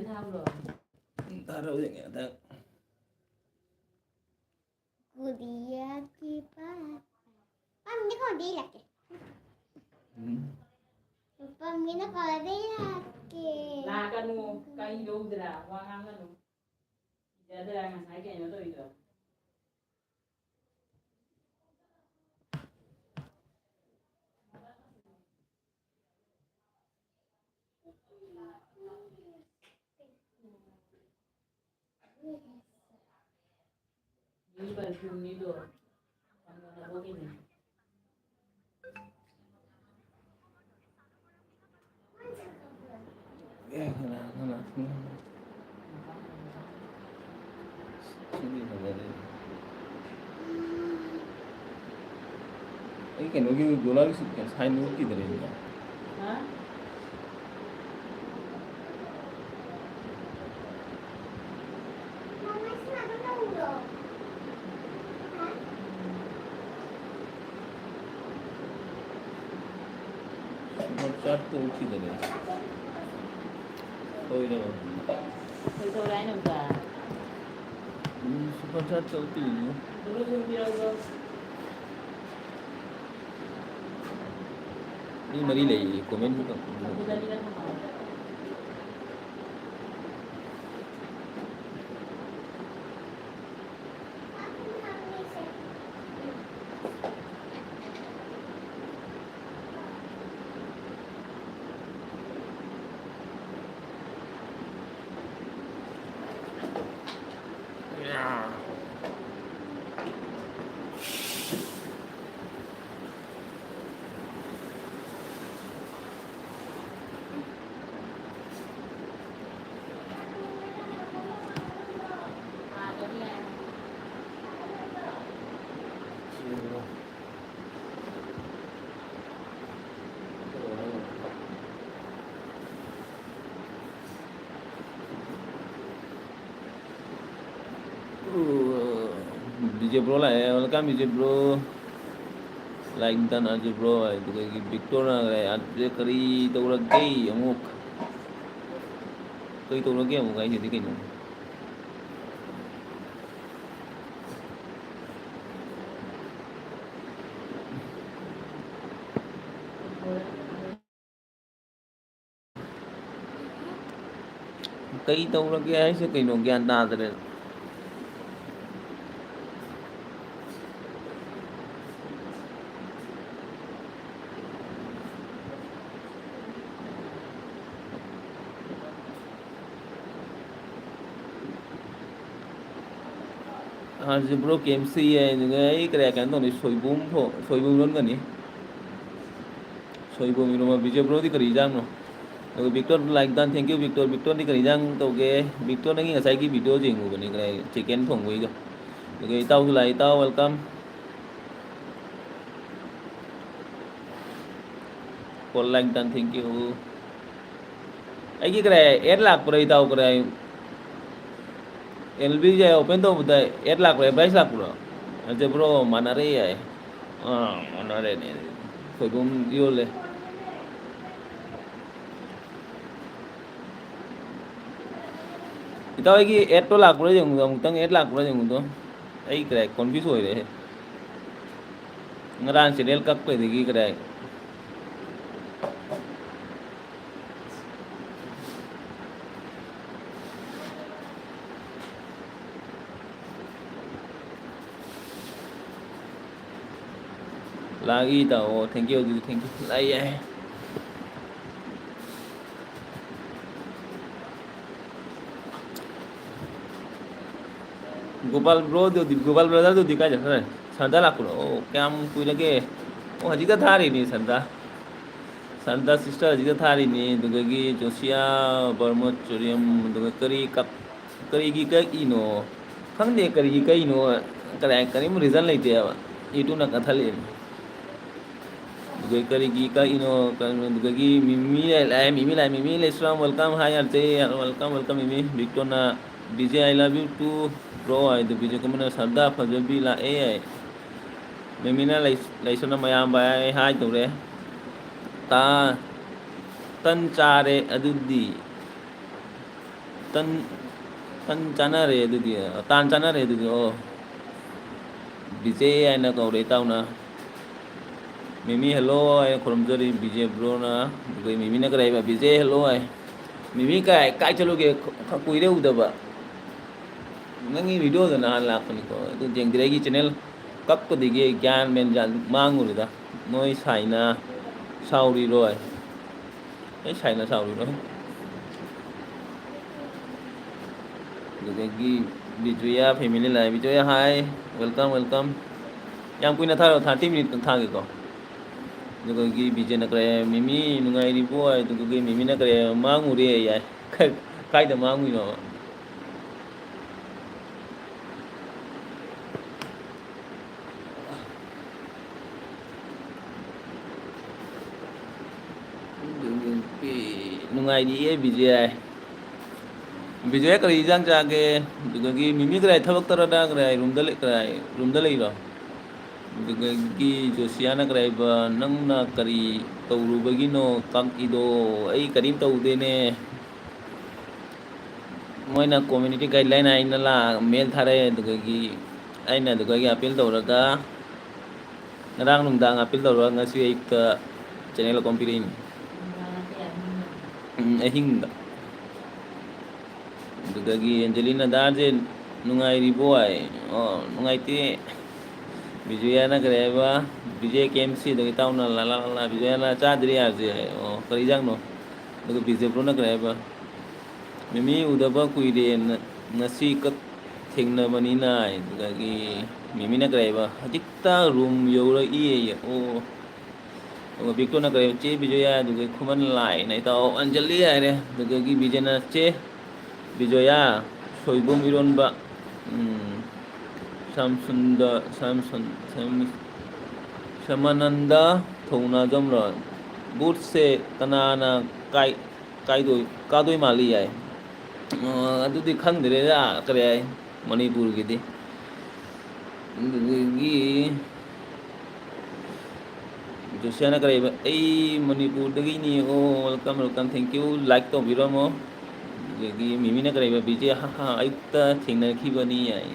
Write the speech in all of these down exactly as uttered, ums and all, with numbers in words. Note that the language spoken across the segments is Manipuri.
ꯊꯥꯔꯛꯎꯔꯣ? ꯎꯝ, ꯊꯥꯔꯛꯑꯣ ꯌꯦꯡꯒꯦ ꯍꯟꯗꯛ꯫ ꯒꯨꯗꯤꯌꯥꯒꯤ ꯄꯥ-, ꯄꯥꯝꯃꯤꯅ ꯀꯣꯟꯗ ꯏꯜꯂꯛꯀꯦ꯫ ꯎꯝ꯫ ꯄꯥꯝꯃꯤꯅ ꯀꯣꯟꯗ ꯏꯜꯂꯛꯀꯦ꯫ ꯂꯥꯛꯀꯅꯨ, ꯀꯩ ꯂꯧꯗ꯭ꯔꯥ? ꯋꯥ ꯉꯥꯡꯒꯅꯨ꯫ ꯏꯖꯗ꯭ꯔꯥ ꯉꯁꯥꯏ ꯀꯩꯅꯣ ꯇꯧꯔꯤꯗꯣ? ꯁꯤꯗꯤ ꯐꯖꯔꯦ꯫ ꯑꯩ ꯀꯩꯅꯣꯒꯤ ꯗꯣꯂꯔꯒꯤ ꯁꯥꯏꯟ ꯎꯠꯈꯤꯗ꯭ꯔꯦꯅꯦ꯫ ꯍꯥ? ꯁꯨꯄꯔ ꯆꯥꯠꯇꯣ ꯎꯠꯈꯤꯗꯔꯦ꯫ ꯁꯣꯏꯔꯕ? ꯀꯩꯗꯧꯔꯦ ꯍꯥꯏꯅꯣꯕ? ꯎꯝ, ꯁꯨꯄꯔ ꯆꯥꯠꯇꯣ ꯎꯠꯄꯤꯔꯤꯅꯦ꯫ ꯕ꯭ꯂꯨ ꯁꯨꯝ ꯄꯤꯔꯛꯎꯗꯣ꯫ ꯃꯤ ꯃꯔꯤ ꯂꯩꯌꯦ, comment ꯇꯧ꯫ ꯑꯗꯨꯗꯅꯤꯅ ꯊꯝꯃꯣ꯫ ꯕꯤꯖꯦ ꯕ꯭ꯔꯣ ꯂꯥꯛꯑꯦ꯫ Welcome Bijay bro. Like done RJ bro. ꯑꯗꯨꯗꯒꯤ ꯕꯤꯛꯇꯣꯔꯅ ꯂꯥꯛꯑꯦ꯫ ꯑꯗꯨꯗꯤ ꯀꯔꯤ ꯇꯧꯔꯒꯦ ꯑꯃꯨꯛ? ꯀꯩ ꯇꯧꯔꯒꯦ ꯑꯃꯨꯛ ꯍꯥꯏꯁꯤꯗꯤ ꯀꯩꯅꯣ? ꯀꯩ ꯇꯧꯔꯒꯦ ꯍꯥꯏꯁꯦ ꯀꯩꯅꯣ? ꯒ꯭ꯌꯥꯟ ꯇꯥꯗ꯭ꯔꯦ꯫ ꯍꯧꯖꯤꯛ ꯕ꯭ꯔꯣ ꯀꯦ ꯑꯦꯝ ꯁꯤ ꯌꯥꯏ, ꯑꯗꯨꯒ ꯑꯩ ꯀꯔꯤ ꯀꯩꯅꯣ ꯇꯧꯅꯤ, ꯁꯣꯏꯕꯨꯝ ꯊꯣ-, ꯁꯣꯏꯕꯨꯝ ꯂꯣꯟꯒꯅꯤ꯫ ꯁꯣꯏꯕꯨꯝ ꯏꯔꯣꯝꯕ ꯄꯤꯖꯩ꯫ ꯕ꯭ꯔꯣꯗꯤ ꯀꯔꯤ ꯏꯟꯖꯥꯡꯅꯣ? ꯑꯗꯨꯒ Victor like done, thank you Victor. ꯕꯤꯛꯇꯔꯗꯤ ꯀꯔꯤ ꯏꯟꯖꯥꯡ ꯇꯧꯒꯦ? ꯕꯤꯛꯇꯔ ꯅꯪꯒꯤ ꯉꯁꯥꯏꯒꯤ ꯚꯤꯗꯤꯑꯣ ꯌꯦꯡꯉꯨꯕꯅꯤ, ꯀꯔꯤ ꯆꯤꯀꯦꯟ ꯊꯣꯡꯕꯩꯗꯣ꯫ ꯑꯗꯨꯒ ꯏꯇꯥꯎꯁꯨ ꯂꯥꯛꯑꯦ, ꯏꯇꯥꯎ welcome꯫ Call like done, thank you꯫ ꯑꯩꯒꯤ ꯀꯔꯤ ꯑꯦꯗ ꯂꯥꯛꯄ꯭ꯔꯥ ꯏꯇꯥꯎ? ꯀꯔꯤ ꯑꯦꯜ ꯕꯤꯁꯦ ꯑꯣꯄꯟ ꯇꯧꯕꯗ ꯑꯦꯗ ꯂꯥꯛꯄ꯭ꯔꯥ, ꯑꯦꯗꯚꯔꯇꯥꯏꯁ ꯂꯥꯛꯄ꯭ꯔꯣ? ꯑꯗꯨ ꯕ꯭ꯔꯣ ꯃꯥꯟꯅꯔꯦ ꯌꯥꯏ꯫ ꯑꯥ, ꯃꯥꯟꯅꯔꯦꯅꯦ꯫ ꯁꯣꯏꯕꯨꯝ ꯌꯣꯜꯂꯦ꯫ ꯏꯇꯥꯎ ꯑꯩꯒꯤ ꯑꯦꯗꯇꯣ ꯂꯥꯛꯄ꯭ꯔꯥ ꯌꯦꯡꯉꯨꯗꯣ, ꯑꯃꯨꯛꯇꯪ ꯑꯦꯗ ꯂꯥꯛꯄ꯭ꯔꯥ ꯌꯦꯡꯉꯨꯗꯣ꯫ ꯑꯩ ꯀꯗꯥꯏ confuse ꯑꯣꯏꯔꯦꯍꯦ꯫ ꯉꯔꯥꯡ ꯆꯦꯅꯦꯜ ꯀꯛꯄꯩꯗꯒꯤ ꯀꯗꯥꯏ꯫ ꯂꯥꯛꯏ ꯏꯇꯥꯎ, ꯑꯣ, thank you, ꯑꯗꯨꯗꯤ thank you꯫ ꯂꯥꯛꯏ ꯌꯥꯏ꯫ ꯒꯣꯄꯥꯜ ꯕ꯭ꯔꯣꯗꯨꯗꯤ, ꯒꯣꯄꯥꯜ ꯕ꯭ꯔꯗꯔꯗꯨꯗꯤ ꯀꯥꯏ ꯆꯠꯈ꯭ꯔꯦ? ꯁꯟꯗꯥ ꯂꯥꯛꯄ꯭ꯔꯣ? ꯑꯣ, ꯀꯌꯥꯝ ꯀꯨꯏꯔꯒꯦ? ꯑꯣ, ꯍꯧꯖꯤꯛꯇ ꯊꯥꯔꯤꯅꯤ ꯁꯟꯗꯥ꯫ ꯁꯟꯗꯥ ꯁꯤꯁꯇꯔ ꯍꯧꯖꯤꯛꯇ ꯊꯥꯔꯤꯅꯤ꯫ ꯑꯗꯨꯗꯒꯤ ꯖꯣꯁꯤꯌꯥ ꯕꯔꯃꯆꯨꯔꯤꯌꯝ, ꯑꯗꯨꯒ ꯀꯔꯤ ꯀꯞ-, ꯀꯔꯤꯒꯤ ꯀꯛꯏꯅꯣ? ꯈꯪꯗꯦ ꯀꯔꯤꯒꯤ ꯀꯛꯏꯅꯣ, ꯀꯗꯥꯏ, ꯀꯔꯤꯝ reason ꯂꯩꯇꯦꯕ, YouTubeꯅ ꯀꯛꯊꯠꯂꯛꯏꯅꯤ꯫ ꯑꯗꯨꯒ ꯀꯔꯤꯒꯤ ꯀꯛꯏꯅꯣ, ꯀꯩꯅꯣ, ꯑꯗꯨꯗꯒꯤ ꯃꯤꯃꯤ ꯂꯥꯛꯑꯦ, ꯃꯤꯃꯤ ꯂꯥꯛꯑꯦ, ꯃꯤꯃꯤ ꯂꯩꯁ꯭ꯔꯥꯝ, welcome, hi ꯌꯥꯔꯁꯦ, welcome, welcome, ꯃꯤꯃꯤ, ꯕꯤꯛꯇꯣꯅ, Bijay, I love you too bro ꯍꯥꯏꯗꯣ, ꯕꯤꯖꯦ ꯀꯨꯃꯥꯔꯅ ꯁꯔꯗꯥ ꯐꯖꯕꯤ ꯂꯥꯛꯑꯦ ꯍꯥꯏ꯫ ꯃꯤꯃꯤꯅ ꯂꯩ-, ꯂꯩꯁ꯭ꯔꯥꯝ ꯃꯌꯥꯝꯕ ꯍꯥꯏ, hi ꯇꯧꯔꯦ꯫ ꯇꯥ-, ꯇꯟ ꯆꯥꯔꯦ ꯑꯗꯨꯗꯤ꯫ ꯇꯟ, ꯇꯟ ꯆꯥꯅꯔꯦ ꯑꯗꯨꯗꯤ, ꯇꯥꯟ ꯆꯥꯅꯔꯦ ꯑꯗꯨꯗꯤ꯫ ꯑꯣ, ꯕꯤꯖꯦ ꯍꯥꯏꯅ ꯀꯧꯔꯦ ꯏꯇꯥꯎꯅ꯫ ꯃꯤꯃꯤ hello ꯍꯥꯏꯅ ꯈꯨꯔꯨꯝꯖꯔꯤ ꯕꯤꯖꯦ ꯕ꯭ꯔꯣꯅ꯫ ꯑꯗꯨꯒ ꯃꯤꯃꯤꯅ ꯀꯔꯤ ꯍꯥꯏꯕ? ꯕꯤꯖꯦ hello ꯍꯥꯏ꯫ ꯃꯤꯃꯤ ꯀꯥꯏ, ꯀꯥꯏ ꯆꯠꯂꯨꯒꯦ? ꯈ-, ꯈ-, ꯀꯨꯏꯔꯦ ꯎꯗꯕ꯫ ꯅꯪꯒꯤ videoꯗ ꯅꯍꯥꯟ ꯂꯥꯛꯄꯅꯤꯀꯣ꯫ ꯑꯗꯨ ꯌꯦꯡꯗ꯭ꯔꯦ ꯑꯩꯒꯤ channel ꯀꯛꯄꯗꯒꯤ ꯒ꯭ꯌꯥꯟ ꯃꯦꯟ ꯖꯥꯟ ꯃꯥꯡꯉꯨꯔꯦꯗ꯫ ꯅꯣꯏ ꯁꯥꯏꯅ ꯁꯥꯎꯔꯤꯔꯣꯏ? ꯑꯩ ꯁꯥꯏꯅ ꯁꯥꯎꯔꯤꯔꯣꯏ? ꯑꯗꯨꯗꯒꯤ ꯕꯤꯖꯣꯌꯥ family ꯂꯥꯛꯑꯦ꯫ ꯕꯤꯖꯣꯌꯥ hi, welcome, welcome꯫ ꯌꯥꯝ ꯀꯨꯏꯅ ꯊꯥꯔꯣ, thirty minute ꯈꯛ ꯊꯥꯒꯦꯀꯣ꯫ ꯑꯗꯨꯗꯒꯤ ꯕꯤꯖꯦꯅ ꯀꯔꯤ ꯍꯥꯏ? "ꯃꯤꯃꯤ ꯅꯨꯡꯉꯥꯏꯔꯤꯕꯣ?" ꯍꯥꯏ꯫ ꯑꯗꯨꯗꯒꯤ ꯃꯤꯃꯤꯅ ꯀꯔꯤ ꯍꯥꯏ? "ꯃꯥꯡꯉꯨꯔꯦ" ꯍꯥꯏ꯫ ꯀꯥꯏꯗ ꯃꯥꯡꯉꯨꯏꯅꯣ? ꯅꯨꯡꯉꯥꯏꯔꯤꯌꯦ ꯕꯤꯖꯦ꯫ ꯕꯤꯖꯦ ꯀꯔꯤ ꯏꯟꯖꯥꯡ ꯆꯥꯒꯦ? ꯑꯗꯨꯗꯒꯤ ꯃꯤꯃꯤ ꯀꯗꯥꯏ ꯊꯕꯛ ꯇꯧꯔꯗ ꯀꯗꯥꯏ ꯔꯨꯝꯗ ꯂꯩ-, ꯀꯗꯥꯏ ꯔꯨꯝꯗ ꯂꯩꯔꯣ? ꯑꯗꯨꯗꯒꯤ ꯖꯣꯁꯤꯌꯥꯅ ꯀꯗꯥꯏꯕ ꯅꯪꯅ ꯀꯔꯤ ꯇꯧꯔꯨꯕꯒꯤꯅꯣ ꯀꯛꯏꯗꯣ? ꯑꯩ ꯀꯔꯤꯝ ꯇꯧꯗꯦꯅꯦ꯫ ꯃꯣꯏꯅ community guideline ꯍꯥꯏꯅ ꯂꯥ-, mail ꯊꯥꯔꯛꯑꯦ꯫ ꯑꯗꯨꯗꯒꯤ ꯑꯩꯅ ꯑꯗꯨꯗꯒꯤ appeal ꯇꯧꯔꯒ ꯉꯔꯥꯡ ꯅꯨꯡꯗꯥꯡ appeal ꯇꯧꯔꯒ ꯉꯁꯤ ꯑꯌꯨꯛꯇ channel account ꯄꯤꯔꯛꯏꯅꯤ꯫ ꯎꯝ, ꯑꯍꯤꯡꯗ꯫ ꯑꯗꯨꯗꯒꯤ ꯑꯦꯟꯖꯦꯂꯤꯅ "ꯗꯥ ꯑꯥꯔꯖꯦ ꯅꯨꯡꯉꯥꯏꯔꯤꯕꯣ?" ꯍꯥꯏ꯫ "ꯑꯣ, ꯅꯨꯡꯉꯥꯏꯇꯦ꯫" ꯕꯤꯖꯣꯌꯥꯅ ꯀꯔꯤ ꯍꯥꯏꯕ? ꯕꯤꯖꯣꯌꯥ ꯀꯦ ꯑꯦꯝ ꯁꯤꯗꯒꯤ ꯇꯥꯎꯅ ꯂꯥ ꯂꯥ ꯂꯥ ꯂꯥ꯫ "ꯕꯤꯖꯣꯌꯥꯅ ꯆꯥꯗ꯭ꯔꯤ ꯑꯥꯔꯖꯦ" ꯍꯥꯏ꯫ "ꯑꯣ, ꯀꯔꯤ ꯏꯟꯖꯥꯡꯅꯣ?" ꯑꯗꯨꯒ ꯕꯤꯖꯦꯕ꯭ꯔꯣꯅ ꯀꯔꯤ ꯍꯥꯏꯕ? "ꯃꯤꯃꯤ ꯎꯗꯕ ꯀꯨꯏꯔꯦ, ꯅ-, ꯉꯁꯤ ꯀꯛ ꯊꯦꯡꯅꯕꯅꯤꯅ" ꯍꯥꯏ꯫ ꯑꯗꯨꯗꯒꯤ ꯃꯤꯃꯤꯅ ꯀꯔꯤ ꯍꯥꯏꯕ? "ꯍꯧꯖꯤꯛꯇ ꯔꯨꯝ ꯌꯧꯔꯛꯏꯌꯦ꯫" ꯑꯣ꯫ ꯑꯗꯨꯒ ꯕꯤꯛꯇꯣꯅ ꯀꯔꯤ, "ꯆꯦ ꯕꯤꯖꯣꯌꯥ", ꯑꯗꯨꯒ ꯈꯨꯃꯟ ꯂꯥꯏꯅ ꯏꯇꯥꯎ ꯑꯟꯖꯂꯤ ꯍꯥꯏꯔꯦ꯫ ꯑꯗꯨꯗꯒꯤ ꯕꯤꯖꯦꯅ, "ꯆꯦ ꯕꯤꯖꯣꯌꯥ, ꯁꯣꯏꯕꯨꯝ ꯏꯔꯣꯟꯕ, ꯎꯝ, ꯁꯝꯁꯨꯟꯗ-, ꯁꯝꯁꯨꯟ-, ꯁꯝ-, ꯁꯃꯥꯅꯟꯗ ꯊꯧꯅꯥꯖꯝꯔꯣ? ꯕꯨꯠꯁꯦ ꯀꯅꯥꯅ ꯀꯥꯏ-, ꯀꯥꯏꯗꯣꯏ-, ꯀꯥꯗꯣꯏ ꯃꯥꯜꯂꯤ?" ꯍꯥꯏ꯫ ꯑ, ꯑꯗꯨꯗꯤ ꯈꯪꯗ꯭ꯔꯦꯗ, ꯀꯔꯤ ꯍꯥꯏ, ꯃꯅꯤꯄꯨꯔꯒꯤꯗꯤ꯫ ꯑꯗꯨꯗꯒꯤ ꯖꯣꯁꯤꯌꯥꯅ ꯀꯔꯤ ꯍꯥꯏꯕ? "ꯑꯩ ꯃꯅꯤꯄꯨꯔꯗꯒꯤꯅꯤ꯫" ꯑꯣ, welcome, welcome, thank you, like ꯇꯧꯕꯤꯔꯝꯃꯣ꯫ ꯑꯗꯒꯤ ꯃꯤꯃꯤꯅ ꯀꯔꯤ ꯍꯥꯏꯕ? "ꯕꯤꯖꯦ, ꯍꯥ, ꯍꯥ, ꯑꯌꯨꯛꯇ ꯊꯦꯡꯅꯈꯤꯕꯅꯤ" ꯍꯥꯏ꯫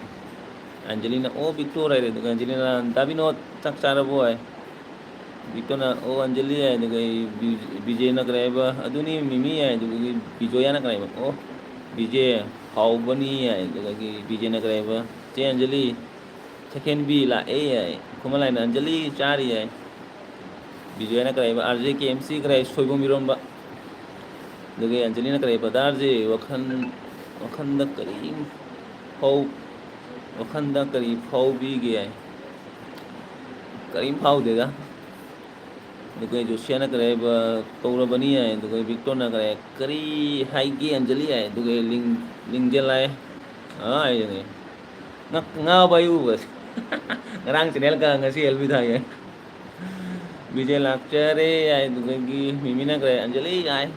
ꯑꯟꯖꯂꯤꯅ, "ꯑꯣ, ꯕꯤꯛꯇꯣꯔ" ꯍꯥꯏꯔꯦ꯫ ꯑꯗꯨꯒ ꯑꯟꯖꯂꯤꯅ, "ꯗꯥ ꯕꯤꯅꯣꯗ, ꯆꯥꯛ ꯆꯥꯔꯕꯣ?" ꯍꯥꯏ꯫ ꯕꯤꯛꯇꯣꯔꯅ, "ꯑꯣ, ꯑꯟꯖꯂꯤ" ꯍꯥꯏ꯫ ꯑꯗꯨꯒ ꯕꯤ-, ꯕꯤꯖꯦꯅ ꯀꯔꯤ ꯍꯥꯏꯕ? "ꯑꯗꯨꯅꯤ ꯃꯤꯃꯤ" ꯍꯥꯏ꯫ ꯑꯗꯨꯗꯒꯤ ꯕꯤꯖꯣꯌꯥꯅ ꯀꯔꯤ ꯍꯥꯏꯕ? "ꯑꯣ, ꯕꯤꯖꯦ, ꯍꯥꯎꯕꯅꯤ" ꯍꯥꯏ꯫ ꯑꯗꯨꯗꯒꯤ ꯕꯤꯖꯦꯅ ꯀꯔꯤ ꯍꯥꯏꯕ? "ꯆꯦ ꯑꯟꯖꯂꯤ, ꯁꯦꯀꯦꯟ ꯕꯤ ꯂꯥꯛꯑꯦ" ꯍꯥꯏ꯫ ꯈꯨꯃꯟ ꯂꯥꯏꯅ, "ꯑꯟꯖꯂꯤ ꯆꯥꯔꯤ" ꯍꯥꯏ꯫ ꯕꯤꯖꯣꯌꯥꯅ ꯀꯔꯤ ꯍꯥꯏꯕ? "ꯑꯥꯔ ꯖꯦ, ꯀꯦ ꯑꯦꯝ ꯁꯤ ꯀꯔꯤ ꯍꯥꯏ? ꯁꯣꯏꯕꯨꯝ ꯏꯔꯣꯝꯕ"꯫ ꯑꯗꯨꯒ ꯑꯟꯖꯂꯤꯅ ꯀꯔꯤ ꯍꯥꯏꯕ? "ꯗꯥ ꯑꯥꯔ ꯖꯦ, ꯋꯥꯈꯜ, ꯋꯥꯈꯜꯗ ꯀꯔꯤ ꯐꯥꯎ-, ꯋꯥꯈꯜꯗ ꯀꯔꯤ ꯐꯥꯎꯕꯤꯒꯦ?" ꯀꯔꯤꯝ ꯐꯥꯎꯗꯦꯗ꯫ ꯑꯗꯨꯒ ꯖꯣꯁꯤꯌꯥꯅ ꯀꯔꯤ ꯍꯥꯏꯕ? "ꯀꯧꯔꯕꯅꯤ" ꯍꯥꯏ꯫ ꯑꯗꯨꯒ ꯕꯤꯛꯇꯣꯔꯅ ꯀꯔꯤ, "ꯀꯔꯤ ꯍꯥꯏꯒꯦ ꯑꯟꯖꯂꯤ?" ꯍꯥꯏ꯫ ꯑꯗꯨꯒ ꯂꯤꯡ-, ꯂꯤꯡꯖꯦꯜ ꯍꯥꯏ꯫ ꯑꯥ, ꯍꯥꯏꯗꯨꯅꯤ꯫ ꯉꯛ-, ꯉꯥꯎꯕ ꯑꯩ ꯎꯕꯁꯦ꯫ ꯉꯔꯥꯡ ꯆꯦꯅꯦꯜꯒ ꯉꯁꯤ ꯑꯦꯜ ꯕꯤ ꯊꯥꯏꯌꯦ꯫ ꯕꯤꯖꯦ ꯂꯥꯛꯆꯔꯦ ꯍꯥꯏ꯫ ꯑꯗꯨꯗꯒꯤ ꯃꯤꯃꯤꯅ ꯀꯔꯤ, "ꯑꯟꯖꯂꯤ" ꯍꯥꯏ꯫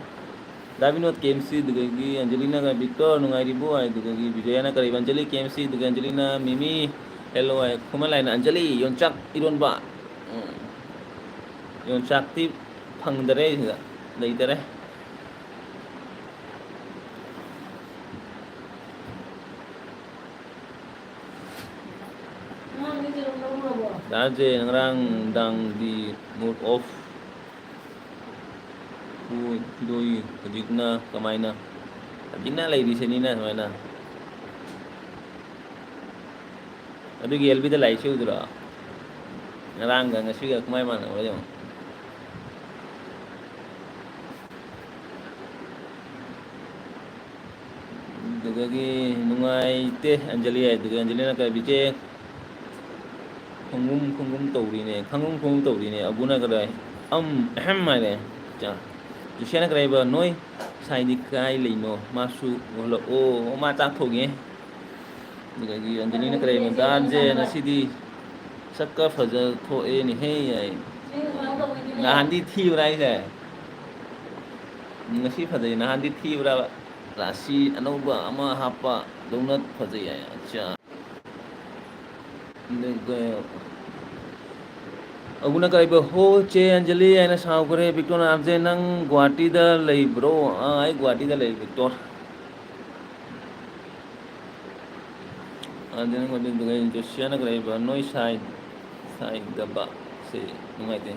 ꯗꯥ ꯕꯤꯅꯣꯗ, ꯀꯦ ꯑꯦꯝ ꯁꯤ꯫ ꯑꯗꯨꯗꯒꯤ ꯑꯟꯖꯂꯤꯅ ꯀꯔꯤ, "ꯕꯤꯛꯇꯣꯔ ꯅꯨꯡꯉꯥꯏꯔꯤꯕꯣ?" ꯍꯥꯏ꯫ ꯑꯗꯨꯗꯒꯤ ꯕꯤꯖꯣꯌꯥꯅ ꯀꯔꯤ, "ꯑꯟꯖꯂꯤ, ꯀꯦ ꯑꯦꯝ ꯁꯤ"꯫ ꯑꯗꯨꯒ ꯑꯟꯖꯂꯤꯅ, "ꯃꯤꯃꯤ, ꯍꯦꯜꯂꯣ" ꯍꯥꯏ꯫ ꯈꯨꯃꯟ ꯂꯥꯏꯅ, "ꯑꯟꯖꯂꯤ, ꯌꯣꯡꯆꯥꯛ ꯏꯔꯣꯟꯕ"꯫ ꯎꯝ꯫ ꯌꯣꯡꯆꯥꯛꯇꯤ ꯐꯪꯗꯔꯦ ꯁꯤꯗ, ꯂꯩꯇꯔꯦ꯫ ꯗꯥ ꯑꯥꯔ ꯖꯦ, ꯉꯔꯥꯡ ꯅꯨꯡꯗꯥꯡꯗꯤ mood off ꯑꯣꯏ, ꯍꯧꯖꯤꯛꯅ ꯀꯃꯥꯏꯅ? ꯍꯧꯖꯤꯛꯅ ꯂꯩꯔꯤꯁꯤꯅꯤꯅ ꯁꯨꯃꯥꯏꯅ꯫ ꯑꯗꯨꯒꯤ ꯑꯦꯜ ꯕꯤꯗ ꯂꯥꯏꯔꯤꯛꯁꯦ ꯎꯗ꯭ꯔꯣ? ꯉꯔꯥꯡꯒ ꯉꯁꯤꯒ ꯀꯃꯥꯏ ꯃꯥꯟꯅꯕ ꯌꯦꯡꯉꯣ꯫ ꯑꯗꯨꯗꯒꯤ ꯅꯨꯡꯉꯥꯏꯇꯦ ꯑꯟꯖꯂꯤ ꯍꯥꯏꯗꯨꯒ, ꯑꯟꯖꯂꯤꯅ ꯀꯔꯤ, "ꯕꯤꯖꯦ, ꯈꯣꯡꯒꯨꯝ ꯈꯣꯡꯒꯨꯝ ꯇꯧꯔꯤꯅꯦ, ꯈꯪꯒꯨꯝ ꯈꯣꯡꯒꯨꯝ ꯇꯧꯔꯤꯅꯦ"꯫ ꯑꯕꯨꯅ ꯀꯗꯥꯏ? "ꯑꯝ, ꯑꯍꯝ" ꯍꯥꯏꯔꯦ꯫ ꯆꯥ-, ꯖꯣꯁꯤꯌꯥꯅ ꯀꯔꯤ ꯍꯥꯏꯕ? "ꯅꯣꯏ ꯁꯥꯏꯗꯤ ꯀꯥꯏ ꯂꯩꯅꯣ? ꯃꯥꯁꯨ ꯎꯍꯜꯂꯛꯑꯣ, ꯃꯥ ꯆꯥꯛ ꯊꯣꯡꯉꯦ"꯫ ꯑꯗꯨꯗꯒꯤ ꯑꯟꯖꯂꯤꯅ ꯀꯔꯤ ꯍꯥꯏꯕ? "ꯗꯥ ꯑꯥꯔ ꯖꯦ, ꯉꯁꯤꯗꯤ ꯁꯛꯀ ꯐꯖ ꯊꯣꯛꯑꯦꯅꯦꯍꯦ" ꯍꯥꯏ꯫ "ꯅꯍꯥꯟꯗꯤ ꯊꯤꯕ꯭ꯔꯥ ꯍꯥꯏꯁꯦ? ꯉꯁꯤ ꯐꯖꯩ, ꯅꯍꯥꯟꯗꯤ ꯊꯤꯕ꯭ꯔꯥꯕ? ꯔꯥꯁꯤ ꯑꯅꯧꯕ ꯑꯃ ꯍꯥꯞꯄ ꯗꯧꯅ ꯐꯖꯩ" ꯍꯥꯏ꯫ ꯑꯠꯆꯥ꯫ ꯑꯗꯨꯒ ꯑꯕꯨꯅ ꯀꯔꯤ ꯍꯥꯏꯕ? "ꯍꯣ, ꯆꯦ ꯑꯟꯖꯂꯤ" ꯍꯥꯏꯅ ꯁꯥꯎꯈ꯭ꯔꯦ꯫ ꯕꯤꯛꯇꯣꯔꯅ, "ꯑꯥꯔ ꯖꯦ, ꯅꯪ ꯒꯨꯍꯥꯇꯤꯗ ꯂꯩꯕ꯭ꯔꯣ?" "ꯑꯥ, ꯑꯩ ꯒꯨꯍꯥꯇꯤꯗ ꯂꯩ, ꯕꯤꯛꯇꯣꯔ"꯫ ꯑꯗꯨꯅ ꯑꯗꯨꯒ ꯖꯣꯁꯤꯌꯥꯅ ꯀꯔꯤ ꯍꯥꯏꯕ, "ꯅꯣꯏ ꯁꯥꯏ, ꯁꯥꯏꯗꯕꯁꯦ ꯅꯨꯡꯉꯥꯏꯇꯦ꯫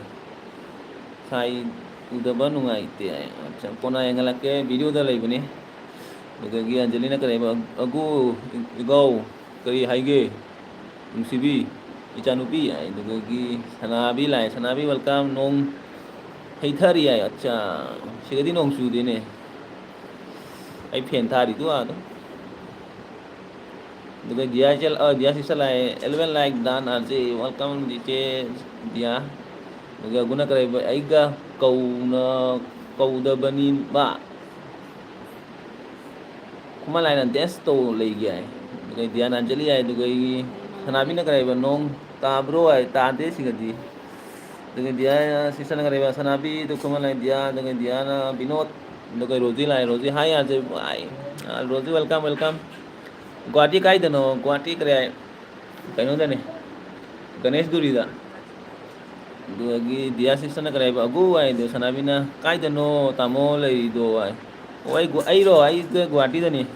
ꯁꯥꯏ ꯎꯗꯕ ꯅꯨꯡꯉꯥꯏꯇꯦ" ꯍꯥꯏ꯫ ꯑꯠꯆꯥ, ꯀꯣꯟꯅ ꯌꯦꯡꯍꯜꯂꯛꯀꯦ, ꯚꯤꯗꯤꯑꯣꯗ ꯂꯩꯕꯅꯤ꯫ ꯑꯗꯨꯗꯒꯤ ꯑꯟꯖꯂꯤꯅ ꯀꯔꯤ ꯍꯥꯏꯕ, "ꯑꯒꯨ, ꯏꯒꯧ, ꯀꯔꯤ ꯍꯥꯏꯒꯦ? ꯅꯨꯡꯁꯤꯕꯤ, ꯏꯆꯥꯅꯨꯄꯤ" ꯍꯥꯏ꯫ ꯑꯗꯨꯗꯒꯤ ꯁꯅꯥꯕꯤ ꯂꯥꯛꯑꯦ, "ꯁꯅꯥꯕꯤ welcome, ꯅꯣꯡ ꯍꯩꯊꯔꯤ" ꯍꯥꯏ꯫ ꯑꯠꯆꯥ, ꯁꯤꯗꯗꯤ ꯅꯣꯡ ꯆꯨꯗꯦꯅꯦ꯫ ꯑꯩ ꯐꯦꯟ ꯊꯥꯔꯤꯗꯨ ꯑꯥꯗ꯫ ꯑꯗꯨꯒ ꯗꯤꯌꯥ ꯏꯆꯦ, ꯑ, ꯗꯤꯌꯥ sister ꯂꯥꯛꯑꯦ, "eleven like done, R J, welcome ꯏꯆꯦ ꯗꯤꯌꯥ"꯫ ꯑꯗꯨꯒ ꯑꯒꯨꯅ ꯀꯔꯤ ꯍꯥꯏꯕ, "ꯑꯩꯒ ꯀꯧꯅ, ꯀꯧꯗꯕꯅꯤꯕ"꯫ ꯈꯨꯃꯟ ꯂꯥꯏꯅ dance ꯇꯧ ꯂꯩꯒꯦ ꯍꯥꯏ꯫ ꯑꯗꯨꯒ ꯗꯤꯌꯥꯅ ꯑꯟꯖꯂꯤ ꯍꯥꯏ, ꯑꯗꯨꯒ ꯑꯩꯒꯤ ꯁꯅꯥꯕꯤꯅ ꯀꯔꯤ ꯍꯥꯏꯕ, "ꯅꯣꯡ ꯇꯥꯕ꯭ꯔꯣ?" ꯍꯥꯏ, "ꯇꯥꯗꯦ ꯁꯤꯒꯗꯤ"꯫ ꯑꯗꯨꯒ ꯗꯤꯌꯥ sisterꯅ ꯀꯔꯤ ꯍꯥꯏꯕ, "ꯁꯅꯥꯕꯤ"꯫ ꯑꯗꯨ ꯈꯨꯃꯟ ꯂꯥꯏ ꯗꯤꯌꯥ, ꯑꯗꯨꯒ ꯗꯤꯌꯥꯅ ꯕꯤꯅꯣꯗ, ꯑꯗꯨꯒ ꯔꯣꯖꯤ ꯂꯥꯛꯑꯦ, ꯔꯣꯖꯤ, "Hi, ꯑꯥꯔ ꯖꯦ ꯕꯥꯏ"꯫ ꯑ, ꯔꯣꯖꯤ, "Welcome, welcome"꯫ ꯒꯨꯍꯥꯇꯤ ꯀꯥꯏꯗꯅꯣ? ꯒꯨꯍꯥꯇꯤ ꯀꯔꯤ ꯍꯥꯏ? ꯀꯩꯅꯣꯗꯅꯦ, ꯒꯅꯦꯁ ꯗꯨꯔꯤꯗ꯫ ꯑꯗꯨꯗꯒꯤ ꯗꯤꯌꯥ sisterꯅ ꯀꯔꯤ ꯍꯥꯏꯕ? "ꯑꯒꯨ" ꯍꯥꯏꯗꯣ ꯁꯅꯥꯕꯤꯅ, "ꯀꯥꯏꯗꯅꯣ ꯇꯥꯃꯣ ꯂꯩꯔꯤꯗꯣ?" ꯍꯥꯏ꯫ "ꯑꯣ, ꯑꯩ ꯒꯨ-, ꯑꯩꯔꯣ? ꯑꯩ ꯒꯨꯍꯥꯇꯤꯗꯅꯤ"꯫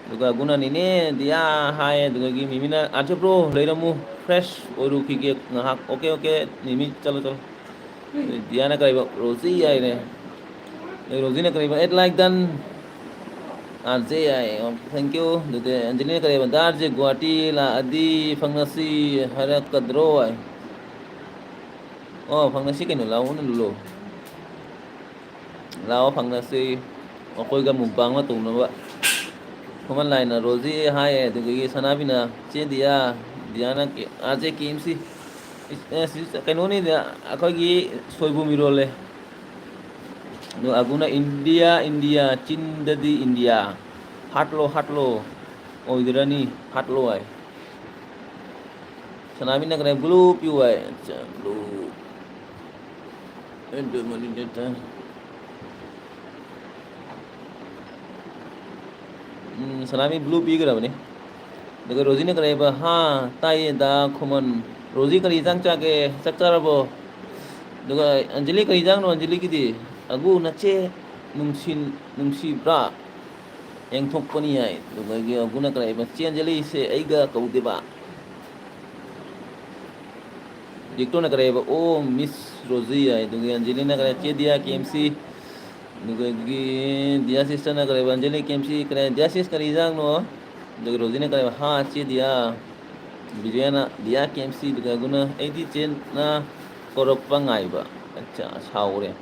ꯑꯗꯨꯒ ꯑꯒꯨꯅ, "ꯅꯦꯅꯦ ꯗꯤꯌꯥ" ꯍꯥꯏ꯫ ꯑꯗꯨꯗꯒꯤ ꯃꯤꯃꯤꯅ, "ꯑꯥꯔ ꯖꯦ bro, ꯂꯩꯔꯝꯃꯨ, fresh ꯑꯣꯏꯔꯨꯈꯤꯒꯦ ꯉꯥꯏꯍꯥꯛ"꯫ "ꯑꯣꯀꯦ, ꯑꯣꯀꯦ, ꯃꯤꯃꯤ, ꯆꯠꯂꯣ, ꯆꯠꯂꯣ"꯫ ꯗꯤꯌꯥꯅ ꯀꯔꯤꯕ? "ꯔꯣꯖꯤ" ꯍꯥꯏꯔꯦ꯫ ꯑꯗꯩ ꯔꯣꯖꯤꯅ ꯀꯔꯤꯕ? "Eight like done, R J" ꯍꯥꯏ꯫ "Thank you"꯫ ꯑꯗꯨꯗꯤ ꯑꯟꯖꯂꯤꯅ ꯀꯔꯤꯕ? "ꯗꯥ ꯑꯥꯔ ꯖꯦ ꯒꯨꯍꯥꯇꯤ ꯂꯥꯛꯑꯗꯤ ꯐꯪꯅꯁꯤ ꯍꯥꯏꯔꯛꯀꯗ꯭ꯔꯣ?" ꯍꯥꯏ꯫ "ꯑꯣ, ꯐꯪꯅꯁꯤ ꯀꯩꯅꯣ, ꯂꯥꯛꯑꯣꯅꯦ ꯂꯨꯂꯨ꯫ ꯂꯥꯛꯑꯣ, ꯐꯪꯅꯁꯤ, ꯑꯩꯈꯣꯏꯒ mukbang ꯑꯃ ꯇꯧꯅꯕ"꯫ ꯈꯨꯃꯟ ꯂꯥꯏꯅ "ꯔꯣꯖꯤ" ꯍꯥꯏ꯫ ꯑꯗꯨꯗꯒꯤ ꯁꯅꯥꯕꯤꯅ, "ꯆꯦ ꯗꯤꯌꯥ"꯫ ꯗꯤꯌꯥꯅ, "R J K M C". ꯑꯦ, ꯁꯤ ꯀꯩꯅꯣꯅꯤꯗ, ꯑꯩꯈꯣꯏꯒꯤ ꯁꯣꯏꯕꯨꯝ ꯏꯔꯣꯜꯂꯦ꯫ ꯑꯗꯣ ꯑꯒꯨꯅ, "ꯏꯟꯗꯤꯌꯥ, ꯏꯟꯗꯤꯌꯥ, ꯆꯤꯟꯗꯗꯤ ꯏꯟꯗꯤꯌꯥ, ꯍꯥꯠꯂꯣ, ꯍꯥꯠꯂꯣ, ꯑꯣꯏꯗ꯭ꯔꯅꯤ, ꯍꯥꯠꯂꯣ" ꯍꯥꯏ꯫ ꯁꯅꯥꯃꯤꯅ ꯀꯔꯤ, "Blue ꯄꯤꯌꯨ" ꯍꯥꯏ꯫ ꯑꯠꯆꯥ, blue꯫ ꯑꯗꯨ ꯃꯅꯤꯡꯗ ꯇ-, ꯎꯝ, ꯁꯅꯥꯃꯤ blue ꯄꯤꯈ꯭ꯔꯕꯅꯤ꯫ ꯑꯗꯨꯒ ꯔꯣꯖꯤꯅ ꯀꯔꯤ ꯍꯥꯏꯕ? "ꯍꯥ, ꯇꯥꯏꯌꯦ ꯗꯥ ꯈꯨꯃꯟ꯫ ꯔꯣꯖꯤ ꯀꯔꯤ ꯏꯟꯖꯥꯡ ꯆꯥꯒꯦ? ꯆꯥꯛ ꯆꯥꯔꯕꯣ?" ꯑꯗꯨꯒ ꯑꯟꯖꯂꯤ ꯀꯔꯤ ꯏꯟꯖꯥꯡꯅꯣ ꯑꯟꯖꯂꯤꯒꯤꯗꯤ? "ꯑꯒꯨ ꯅꯆꯦ ꯅꯨꯡꯁꯤ-, ꯅꯨꯡꯁꯤꯕ꯭ꯔꯥ?" ꯌꯦꯡꯊꯣꯛꯄꯅꯤ ꯍꯥꯏ꯫ ꯑꯗꯨꯒ ꯑꯒꯨꯅ ꯀꯔꯤ ꯍꯥꯏꯕ? ꯆꯦ ꯑꯟꯖꯂꯤꯁꯦ ꯑꯩꯒ ꯀꯧꯗꯦꯕ꯫ ꯕꯤꯛꯇꯣꯅ ꯀꯔꯤ ꯍꯥꯏꯕ? "ꯑꯣ, ꯃꯤꯁ ꯔꯣꯖꯤ" ꯍꯥꯏ꯫ ꯑꯗꯨꯒ ꯑꯟꯖꯂꯤꯅ ꯀꯔꯤ? "ꯆꯦ ꯗꯤꯌꯥ, ꯀꯦ ꯑꯦꯝ ꯁꯤ"꯫ ꯑꯗꯨꯒꯒꯤ ꯗꯤꯌꯥ ꯁꯤꯁꯇꯔꯅ ꯀꯔꯤ ꯍꯥꯏꯕ? ꯑꯟꯖꯂꯤ, "ꯀꯦ ꯑꯦꯝ ꯁꯤ ꯀꯔꯤ? ꯗꯤꯌꯥ ꯁꯤꯁ, ꯀꯔꯤ ꯏꯟꯖꯥꯡꯅꯣ?" ꯑꯗꯨꯒ ꯔꯣꯖꯤꯅ ꯀꯔꯤ ꯍꯥꯏꯕ? "ꯍꯥ, ꯆꯦ ꯗꯤꯌꯥ"꯫ ꯕꯤꯖꯣꯌꯥꯅ, "ꯗꯤꯌꯥ, ꯀꯦ ꯑꯦꯝ ꯁꯤ"꯫ ꯑꯗꯨꯒ ꯑꯒꯨꯅ, "ꯑꯩꯗꯤ ꯆꯦꯅ ꯀꯧꯔꯛꯄ ꯉꯥꯏꯕ"꯫ ꯑꯠꯆꯥ, ꯁꯥꯎꯔꯦ꯫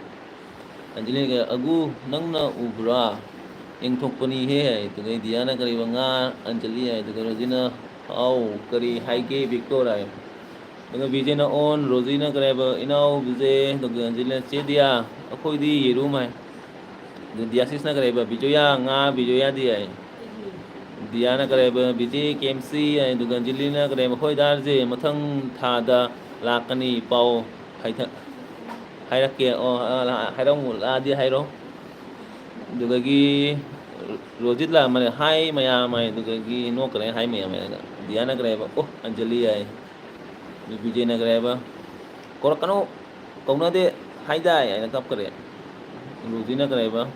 ꯑꯟꯖꯂꯤꯒ, "ꯑꯒꯨ, ꯅꯪꯅ ꯎꯕ꯭ꯔꯥ? ꯌꯦꯡꯊꯣꯛꯄꯅꯤꯍꯦ" ꯍꯥꯏ꯫ ꯑꯗꯨꯒ ꯗꯤꯌꯥꯅ ꯀꯔꯤꯕ? "ꯉꯥ, ꯑꯟꯖꯂꯤ" ꯍꯥꯏ꯫ ꯑꯗꯨꯒ ꯔꯣꯖꯤꯅ, "ꯍꯥꯎ, ꯀꯔꯤ ꯍꯥꯏꯒꯦ, ꯕꯤꯛꯇꯣꯔ?" ꯍꯥꯏ꯫ ꯑꯗꯨꯒ ꯕꯤꯖꯦꯅ, "ꯑꯣꯟ", ꯔꯣꯖꯤꯅ ꯀꯔꯤ ꯍꯥꯏꯕ? "ꯏꯅꯥꯎ ꯕꯤꯖꯦ"꯫ ꯑꯗꯨꯒ ꯑꯟꯖꯂꯤꯅ, "ꯆꯦ ꯗꯤꯌꯥ, ꯑꯩꯈꯣꯏꯗꯤ ꯌꯦꯔꯨꯝ" ꯍꯥꯏ꯫ ꯑꯗꯨ ꯗꯤꯌꯥꯁꯤꯁꯅ ꯀꯔꯤ ꯍꯥꯏꯕ? "ꯕꯤꯖꯣꯌꯥ, ꯉꯥ ꯕꯤꯖꯣꯌꯥꯗꯤ" ꯍꯥꯏ꯫ ꯗꯤꯌꯥꯅ ꯀꯔꯤ ꯍꯥꯏꯕ? "ꯕꯤꯖꯦ, ꯀꯦ ꯑꯦꯝ ꯁꯤ" ꯍꯥꯏ꯫ ꯑꯗꯨꯒ ꯑꯟꯖꯂꯤꯅ ꯀꯔꯤ ꯍꯥꯏꯕ? "ꯍꯣꯏ ꯗꯥꯔꯁꯦ, ꯃꯊꯪ ꯊꯥꯗ ꯂꯥꯛꯀꯅꯤ, ꯄꯥꯎ ꯍꯥꯏꯊ-, ꯍꯥꯏꯔꯛꯀꯦ"꯫ ꯑꯣ, ꯑ, ꯍꯥꯏꯔꯝꯃꯨ, ꯂꯥꯛꯑꯗꯤ ꯍꯥꯏꯔꯣ꯫ ꯑꯗꯨꯗꯒꯤ ꯔꯣꯖꯤꯠ ꯂꯥꯛꯑꯝꯕꯅꯦ, "ꯍꯥꯏ ꯃꯌꯥꯝ" ꯍꯥꯏ꯫ ꯑꯗꯨꯗꯒꯤ ꯅꯣꯛꯈ꯭ꯔꯦ, "ꯍꯥꯏ ꯃꯌꯥꯝ" ꯍꯥꯏꯅ꯫ ꯗꯤꯌꯥꯅ ꯀꯔꯤ ꯍꯥꯏꯕ? "ꯑꯣ, ꯑꯟꯖꯂꯤ" ꯍꯥꯏ꯫ ꯑꯗꯨ ꯕꯤꯖꯦꯅ ꯀꯔꯤ ꯍꯥꯏꯕ? "ꯀꯧꯔꯛꯀꯅꯨ, ꯀꯧꯅꯗꯦ ꯍꯥꯏꯗꯥꯏ" ꯍꯥꯏꯅ ꯀꯞꯈ꯭ꯔꯦ꯫ ꯔꯣꯖꯤꯅ ꯀꯔꯤ ꯍꯥꯏꯕ?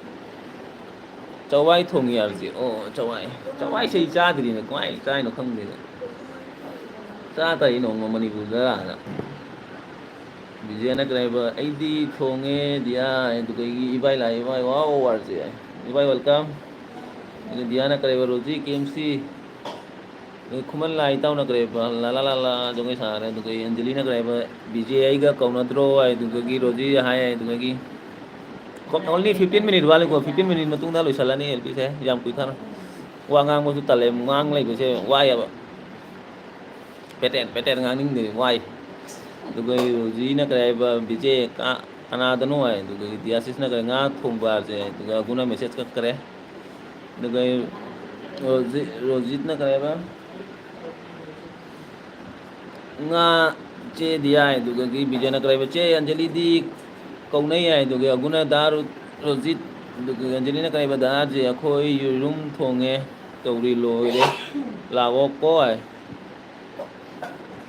"ꯆꯋꯥꯏ ꯊꯣꯡꯉꯤ ꯍꯥꯏꯕꯁꯦ"꯫ ꯑꯣ, ꯆꯋꯥꯏ꯫ ꯆꯋꯥꯏꯁꯦ ꯑꯩ ꯆꯥꯗ꯭ꯔꯤꯅꯦ, ꯀꯃꯥꯏꯅ ꯆꯥꯏꯅꯣ ꯈꯪꯗꯦꯅꯦ꯫ ꯆꯥ ꯇꯥꯔꯤ ꯅꯣꯡꯃ ꯃꯅꯤꯄꯨꯔꯗ ꯂꯥꯛꯑꯒ꯫ ꯕꯤꯖꯦꯅ ꯀꯔꯤ ꯍꯥꯏꯕ? "ꯑꯩꯗꯤ ꯊꯣꯡꯉꯦ ꯗꯤꯌꯥ"꯫ ꯑꯗꯨꯗꯒꯤ ꯏꯕꯥꯏ ꯂꯥꯛꯑꯦ, "ꯏꯕꯥꯏ, ꯋꯥꯎ, ꯋꯥꯔꯁꯦ" ꯍꯥꯏ꯫ "ꯏꯕꯥꯏ, welcome"꯫ ꯑꯗꯨꯒ ꯗꯤꯌꯥꯅ ꯀꯔꯤ ꯍꯥꯏꯕ? "ꯔꯣꯖꯤ, ꯀꯦ ꯑꯦꯝ ꯁꯤ"꯫ ꯑꯗꯨꯒ ꯈꯨꯃꯟ ꯂꯥꯏ ꯏꯇꯥꯎꯅ ꯀꯔꯤ ꯍꯥꯏꯕ? "ꯂꯥ ꯂꯥ ꯂꯥ ꯂꯥ" ꯖꯒꯣꯏ ꯁꯥꯔꯦ꯫ ꯑꯗꯨꯒ ꯑꯟꯖꯂꯤꯅ ꯀꯔꯤ ꯍꯥꯏꯕ? "ꯕꯤꯖꯦ ꯑꯩꯒ ꯀꯧꯅꯗ꯭ꯔꯣ?" ꯍꯥꯏ꯫ ꯑꯗꯨꯗꯒꯤ ꯔꯣꯖꯤ ꯍꯥꯏ꯫ ꯑꯗꯨꯗꯒꯤ only fifteen minute ꯋꯥꯠꯂꯤꯀꯣ, fifteen minute ꯃꯇꯨꯡꯗ ꯂꯣꯏꯁꯤꯜꯂꯅꯤ ꯑꯦꯜ ꯄꯤꯁꯦ, ꯌꯥꯝ ꯀꯨꯏꯊꯅ꯫ ꯋꯥ ꯉꯥꯡꯕꯁꯨ ꯇꯜꯂꯦ, ꯉꯥꯡ ꯂꯩꯕꯁꯦ ꯋꯥꯏꯑꯦꯕ꯫ ꯄꯦꯇꯦꯟ ꯄꯦꯇꯦꯟ ꯉꯥꯡꯅꯤꯡꯗꯦ, ꯋꯥꯏ꯫ ꯑꯗꯨꯒ ꯔꯣꯖꯤꯅ ꯀꯔꯤ ꯍꯥꯏꯕ? "ꯕꯤꯖꯦ ꯀ-, ꯀꯅꯥꯗꯅꯣ?" ꯍꯥꯏ꯫ ꯑꯗꯨꯒ ꯗꯤꯌꯥꯁꯤꯁꯅ ꯀꯔꯤ? "ꯉꯥ ꯊꯣꯡꯕ" ꯍꯥꯏꯁꯦ꯫ ꯑꯗꯨꯒ ꯑꯒꯨꯅ message ꯀꯛꯈ꯭ꯔꯦ꯫ ꯑꯗꯨꯒ ꯔꯣꯖꯤ-, ꯔꯣꯖꯤꯠꯅ ꯀꯔꯤ ꯍꯥꯏꯕ? "ꯉꯥ ꯆꯦ ꯗꯤꯌꯥ" ꯍꯥꯏ꯫ ꯑꯗꯨꯗꯒꯤ ꯕꯤꯖꯦꯅ ꯀꯔꯤ ꯍꯥꯏꯕ? "ꯆꯦ ꯑꯟꯖꯂꯤꯗꯤ ꯀꯧꯅꯩ" ꯍꯥꯏ꯫ ꯑꯗꯨꯒ ꯑꯒꯨꯅ ꯗꯥ ꯔꯣ-, ꯔꯣꯖꯤꯠ, ꯑꯗꯨꯒ ꯑꯟꯖꯂꯤꯅ ꯀꯔꯤ ꯍꯥꯏꯕ? "ꯗꯥ ꯔꯥꯖꯦ, ꯑꯩꯈꯣꯏ ꯌꯦꯔꯨꯝ ꯊꯣꯡꯉꯦ, ꯇꯧꯔꯤ ꯂꯣꯏꯔꯦ, ꯂꯥꯛꯑꯣꯀꯣ" ꯍꯥꯏ꯫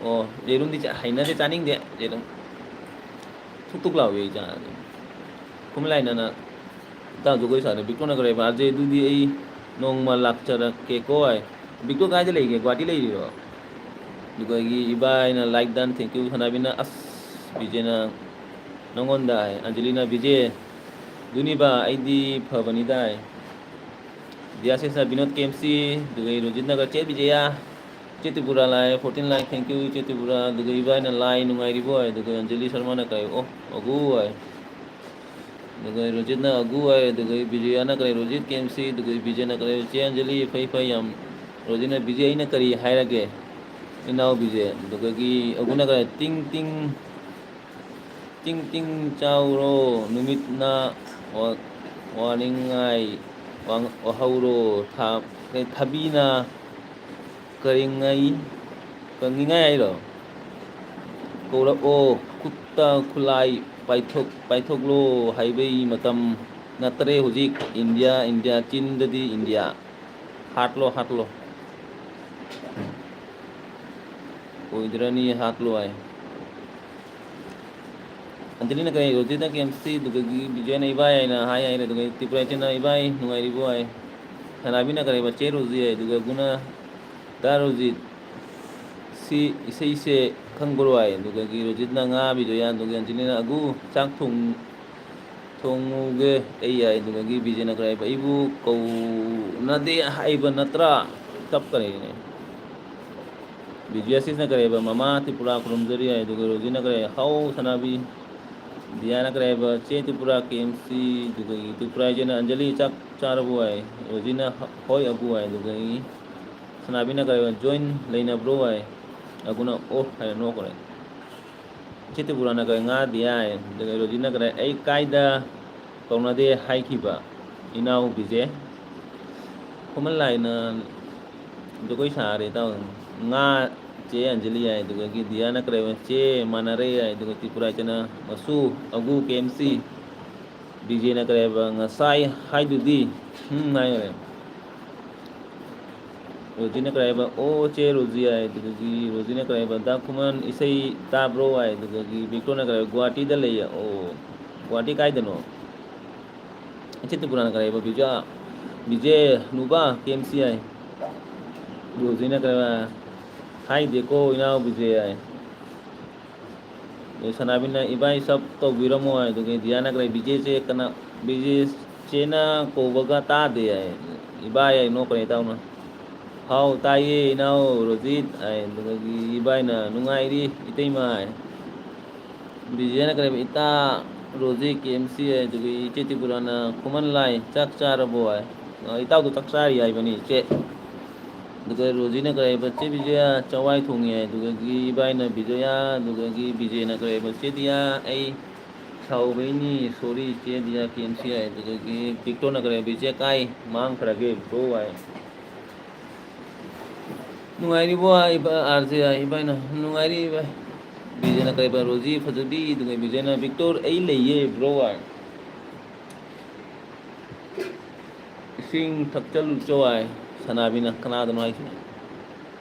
ꯑꯣ, ꯌꯦꯔꯨꯝꯗꯤ ꯆꯥ-, ꯍꯩꯅꯗꯦ, ꯆꯥꯅꯤꯡꯗꯦ ꯌꯦꯔꯨꯝ꯫ ꯊꯨꯛ ꯊꯨꯛ ꯂꯥꯎꯋꯦ ꯑꯩ ꯆꯥꯔꯗꯤ꯫ ꯈꯨꯃꯟ ꯂꯥꯏꯅꯅ ꯏꯇꯥꯎ ꯖꯒꯣꯏ ꯁꯥꯔꯦ꯫ ꯕꯤꯛꯇꯣꯅ ꯀꯔꯤ ꯍꯥꯏꯕ? "ꯑꯥꯔꯖꯦ, ꯑꯗꯨꯗꯤ ꯑꯩ ꯅꯣꯡꯃ ꯂꯥꯛꯆꯔꯛꯀꯦꯀꯣ ꯍꯥꯏ꯫ ꯕꯤꯛꯇꯣ ꯀꯥꯏꯗ ꯂꯩꯒꯦ? ꯒꯨꯍꯥꯇꯤ ꯂꯩꯔꯤꯔꯣ? ꯑꯗꯨꯒ ꯑꯩꯒꯤ ꯏꯕꯥꯏꯅ like done, thank you꯫ ꯁꯅꯥꯕꯤꯅ, "ꯑꯁ, ꯕꯤꯖꯦꯅ ꯅꯪꯉꯣꯟꯗ" ꯍꯥꯏ꯫ ꯑꯟꯖꯂꯤꯅ, "ꯕꯤꯖꯦ, ꯑꯗꯨꯅꯤꯕ, ꯑꯩꯗꯤ ꯐꯕꯅꯤꯗꯥꯏ"꯫ ꯗꯤꯌꯥꯁꯤꯁꯅ, "ꯕꯤꯅꯣꯗ ꯀꯦ ꯑꯦꯝ ꯁꯤ", ꯑꯗꯨꯒ ꯔꯣꯖꯤꯠꯅꯒ, "ꯆꯦ ꯕꯤꯖꯌꯥ, ꯆꯦ ꯇ꯭ꯔꯤꯄꯨꯔꯥ ꯂꯥꯛꯑꯦ, fourteen like, thank you, ꯆꯦ ꯇ꯭ꯔꯤꯄꯨꯔꯥ"꯫ ꯑꯗꯨꯒ ꯏꯕꯥꯏꯅ, "ꯂꯥꯏ ꯅꯨꯡꯉꯥꯏꯔꯤꯕꯣ?" ꯍꯥꯏ꯫ ꯑꯗꯨꯒ ꯑꯟꯖꯂꯤ ꯁꯔꯃꯅ ꯀꯔꯤ, "ꯑꯣ, ꯑꯒꯨ" ꯍꯥꯏ꯫ ꯑꯗꯨꯒ ꯔꯣꯖꯤꯠꯅ "ꯑꯒꯨ" ꯍꯥꯏ꯫ ꯑꯗꯨꯒ ꯕꯤꯖꯌꯥꯅ ꯀꯔꯤ, "ꯔꯣꯖꯤꯠ ꯀꯦ ꯑꯦꯝ ꯁꯤ"꯫ ꯑꯗꯨꯒ ꯕꯤꯖꯦꯅ ꯀꯔꯤ, "ꯆꯦ ꯑꯟꯖꯂꯤ, ꯐꯩ ꯐꯩ ꯌꯥꯝ"꯫ ꯔꯣꯖꯤꯠꯅ, "ꯕꯤꯖꯦ, ꯑꯩꯅ ꯀꯔꯤ ꯍꯥꯏꯔꯒꯦ, ꯏꯅꯥꯎ ꯕꯤꯖꯦ?" ꯑꯗꯨꯗꯒꯤ ꯑꯒꯨꯅ ꯀꯔꯤ, "ꯇꯤꯡ ꯇꯤꯡ, ꯇꯤꯡ ꯇꯤꯡ ꯆꯥꯎꯔꯣ, ꯅꯨꯃꯤꯠꯅ ꯋꯥ-, ꯋꯥꯅꯤꯡꯉꯥꯏ ꯋꯥ-, ꯋꯥꯍꯧꯔꯣ, ꯊꯥ-, ꯊꯕꯤꯅ ꯀꯔꯤꯉꯩ, ꯀꯪꯉꯤꯉꯥꯏ ꯍꯥꯏꯔꯣ? ꯀꯧꯔꯛꯑꯣ, ꯈꯨꯠꯇ ꯈꯨꯠꯂꯥꯏ ꯄꯥꯏꯊꯣꯛ-, ꯄꯥꯏꯊꯣꯛꯂꯣ ꯍꯥꯏꯕꯒꯤ ꯃꯇꯝ ꯅꯠꯇ꯭ꯔꯦ ꯍꯧꯖꯤꯛ꯫ ꯏꯟꯗꯤꯌꯥ, ꯏꯟꯗꯤꯌꯥ, ꯆꯤꯟꯗꯗꯤ ꯏꯟꯗꯤꯌꯥ꯫ ꯍꯥꯠꯂꯣ, ꯍꯥꯠꯂꯣ꯫ ꯑꯣꯏꯗ꯭ꯔꯅꯤ, ꯍꯥꯠꯂꯣ ꯍꯥꯏ꯫ ꯑꯟꯖꯂꯤꯅ ꯀꯔꯤ, ꯔꯣꯖꯤꯠꯅ ꯀꯦ ꯑꯦꯝ ꯁꯤ, ꯑꯗꯨꯗꯒꯤ ꯕꯤꯖꯣꯏꯅ ꯏꯕꯥꯏ ꯍꯥꯏꯅ ꯍꯥꯏ ꯍꯥꯏꯔꯦ, ꯑꯗꯨꯒ ꯇ꯭ꯔꯤꯄꯨꯔꯥ ꯏꯆꯦꯅ, "ꯏꯕꯥꯏ, ꯅꯨꯡꯉꯥꯏꯔꯤꯕꯣ?" ꯍꯥꯏ꯫ ꯁꯅꯥꯕꯤꯅ ꯀꯔꯤꯕ, "ꯆꯦ ꯔꯣꯖꯤ" ꯍꯥꯏ, ꯑꯗꯨꯒ ꯒꯨꯅ, "ꯗꯥ ꯔꯣꯖꯤꯠ, ꯁꯤ ꯏꯁꯩꯁꯦ ꯈꯪꯕ꯭ꯔꯣ?" ꯍꯥꯏ꯫ ꯑꯗꯨꯗꯒꯤ ꯔꯣꯖꯤꯠꯅ, "ꯉꯥ", ꯕꯤꯖꯣꯌꯥ, ꯑꯗꯨꯒ ꯑꯟꯖꯂꯤꯅ, "ꯑꯒꯨ, ꯆꯥꯛ ꯊꯣꯡ-, ꯊꯣꯡꯉꯨꯒꯦ ꯑꯩ" ꯍꯥꯏ꯫ ꯑꯗꯨꯗꯒꯤ ꯕꯤꯖꯦꯅ ꯀꯔꯤ ꯍꯥꯏꯕ, "ꯑꯩꯕꯨ ꯀꯧꯅꯗꯦ ꯍꯥꯏꯕ ꯅꯠꯇ꯭ꯔꯥ?" ꯀꯞꯀꯅꯤꯅꯦ꯫ ꯕꯤꯖꯦ ꯑꯁꯤꯁꯅ ꯀꯔꯤ ꯍꯥꯏꯕ, "ꯃꯃꯥ ꯇ꯭ꯔꯤꯄꯨꯔꯥ ꯈꯨꯔꯨꯝꯖꯔꯤ" ꯍꯥꯏ꯫ ꯑꯗꯨꯒ ꯔꯣꯖꯤꯅ ꯀꯔꯤ ꯍꯥꯏ, "ꯍꯥꯎ ꯁꯅꯥꯕꯤ"꯫ ꯗꯤꯌꯥꯅ ꯀꯔꯤ ꯍꯥꯏꯕ, "ꯆꯦ ꯇ꯭ꯔꯤꯄꯨꯔꯥ ꯀꯦ ꯑꯦꯝ ꯁꯤ", ꯑꯗꯨꯗꯒꯤ ꯇ꯭ꯔꯤꯄꯨꯔꯥ ꯏꯆꯦꯅ, "ꯑꯟꯖꯂꯤ, ꯆꯥꯛ ꯆꯥꯔꯕꯣ?" ꯍꯥꯏ꯫ ꯔꯣꯖꯤꯅ, "ꯍꯣꯏ ꯑꯒꯨ" ꯍꯥꯏ꯫ ꯑꯗꯨꯗꯒꯤ ꯁꯅꯥꯕꯤꯅ ꯀꯔꯤ ꯍꯥꯏꯕ, "ꯖꯣꯏꯟ ꯂꯩꯅꯕ꯭ꯔꯣ?" ꯍꯥꯏ꯫ ꯑꯒꯨꯅ "ꯑꯣ" ꯍꯥꯏꯅ ꯅꯣꯛꯈ꯭ꯔꯦ꯫ ꯆꯦ ꯇ꯭ꯔꯤꯄꯨꯔꯥꯅ ꯀꯔꯤ, "ꯉꯥ ꯗꯤꯌꯥ" ꯍꯥꯏ꯫ ꯑꯗꯨꯒ ꯔꯣꯖꯤꯅ ꯀꯔꯤ, "ꯑꯩ ꯀꯥꯏꯗ ꯀꯧꯅꯗꯦ ꯍꯥꯏꯈꯤꯕ, ꯏꯅꯥꯎ ꯕꯤꯖꯦ?" ꯈꯨꯃꯟ ꯂꯥꯏꯅ ꯖꯒꯣꯏ ꯁꯥꯔꯦ ꯇꯥꯎ꯫ "ꯉꯥ", ꯆꯦ ꯑꯟꯖꯂꯤ ꯍꯥꯏ꯫ ꯑꯗꯨꯗꯒꯤ ꯗꯤꯌꯥꯅ ꯀꯔꯤ ꯍꯥꯏꯕ, "ꯆꯦ ꯃꯥꯟꯅꯔꯦ" ꯍꯥꯏ꯫ ꯑꯗꯨꯒ ꯇ꯭ꯔꯤꯄꯨꯔꯥ ꯏꯆꯦꯅ, "ꯃꯁꯨ ꯑꯒꯨ ꯀꯦ ꯑꯦꯝ ꯁꯤ"꯫ ꯕꯤꯖꯦꯅ ꯀꯔꯤ ꯍꯥꯏꯕ, "ꯉꯁꯥꯏ ꯍꯥꯏꯗꯨꯗꯤ"꯫ "ꯍꯨꯝ" ꯍꯥꯏꯈꯔꯦ꯫ ꯔꯣꯖꯤꯅ ꯀꯔꯤ ꯍꯥꯏꯕ, "ꯑꯣ ꯆꯦ ꯔꯣꯖꯤ" ꯍꯥꯏ꯫ ꯑꯗꯨꯗꯒꯤ ꯔꯣꯖꯤꯅ ꯀꯔꯤ ꯍꯥꯏꯕ, "ꯗꯥ ꯈꯨꯃꯟ, ꯏꯁꯩ ꯇꯥꯕ꯭ꯔꯣ?" ꯍꯥꯏ꯫ ꯑꯗꯨꯗꯒꯤ ꯕꯤꯛꯇꯣꯅ ꯀꯔꯤ ꯍꯥꯏꯕ, "ꯒꯨꯍꯥꯇꯤꯗ ꯂꯩꯌꯦ"꯫ "ꯑꯣ, ꯒꯨꯍꯥꯇꯤ ꯀꯥꯏꯗꯅꯣ?" ꯏꯆꯦ ꯇ꯭ꯔꯤꯄꯨꯔꯥꯅ ꯀꯔꯤ ꯍꯥꯏꯕ, "ꯕꯤꯖꯨ, ꯕꯤꯖꯦ ꯅꯨꯕ ꯀꯦ ꯑꯦꯝ ꯁꯤ ꯍꯥꯏ꯫ ꯔꯣꯖꯤꯅ ꯀꯩꯅꯣ, ꯍꯥꯏꯗꯦꯀꯣ ꯏꯅꯥꯎ ꯕꯤꯖꯦ ꯍꯥꯏ꯫ ꯑꯗꯩ ꯁꯅꯥꯕꯤꯅ ꯏꯕꯥꯏ ꯁꯞ ꯇꯧꯕꯤꯔꯝꯃꯣ ꯍꯥꯏ꯫ ꯑꯗꯨꯒ ꯗꯤꯌꯥꯅ ꯀꯔꯤ, ꯕꯤꯖꯦꯁꯦ ꯀꯅꯥ, ꯕꯤꯖꯦ ꯆꯦꯅ ꯀꯧꯕꯒ ꯇꯥꯗꯦ ꯍꯥꯏ꯫ ꯏꯕꯥꯏ ꯍꯥꯏ ꯅꯣꯛꯈ꯭ꯔꯦ ꯏꯇꯥꯎꯅ꯫ ꯍꯥꯎ ꯇꯥꯏꯌꯦ ꯏꯅꯥꯎ ꯔꯣꯖꯤꯠ ꯍꯥꯏ꯫ ꯑꯗꯨꯗꯒꯤ ꯏꯕꯥꯏꯅ ꯅꯨꯡꯉꯥꯏꯔꯤ ꯏꯇꯩꯃ ꯍꯥꯏ꯫ ꯕꯤꯖꯦꯅ ꯀꯔꯤ, ꯏꯇꯥ ꯔꯣꯖꯤ ꯀꯦ ꯑꯦꯝ ꯁꯤ ꯍꯥꯏ꯫ ꯑꯗꯨꯒꯤ ꯏꯆꯦ ꯇ꯭ꯔꯤꯄꯨꯔꯥꯅ ꯈꯨꯃꯟ ꯂꯥꯏ ꯆꯥꯛ ꯆꯥꯔꯕꯣ ꯍꯥꯏ꯫ ꯑ, ꯏꯇꯥꯎꯗꯣ ꯆꯥꯛ ꯆꯥꯔꯤ ꯍꯥꯏꯕꯅꯤ ꯏꯆꯦ꯫ ꯑꯗꯨꯒ ꯔꯣꯖꯤꯅ ꯀꯔꯤ ꯍꯥꯏꯕ, "ꯆꯦ ꯕꯤꯖꯌꯥ ꯆꯋꯥꯏ ꯊꯣꯡꯉꯤ" ꯍꯥꯏ꯫ ꯑꯗꯨꯗꯒꯤ ꯏꯕꯥꯏꯅ ꯕꯤꯖꯌꯥ, ꯑꯗꯨꯗꯒꯤ ꯕꯤꯖꯦꯅ ꯀꯔꯤ ꯍꯥꯏꯕ, "ꯆꯦ ꯗꯤꯌꯥ ꯑꯩ ꯁꯥꯎꯕꯩꯅꯤ, ꯁꯣꯔꯤ ꯆꯦ ꯗꯤꯌꯥ ꯀꯦ ꯑꯦꯝ ꯁꯤ" ꯍꯥꯏ꯫ ꯑꯗꯨꯗꯒꯤ ꯕꯤꯛꯇꯣꯅ ꯀꯔꯤ ꯍꯥꯏꯕ, "ꯏꯆꯦ ꯀꯥꯏ ꯃꯥꯡꯈ꯭ꯔꯒꯦ ꯕ꯭ꯔꯣ" ꯍꯥꯏ꯫ ꯅꯨꯡꯉꯥꯏꯔꯤꯕꯣ ꯏꯕ-, ꯑꯥꯔ ꯖꯦ ꯍꯥꯏ, ꯏꯕꯥꯏꯅ, "ꯅꯨꯡꯉꯥꯏꯔꯤ ꯏꯕꯥꯏ"꯫ ꯕꯤꯖꯦꯅ ꯀꯔꯤ ꯍꯥꯏꯕ, ꯔꯣꯖꯤ ꯐꯖꯕꯤ, ꯑꯗꯨꯒ ꯕꯤꯖꯦꯅ, "ꯕꯤꯛꯇꯣꯔ ꯑꯩ ꯂꯩꯌꯦ ꯕ꯭ꯔꯣ" ꯍꯥꯏ꯫ "ꯏꯁꯤꯡ ꯊꯛꯆꯜꯂꯨꯆꯣ" ꯍꯥꯏ ꯁꯅꯥꯕꯤꯅ꯫ ꯀꯅꯥꯗꯅꯣ ꯍꯥꯏꯁꯦ?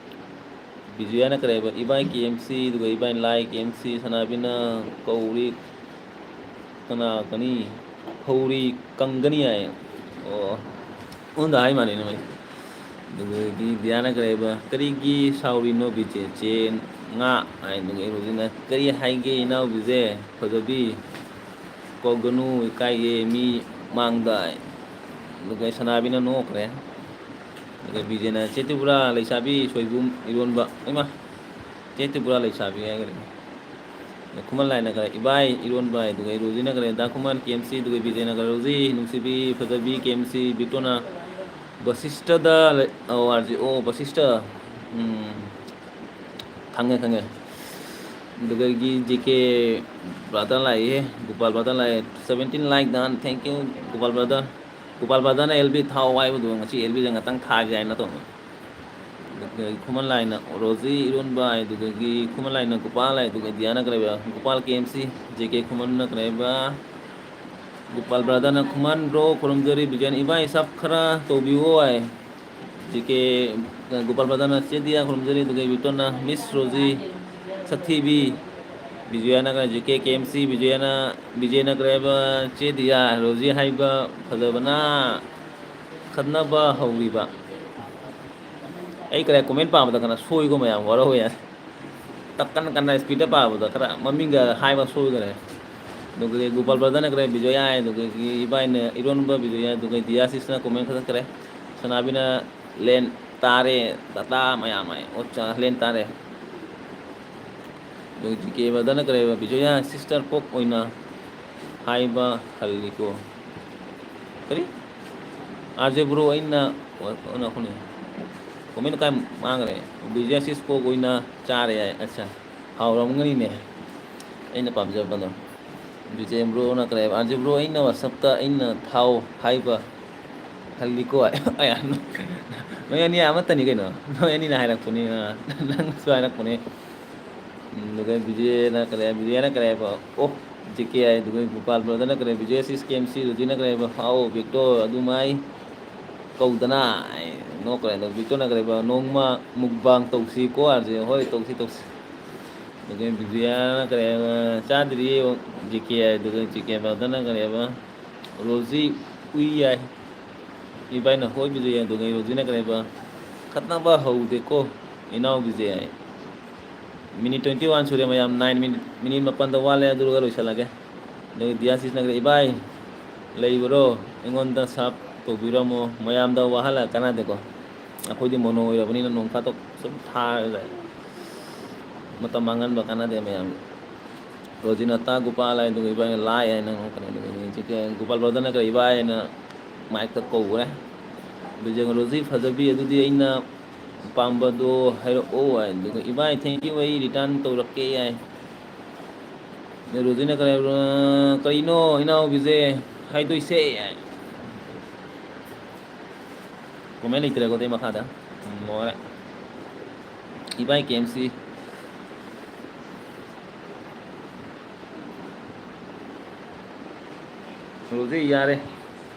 ꯕꯤꯖꯨꯌꯥꯅ ꯀꯔꯤ ꯍꯥꯏꯕ? "ꯏꯕꯥꯏ ꯀꯦ ꯑꯦꯝ ꯁꯤ", ꯑꯗꯨꯒ ꯏꯕꯥꯏ ꯂꯥꯏ ꯀꯦ ꯑꯦꯝ ꯁꯤ꯫ ꯁꯅꯥꯕꯤꯅ ꯀꯧꯔꯤ, "ꯀꯅꯥ ꯀꯅꯤ? ꯐꯧꯔꯤ ꯀꯪꯒꯅꯤ" ꯍꯥꯏ꯫ ꯑꯣ, ꯑꯣꯟꯗ ꯍꯥꯏ ꯃꯥꯜꯂꯦꯅꯦ ꯃꯣꯏ꯫ ꯑꯗꯨꯗꯒꯤ ꯗꯤꯌꯥꯅ ꯀꯔꯤ ꯍꯥꯏꯕ? "ꯀꯔꯤꯒꯤ ꯁꯥꯎꯔꯤꯅꯣ ꯕꯤꯖꯦ? ꯆꯦ ꯉꯥ" ꯍꯥꯏ꯫ ꯑꯗꯨꯒ ꯏꯔꯨꯕꯤꯅ, "ꯀꯔꯤ ꯍꯥꯏꯒꯦ ꯏꯅꯥꯎꯕꯤꯖꯦ? ꯐꯖꯕꯤ ꯀꯧꯒꯅꯨ, ꯏꯀꯥꯏꯌꯦ ꯃꯤ ꯃꯥꯡꯗ" ꯍꯥꯏ꯫ ꯑꯗꯨꯒ ꯁꯅꯥꯕꯤꯅ ꯅꯣꯛꯈ꯭ꯔꯦ꯫ ꯑꯗꯨꯒ ꯕꯤꯖꯦꯅ, "ꯆꯦ ꯇ꯭ꯔꯤꯄꯨꯔꯥ ꯂꯩꯁꯥꯕꯤ ꯁꯣꯏꯕꯨꯝ ꯏꯔꯣꯟꯕ", ꯏꯃꯥ, ꯆꯦ ꯇ꯭ꯔꯤꯄꯨꯔꯥ ꯂꯩꯁꯥꯕꯤ ꯍꯥꯏꯈ꯭ꯔꯦ꯫ ꯈꯨꯃꯟ ꯂꯥꯏꯅ ꯈꯔ, "ꯏꯕꯥꯏ ꯏꯔꯣꯟꯕ" ꯍꯥꯏ꯫ ꯑꯗꯨꯒ ꯔꯣꯖꯤꯅ ꯈꯔ, "ꯗꯥ ꯈꯨꯃꯟ ꯀꯦ ꯑꯦꯝ ꯁꯤ", ꯑꯗꯨꯒ ꯕꯤꯖꯦꯅ ꯈꯔ, "ꯔꯣꯖꯤ ꯅꯨꯡꯁꯤꯕꯤ ꯐꯖꯕꯤ ꯀꯦ ꯑꯦꯝ ꯁꯤ", ꯕꯤꯇꯣꯅ, "ꯕꯁꯤꯁꯇꯗ ꯂꯩ-, ꯑꯣ, ꯑꯥꯔ ꯖꯤ, ꯑꯣ, ꯕꯁꯤꯁꯇ"꯫ ꯎꯝ, ꯈꯪꯉꯦ, ꯈꯪꯉꯦ꯫ ꯑꯗꯨꯗꯒꯤ ꯖꯦ ꯀꯦ ꯕ꯭ꯔꯥꯗꯔ ꯂꯥꯛꯏꯍꯦ, ꯒꯣꯄꯥꯜ ꯕ꯭ꯔꯥꯗꯔ ꯂꯥꯛꯑꯦ, "seventeen like done, thank you Gopal brother". Gopal ꯕ꯭ꯔꯥꯗꯔꯅ "ꯑꯦꯜ ꯕꯤ ꯊꯥꯎ" ꯍꯥꯏꯕꯗꯣ ꯉꯁꯤ "ꯑꯦꯜ ꯕꯤꯁꯦ" ꯉꯥꯛꯇꯪ ꯊꯥꯒꯦ ꯍꯥꯏꯅ ꯇꯧꯕꯅꯦ꯫ ꯑꯗꯨꯗꯒꯤ ꯈꯨꯃꯟ ꯂꯥꯏꯅ ꯔꯣꯖꯤ ꯏꯔꯣꯟꯕ ꯍꯥꯏ, ꯑꯗꯨꯗꯒꯤ ꯈꯨꯃꯟ ꯂꯥꯏꯅ ꯒꯣꯄꯥꯜ ꯍꯥꯏ, ꯑꯗꯨꯒ ꯗꯤꯌꯥꯅ ꯀꯔꯤ ꯍꯥꯏꯕ? ꯒꯣꯄꯥꯜ ꯀꯦ ꯑꯦꯝ ꯁꯤ, ꯖꯦ ꯀꯦ ꯈꯨꯃꯟꯅ ꯀꯔꯤ ꯍꯥꯏꯕ? ꯒꯣꯄꯥꯜ ꯕ꯭ꯔꯥꯗꯔꯅ, "ꯈꯨꯃꯟ ꯕ꯭ꯔꯣ ꯈꯨꯔꯨꯝꯖꯔꯤ", ꯕꯤꯖꯦꯟ ꯏꯕꯥꯏ ꯁꯞ ꯈꯔ ꯇꯧꯕꯤꯌꯣ ꯍꯥꯏ꯫ ꯖꯦ ꯀꯦ ꯒꯣꯄꯥꯜ ꯕ꯭ꯔꯥꯗꯔꯅ, "ꯆꯦ ꯗꯤꯌꯥ ꯈꯨꯔꯨꯝꯖꯔꯤ", ꯑꯗꯨꯒ ꯕꯤꯇꯣꯟꯅ, "ꯃꯤꯁ ꯔꯣꯖꯤ ꯁꯛꯊꯤꯕꯤ", ꯕꯤꯖꯌꯥꯅ ꯀꯔꯤ, ꯖꯦ ꯀꯦ ꯀꯦ ꯑꯦꯝ ꯁꯤ, ꯕꯤꯖꯌꯥꯅ, ꯕꯤꯖꯌꯅ ꯀꯔꯤ ꯍꯥꯏꯕ? "ꯆꯦ ꯗꯤꯌꯥ, ꯔꯣꯖꯤ ꯍꯥꯏꯕ ꯐꯖꯕꯅ"꯫ ꯈꯠꯅꯕ ꯍꯧꯔꯤꯕ꯫ ꯑꯩ ꯀꯔꯤ comment ꯄꯥꯕꯗ ꯀꯩꯅꯣ ꯁꯣꯏꯀꯣ ꯃꯌꯥꯝ, ꯋꯥꯔꯧꯕ ꯌꯥꯏ꯫ ꯇꯞ ꯀꯟꯅ ꯀꯟꯅ speed ꯄꯥꯕꯗ ꯈꯔ ꯃꯃꯤꯡꯒ ꯍꯥꯏꯕ ꯁꯣꯏꯈꯔꯦ꯫ ꯑꯗꯨꯒ ꯒꯣꯄꯥꯜ brotherꯅ ꯀꯔꯤ ꯕꯤꯖꯣꯌꯥ ꯍꯥꯏ, ꯑꯗꯨꯒ ꯏꯕꯥꯏꯅ ꯏꯔꯣꯟꯕ ꯕꯤꯖꯣꯌꯥ, ꯑꯗꯨꯒ ꯗꯤꯌꯥꯁꯤꯁꯅ comment ꯈꯛꯇ ꯀꯔꯦ꯫ ꯁꯅꯥꯕꯤꯅ ꯂꯦꯟ ꯇꯥꯔꯦ, ꯇꯥꯇꯥ ꯃꯌꯥꯝ ꯍꯥꯏ꯫ ꯑꯣ, ꯆꯥ, ꯂꯦꯟ ꯇꯥꯔꯦ꯫ ꯑꯗꯨꯒ ꯖꯤ ꯀꯦ brotherꯅ ꯀꯔꯤ ꯍꯥꯏꯕ? ꯕꯤꯖꯣꯌꯥ sister ꯄꯣꯛ ꯑꯣꯏꯅ ꯍꯥꯏꯕ ꯍꯜꯂꯤꯀꯣ꯫ ꯀꯔꯤ? ꯑꯥꯔ ꯖꯦ bro ꯑꯩꯅ, ꯑꯣ, ꯑꯣ, ꯅꯈꯣꯏꯅꯦ꯫ Comment ꯀꯥꯏ ꯃꯥꯡꯈ꯭ꯔꯦ? ꯕꯤꯖꯣꯌꯥ sister ꯄꯣꯛ ꯑꯣꯏꯅ ꯆꯥꯔꯦ ꯍꯥꯏ꯫ ꯑꯠꯆꯥ, ꯍꯥꯎꯔꯝꯒꯅꯤꯅꯦ꯫ ꯑꯩꯅ ꯄꯥꯝꯖꯕꯗꯣ꯫ ꯕꯤ ꯖꯦ ꯕ꯭ꯔꯣꯅ ꯀꯔꯤ ꯍꯥꯏꯕ? ꯑꯥꯔ ꯖꯦ ꯕ꯭ꯔꯣ, ꯑꯩꯅ WhatsAppꯇ ꯑꯩꯅ ꯊꯥꯎ ꯍꯥꯏꯕ ꯍꯜꯂꯤꯀꯣ꯫ ꯑꯌꯥ, ꯅꯣꯏ ꯑꯅꯤ ꯑꯃꯠꯇꯅꯤ ꯀꯩꯅꯣ꯫ ꯅꯣꯏ ꯑꯅꯤꯅ ꯍꯥꯏꯔꯛꯄꯅꯤ, ꯅꯪꯁꯨ ꯍꯥꯏꯔꯛꯄꯅꯤ꯫ ꯑꯗꯨꯒ ꯕꯤꯖꯦꯅ ꯀꯔꯤ ꯍꯥꯏ? ꯕꯤꯖꯦꯅ ꯀꯔꯤ ꯍꯥꯏꯕ? ꯑꯣ, ꯖꯦ ꯀꯦ ꯍꯥꯏ꯫ ꯑꯗꯨꯒ ꯒꯣꯄꯥꯜ brotherꯅ ꯀꯔꯤ ꯍꯥꯏ? ꯕꯤꯖꯦ ꯁꯤꯁ ꯀꯦ ꯑꯦꯝ ꯁꯤ ꯔꯨꯖꯤꯅ ꯀꯔꯤ ꯍꯥꯏꯕ? ꯍꯥꯎ, ꯕꯤꯛꯇꯣ, ꯑꯗꯨꯃꯥꯏ ꯀꯧꯗꯅ꯫ ꯑꯩ ꯅꯣꯛꯈ꯭ꯔꯦ꯫ ꯑꯗꯣ ꯕꯤꯛꯇꯣꯅ ꯀꯔꯤ ꯍꯥꯏꯕ? ꯅꯣꯡꯃ mukbang ꯇꯧꯁꯤꯀꯣ ꯍꯥꯏꯔꯁꯦ꯫ ꯍꯣꯏ, ꯇꯧꯁꯤ, ꯇꯧꯁꯤ꯫ ꯑꯗꯨꯒ ꯕꯤꯖꯌꯥꯅ ꯀꯔꯤ ꯍꯥꯏꯕ? ꯆꯥꯗ꯭ꯔꯤꯌꯦ꯫ ꯖꯦ ꯀꯦ ꯍꯥꯏ꯫ ꯑꯗꯨꯒ ꯖꯦ ꯀꯦ brotherꯅ ꯀꯔꯤ ꯍꯥꯏꯕ? ꯔꯣꯖꯤ ꯎꯏ ꯌꯥꯏ꯫ ꯏꯕꯥꯏꯅ ꯍꯣꯏ ꯕꯤꯖꯌꯥ꯫ ꯑꯗꯨꯒ ꯔꯣꯖꯤꯅ ꯀꯔꯤ ꯍꯥꯏꯕ? ꯈꯠꯅꯕ ꯍꯧꯗꯦꯀꯣ ꯏꯅꯥꯎ ꯕꯤꯖꯌꯥ ꯍꯥꯏ꯫ Minute twenty one ꯁꯨꯔꯦ ꯃꯌꯥꯝ, nine minute, minute ꯃꯥꯄꯟꯗ ꯋꯥꯠꯂꯦ, ꯑꯗꯨꯒ ꯂꯣꯏꯁꯤꯜꯂꯒꯦ꯫ ꯑꯗꯨꯒ ꯗꯤꯌꯥꯁꯤꯁꯅ ꯀꯔꯤ, ꯏꯕꯥꯏ ꯂꯩꯕ꯭ꯔꯣ? ꯑꯩꯉꯣꯟꯗ sub ꯇꯧꯕꯤꯔꯝꯃꯣ, ꯃꯌꯥꯝꯗ ꯋꯥꯍꯜꯂꯒ ꯀꯥꯟꯅꯗꯦꯀꯣ꯫ ꯑꯩꯈꯣꯏꯗꯤ mono ꯑꯣꯏꯔꯕꯅꯤꯅ ꯅꯣꯡ ꯐꯥꯗꯣꯛ ꯁꯨꯝ ꯊꯥꯔꯒ ꯂꯩ꯫ ꯃꯇꯝ ꯃꯥꯡꯍꯟꯕ ꯀꯥꯟꯅꯗꯦ ꯃꯌꯥꯝꯒꯤ꯫ ꯔꯣꯖꯤꯅꯇꯥ ꯒꯣꯄꯥꯜ ꯍꯥꯏꯗꯨꯒ ꯏꯕꯥꯏꯅ ꯂꯥꯏ ꯍꯥꯏꯅ ꯉꯥꯡꯉꯛꯀꯅꯤ꯫ ꯑꯗꯨꯒ ꯍꯧꯖꯤꯛꯀꯤ ꯒꯣꯄꯥꯜ brotherꯅ ꯀꯔꯤ ꯏꯕꯥꯏ ꯍꯥꯏꯅ micꯇ ꯀꯧꯈ꯭ꯔꯦ꯫ ꯕꯤꯖꯦ ꯔꯣꯖꯤ ꯐꯖꯕꯤ ꯑꯗꯨꯗꯤ ꯑꯩꯅ ꯄꯥꯝꯕꯗꯣ ꯍꯥꯏꯔꯛꯑꯣ ꯍꯥꯏ꯫ ꯑꯗꯨꯒ ꯏꯕꯥꯏ thank you, ꯑꯩ return ꯇꯧꯔꯛꯀꯦ ꯍꯥꯏ꯫ ꯔꯣꯖꯤꯅ ꯀꯔꯤ ꯍꯥꯏꯕ꯭ꯔꯣ? ꯀꯔꯤꯅꯣ ꯏꯅꯥꯎꯕꯤꯁꯦ ꯍꯥꯏꯗꯣꯏꯁꯦ? Comment ꯂꯩꯇ꯭ꯔꯦꯀꯣ ꯑꯗꯩ ꯃꯈꯥꯗ꯫ ꯎꯝ, ꯂꯣꯏꯔꯦ꯫ ꯏꯕꯥꯏ ꯀꯦ ꯑꯦꯝ ꯁꯤ꯫ ꯔꯣꯖꯤ ꯌꯥꯔꯦ꯫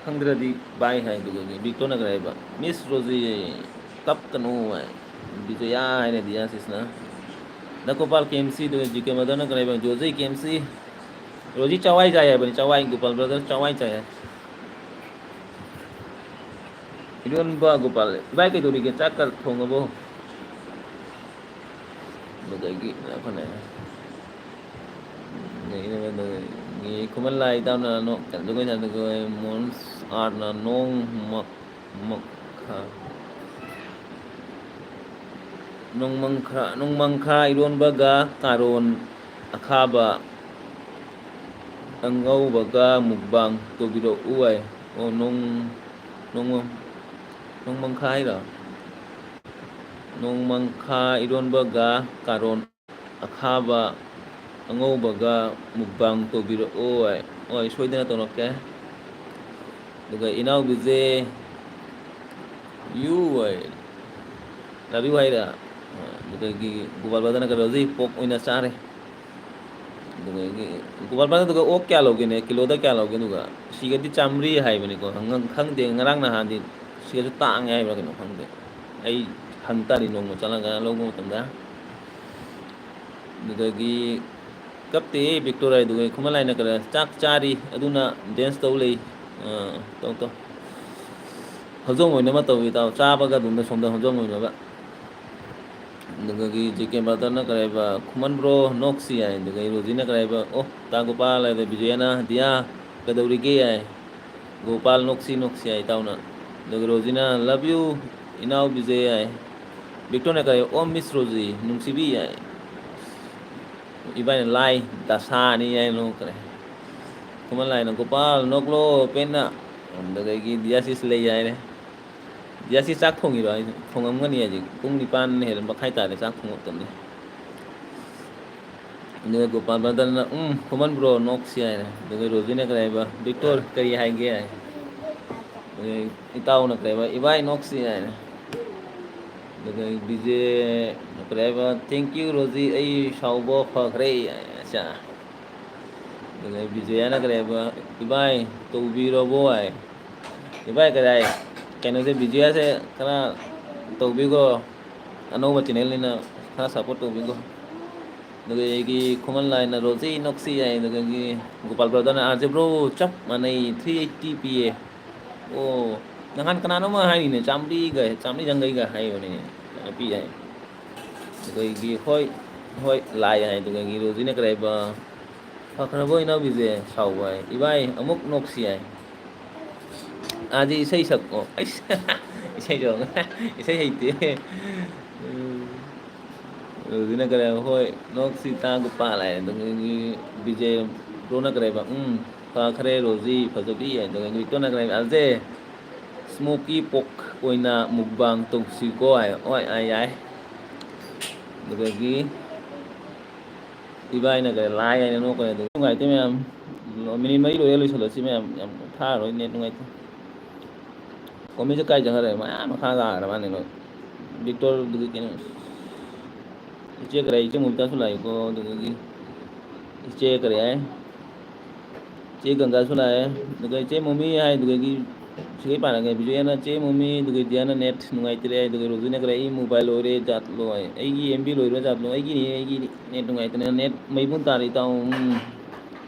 ꯈꯪꯗ꯭ꯔꯗꯤ ꯕꯥꯏ ꯍꯥꯏ꯫ ꯑꯗꯨꯒ ꯕꯤꯛꯇꯣꯅ ꯀꯔꯤ ꯍꯥꯏꯕ? Miss ꯔꯣꯖꯤ ꯀꯞꯀꯅꯨ ꯍꯥꯏ꯫ ꯕꯤꯖꯌꯥ ꯍꯥꯏꯅ ꯗꯤꯌꯥꯁꯤꯁꯅ꯫ ꯗ ꯒꯣꯄꯥꯜ ꯀꯦ ꯑꯦꯝ ꯁꯤ, ꯑꯗꯨꯒ ꯖꯤ ꯀꯦ brotherꯅ ꯀꯔꯤ ꯍꯥꯏꯕ? ꯖꯣꯖꯤ ꯀꯦ ꯑꯦꯝ ꯁꯤ꯫ ꯔꯣꯖꯤ ꯆꯋꯥꯏ ꯆꯥꯏ ꯍꯥꯏꯕꯅꯤ, ꯆꯋꯥꯏ, ꯒꯣꯄꯥꯜ brother ꯆꯋꯥꯏ ꯆꯥꯏ ꯍꯥꯏ꯫ ꯏꯔꯣꯟꯕ ꯒꯣꯄꯥꯜ, ꯏꯕꯥꯏ ꯀꯩꯗꯧꯔꯤꯒꯦ? ꯆꯥꯛꯀ ꯊꯣꯡꯉꯕꯣ? ꯑꯗꯨꯗꯒꯤ ꯑꯩꯈꯣꯏꯅ ꯈꯨꯃꯟ ꯂꯥꯏ ꯏꯇꯥꯎꯅ ꯅꯣ-, ꯀꯩꯅꯣ, ꯖꯒꯣꯏ ꯁꯥꯗ ꯖꯒꯣꯏ, ꯃꯣꯟꯁ ꯑꯥꯔꯠꯅ ꯅꯣꯡ ꯃ-, ꯃꯈꯥ, ꯅꯣꯡꯃꯪꯈꯥ, ꯅꯣꯡꯃꯪꯈꯥ ꯏꯔꯣꯟꯕꯒ ꯀꯥꯔꯣꯟ ꯑꯈꯥꯕ ꯑꯉꯧꯕꯒ ꯃꯨꯛꯕꯥꯡ ꯇꯧꯕꯤꯔꯛꯎ ꯍꯥꯏ꯫ ꯑꯣ, ꯅꯣꯡ-, ꯅꯣꯡꯃ-, ꯅꯣꯡꯃꯪꯈꯥ ꯍꯥꯏꯔꯣ? ꯅꯣꯡꯃꯪꯈꯥ ꯏꯔꯣꯟꯕꯒ ꯀꯥꯔꯣꯟ ꯑꯈꯥꯕ ꯑꯉꯧꯕꯒ ꯃꯨꯛꯕꯥꯡ ꯇꯧꯕꯤꯔꯛꯑꯣ ꯍꯥꯏ꯫ ꯍꯣꯏ, ꯁꯣꯏꯗꯅ ꯇꯧꯔꯛꯀꯦ꯫ ꯑꯗꯨꯒ ꯏꯅꯥꯎꯕꯤꯁꯦ ꯌꯨ ꯑꯣꯏ ꯂꯕꯤꯌꯨ ꯍꯥꯏꯔ꯫ ꯑꯗꯨꯗꯒꯤ ꯒꯣꯄꯥꯜ ꯕ꯭ꯔꯗꯔꯅ ꯀꯩꯅꯣꯁꯤ ꯄꯣꯛ ꯑꯣꯏꯅ ꯆꯥꯔꯦ꯫ ꯑꯗꯨꯗꯒꯤ ꯒꯣꯄꯥꯜ ꯕ꯭ꯔꯗꯔ, ꯑꯗꯨꯒ ꯑꯣꯛ ꯀꯌꯥ ꯂꯧꯒꯦꯅꯦ? ꯀꯤꯂꯣꯗ ꯀꯌꯥ ꯂꯧꯒꯦ? ꯑꯗꯨꯒ ꯁꯤꯒꯗꯤ ꯆꯥꯝꯃꯔꯤ ꯍꯥꯏꯕꯅꯤꯀꯣ꯫ ꯍꯪ-, ꯈꯪꯗꯦ, ꯉꯔꯥꯡ ꯅꯍꯥꯟꯗꯤ ꯁꯤꯒꯁꯨ ꯇꯥꯡꯉꯦ ꯍꯥꯏꯕ꯭ꯔꯥ ꯀꯩꯅꯣ ꯈꯪꯗꯦ꯫ ꯑꯩ ꯍꯪ ꯇꯥꯔꯤ ꯅꯣꯡꯃ ꯆꯠꯂꯒ ꯂꯧꯕ ꯃꯇꯝꯗ꯫ ꯑꯗꯨꯗꯒꯤ ꯀꯞꯇꯦ ꯕꯤꯛꯇꯣꯔ ꯍꯥꯏꯗꯨꯒ ꯈꯨꯃꯟ ꯂꯥꯏꯅ ꯀꯔ ꯆꯥꯛ ꯆꯥꯔꯤ, ꯑꯗꯨꯅ ꯗꯦꯟꯁ ꯇꯧ ꯂꯩ꯫ ꯑꯥ, ꯇꯧ, ꯇꯧ꯫ ꯍꯧꯖꯣꯡ ꯑꯣꯏꯅꯕ ꯇꯧ ꯏꯇꯥꯎ, ꯆꯥꯕꯒ ꯑꯗꯨꯝꯅ ꯁꯣꯝꯗ ꯍꯧꯖꯣꯡ ꯑꯣꯏꯅꯕ꯫ ꯑꯗꯨꯗꯒꯤ ꯖꯦ ꯀꯦ ꯕ꯭ꯔꯗꯔꯅ ꯀꯔꯥꯏꯕ, "ꯈꯨꯃꯟ ꯕ꯭ꯔꯣ ꯅꯣꯛꯁꯤ" ꯍꯥꯏ꯫ ꯑꯗꯨꯗꯒꯤ ꯔꯣꯖꯤꯅ ꯀꯔꯥꯏꯕ, "ꯑꯣ, ꯇꯥ ꯒꯣꯄꯥꯜ" ꯍꯥꯏꯗ ꯕꯤꯖꯌꯅ, "ꯗꯤꯌꯥ ꯀꯩꯗꯧꯔꯤꯒꯦ?" ꯍꯥꯏ꯫ "ꯒꯣꯄꯥꯜ ꯅꯣꯛꯁꯤ ꯅꯣꯛꯁꯤ" ꯍꯥꯏ ꯏꯇꯥꯎꯅ꯫ ꯑꯗꯨꯒ ꯔꯣꯖꯤꯅ, "Love you ꯏꯅꯥꯎ ꯕꯤꯖꯦ" ꯍꯥꯏ꯫ ꯕꯤꯛꯇꯣꯔꯅ ꯀꯔꯤ, "ꯑꯣ ꯃꯤꯁ ꯔꯣꯖꯤ, ꯅꯨꯡꯁꯤꯕꯤ" ꯍꯥꯏ꯫ ꯏꯕꯥꯏꯅ ꯂꯥꯏ ꯗꯁꯥꯅꯤ ꯍꯥꯏ ꯅꯣꯛꯈ꯭ꯔꯦ꯫ ꯈꯨꯃꯟ ꯂꯥꯏꯅ, "ꯒꯣꯄꯥꯜ ꯅꯣꯛꯂꯣ ꯄꯦꯟꯅ"꯫ ꯑꯗꯨꯗꯒꯤ ꯗꯤꯌꯥꯁꯤꯁ ꯂꯩ ꯍꯥꯏꯔꯦ꯫ ꯗꯤꯌꯥꯁꯤꯁ ꯆꯥꯛ ꯊꯣꯡꯉꯤꯔꯣ ꯍꯥꯏꯁꯦ? ꯊꯣꯡꯉꯝꯒꯅꯤ ꯍꯧꯖꯤꯛ꯫ ꯄꯨꯡ ꯅꯤꯄꯥꯟ ꯍꯦꯜꯂ ꯃꯈꯥꯏ ꯇꯥꯔꯦ ꯆꯥꯛ ꯊꯣꯡꯕ ꯃꯇꯝꯗ꯫ ꯑꯗꯨꯒ ꯒꯣꯄꯥꯜ ꯕ꯭ꯔꯗꯔꯅ, "ꯎꯝ, ꯈꯨꯃꯟ ꯕ꯭ꯔꯣ ꯅꯣꯛꯁꯤ" ꯍꯥꯏꯔꯦ꯫ ꯑꯗꯨꯒ ꯔꯣꯖꯤꯅ ꯀꯔꯤ ꯍꯥꯏꯕ? "ꯕꯤꯛꯇꯣꯔ ꯀꯔꯤ ꯍꯥꯏꯒꯦ?" ꯍꯥꯏ꯫ ꯑꯗꯨꯒ ꯏꯇꯥꯎꯅ ꯀꯔꯤ ꯍꯥꯏꯕ? "ꯏꯕꯥꯏ ꯅꯣꯛꯁꯤ" ꯍꯥꯏꯔꯦ꯫ ꯑꯗꯨꯒ ꯕꯤꯖꯦ ꯀꯔꯤ ꯍꯥꯏꯕ? "Thank you ꯔꯣꯖꯤ, ꯑꯩ ꯁꯥꯎꯕ ꯐꯈ꯭ꯔꯦ" ꯍꯥꯏ꯫ ꯑꯆꯥ꯫ ꯑꯗꯨꯒ ꯕꯤꯖꯌꯅ ꯀꯔꯤ ꯍꯥꯏꯕ? "ꯏꯕꯥꯏ ꯇꯧꯕꯤꯔꯕꯣ" ꯍꯥꯏ꯫ ꯏꯕꯥꯏ ꯀꯔꯤ ꯍꯥꯏ? ꯀꯩꯅꯣꯁꯦ, ꯕꯤꯖꯌꯁꯦ ꯈꯔ ꯇꯧꯕꯤꯈꯣ, ꯑꯅꯧꯕ ꯆꯦꯅꯦꯜꯅꯤꯅ ꯈꯔ ꯁꯞꯄꯣꯔꯠ ꯇꯧꯕꯤꯈꯣ꯫ ꯑꯗꯨꯒ ꯑꯩꯒꯤ ꯈꯨꯃꯟ ꯂꯥꯏꯅ ꯔꯣꯖꯤ ꯅꯣꯛꯁꯤ ꯍꯥꯏ, ꯑꯗꯨꯗꯒꯤ ꯒꯣꯄꯥꯜ ꯕ꯭ꯔꯗꯔꯅ, "ꯑꯥꯔ ꯖꯦ ꯕ꯭ꯔꯣ ꯆꯞ ꯃꯥꯟꯅꯩ, ꯊ꯭ꯔꯤ ꯑꯩꯠꯇꯤ ꯄꯤꯌꯦ"꯫ ꯑꯣ, ꯅꯍꯥꯟ ꯀꯅꯥꯅꯣꯝꯃ ꯍꯥꯏꯔꯤꯅꯦ, ꯆꯥꯝꯃꯔꯤꯒ, ꯆꯥꯝꯃꯔꯤ ꯌꯥꯡꯈꯩꯒ ꯍꯥꯏꯕꯅꯤꯅꯦ, ꯅꯨꯄꯤ ꯍꯥꯏ꯫ ꯑꯩꯈꯣꯏꯒꯤ "ꯍꯣꯏ, ꯍꯣꯏ, ꯂꯥꯏ" ꯍꯥꯏ꯫ ꯑꯗꯨꯒ ꯔꯣꯖꯤꯅ ꯀꯔꯤ ꯍꯥꯏꯕ? "ꯐꯈ꯭ꯔꯕꯣ ꯏꯅꯥꯎꯕꯤꯁꯦ?" ꯁꯥꯎꯕ ꯍꯥꯏ꯫ "ꯏꯕꯥꯏ, ꯑꯃꯨꯛ ꯅꯣꯛꯁꯤ" ꯍꯥꯏ꯫ ꯑꯥꯗꯤ ꯏꯁꯩ ꯁꯛꯑꯣ꯫ ꯑꯩꯁ, ꯏꯁꯩ ꯁꯛꯑꯣ꯫ ꯏꯁꯩ ꯍꯩꯇꯦ꯫ ꯎꯝ꯫ ꯔꯣꯖꯤꯅ ꯀꯔꯤ ꯍꯥꯏꯕ? "ꯍꯣꯏ, ꯅꯣꯛꯁꯤ ꯇꯥꯡ ꯀꯨꯟ ꯄꯥꯜꯂꯦ"꯫ ꯑꯗꯨꯗꯒꯤ ꯕꯤꯖꯦ ꯕ꯭ꯔꯣꯅ ꯀꯔꯤ ꯍꯥꯏꯕ? "ꯎꯝ, ꯐꯈ꯭ꯔꯦ ꯔꯣꯖꯤ, ꯐꯖꯕꯤ" ꯍꯥꯏ꯫ ꯑꯗꯨꯒ ꯕꯤꯇꯣꯅ ꯀꯔꯤ ꯍꯥꯏꯕ? "ꯑꯖꯦ, ꯁ꯭ꯃꯣꯀꯤ ꯄꯣꯛ ꯑꯣꯏꯅ ꯃꯨꯛꯕꯥꯡ ꯇꯧꯁꯤꯀꯣ" ꯍꯥꯏ꯫ "ꯍꯣꯏ, ꯑꯥ, ꯌꯥꯏ"꯫ ꯑꯗꯨꯗꯒꯤ ꯏꯕꯥꯏꯅ ꯀꯔꯤ ꯂꯥꯏ ꯍꯥꯏꯅ ꯅꯣꯛꯈ꯭ꯔꯦ꯫ ꯑꯗꯨ ꯅꯨꯡꯉꯥꯏꯇꯦ ꯃꯌꯥꯝ꯫ ꯃꯤꯅꯤꯠ ꯃꯔꯤ ꯂꯣꯏꯔ ꯂꯣꯏꯁꯤꯜꯂꯁꯤ ꯃꯌꯥꯝ꯫ ꯌꯥꯝ ꯊꯥꯔꯔꯣꯏ, ꯅꯦꯠ ꯅꯨꯡꯉꯥꯏꯇꯦ꯫ ꯀꯣꯃꯦꯟꯁꯦ ꯀꯥꯏ ꯆꯪꯈ꯭ꯔꯦ? ꯃꯌꯥꯝ ꯃꯈꯥ ꯇꯥꯈ꯭ꯔ ꯃꯥꯅꯦ ꯂꯣꯏ꯫ ꯕꯤꯛꯇꯣꯔ ꯑꯗꯨꯒ ꯀꯩꯅꯣ, ꯏꯆꯦ ꯀꯔꯤ, ꯏꯆꯦ ꯃꯨꯛꯇꯥꯁꯨ ꯂꯥꯛꯏꯀꯣ꯫ ꯑꯗꯨꯗꯒꯤ ꯏꯆꯦ ꯀꯔꯤ ꯍꯥꯏ? ꯏꯆꯦ ꯒꯪꯒꯥꯁꯨ ꯂꯥꯛꯑꯦ꯫ ꯑꯗꯨꯒ ꯏꯆꯦ ꯃꯣꯃꯤ ꯍꯥꯏꯗꯨꯗꯒꯤ ꯁꯤꯒꯩ ꯄꯥꯔꯒꯦ꯫ ꯕꯤꯖꯣꯌꯥꯅ, "ꯆꯦ ꯃꯣꯃꯤ", ꯑꯗꯨꯒ ꯗꯤꯌꯥꯅ, "ꯅꯦꯠ ꯅꯨꯡꯉꯥꯏꯇ꯭ꯔꯦ", ꯑꯗꯨꯒ ꯔꯣꯖꯤꯅ ꯀꯔꯤ, "ꯑꯩ ꯃꯣꯕꯥꯏꯜ ꯂꯣꯏꯔꯦ ꯖꯥꯠꯂꯣ" ꯍꯥꯏ꯫ "ꯑꯩꯒꯤ ꯑꯦꯝ ꯕꯤ ꯂꯣꯏꯔꯕ ꯖꯥꯠꯂꯣ?" "ꯑꯩꯒꯤꯅꯤ, ꯑꯩꯒꯤ ꯅꯦꯠ ꯅꯨꯡꯉꯥꯏꯇꯅ ꯅꯦꯠ ꯃꯩꯕꯨꯟ ꯇꯥꯔꯦ ꯏꯇꯥꯎ"꯫ ꯎꯝ꯫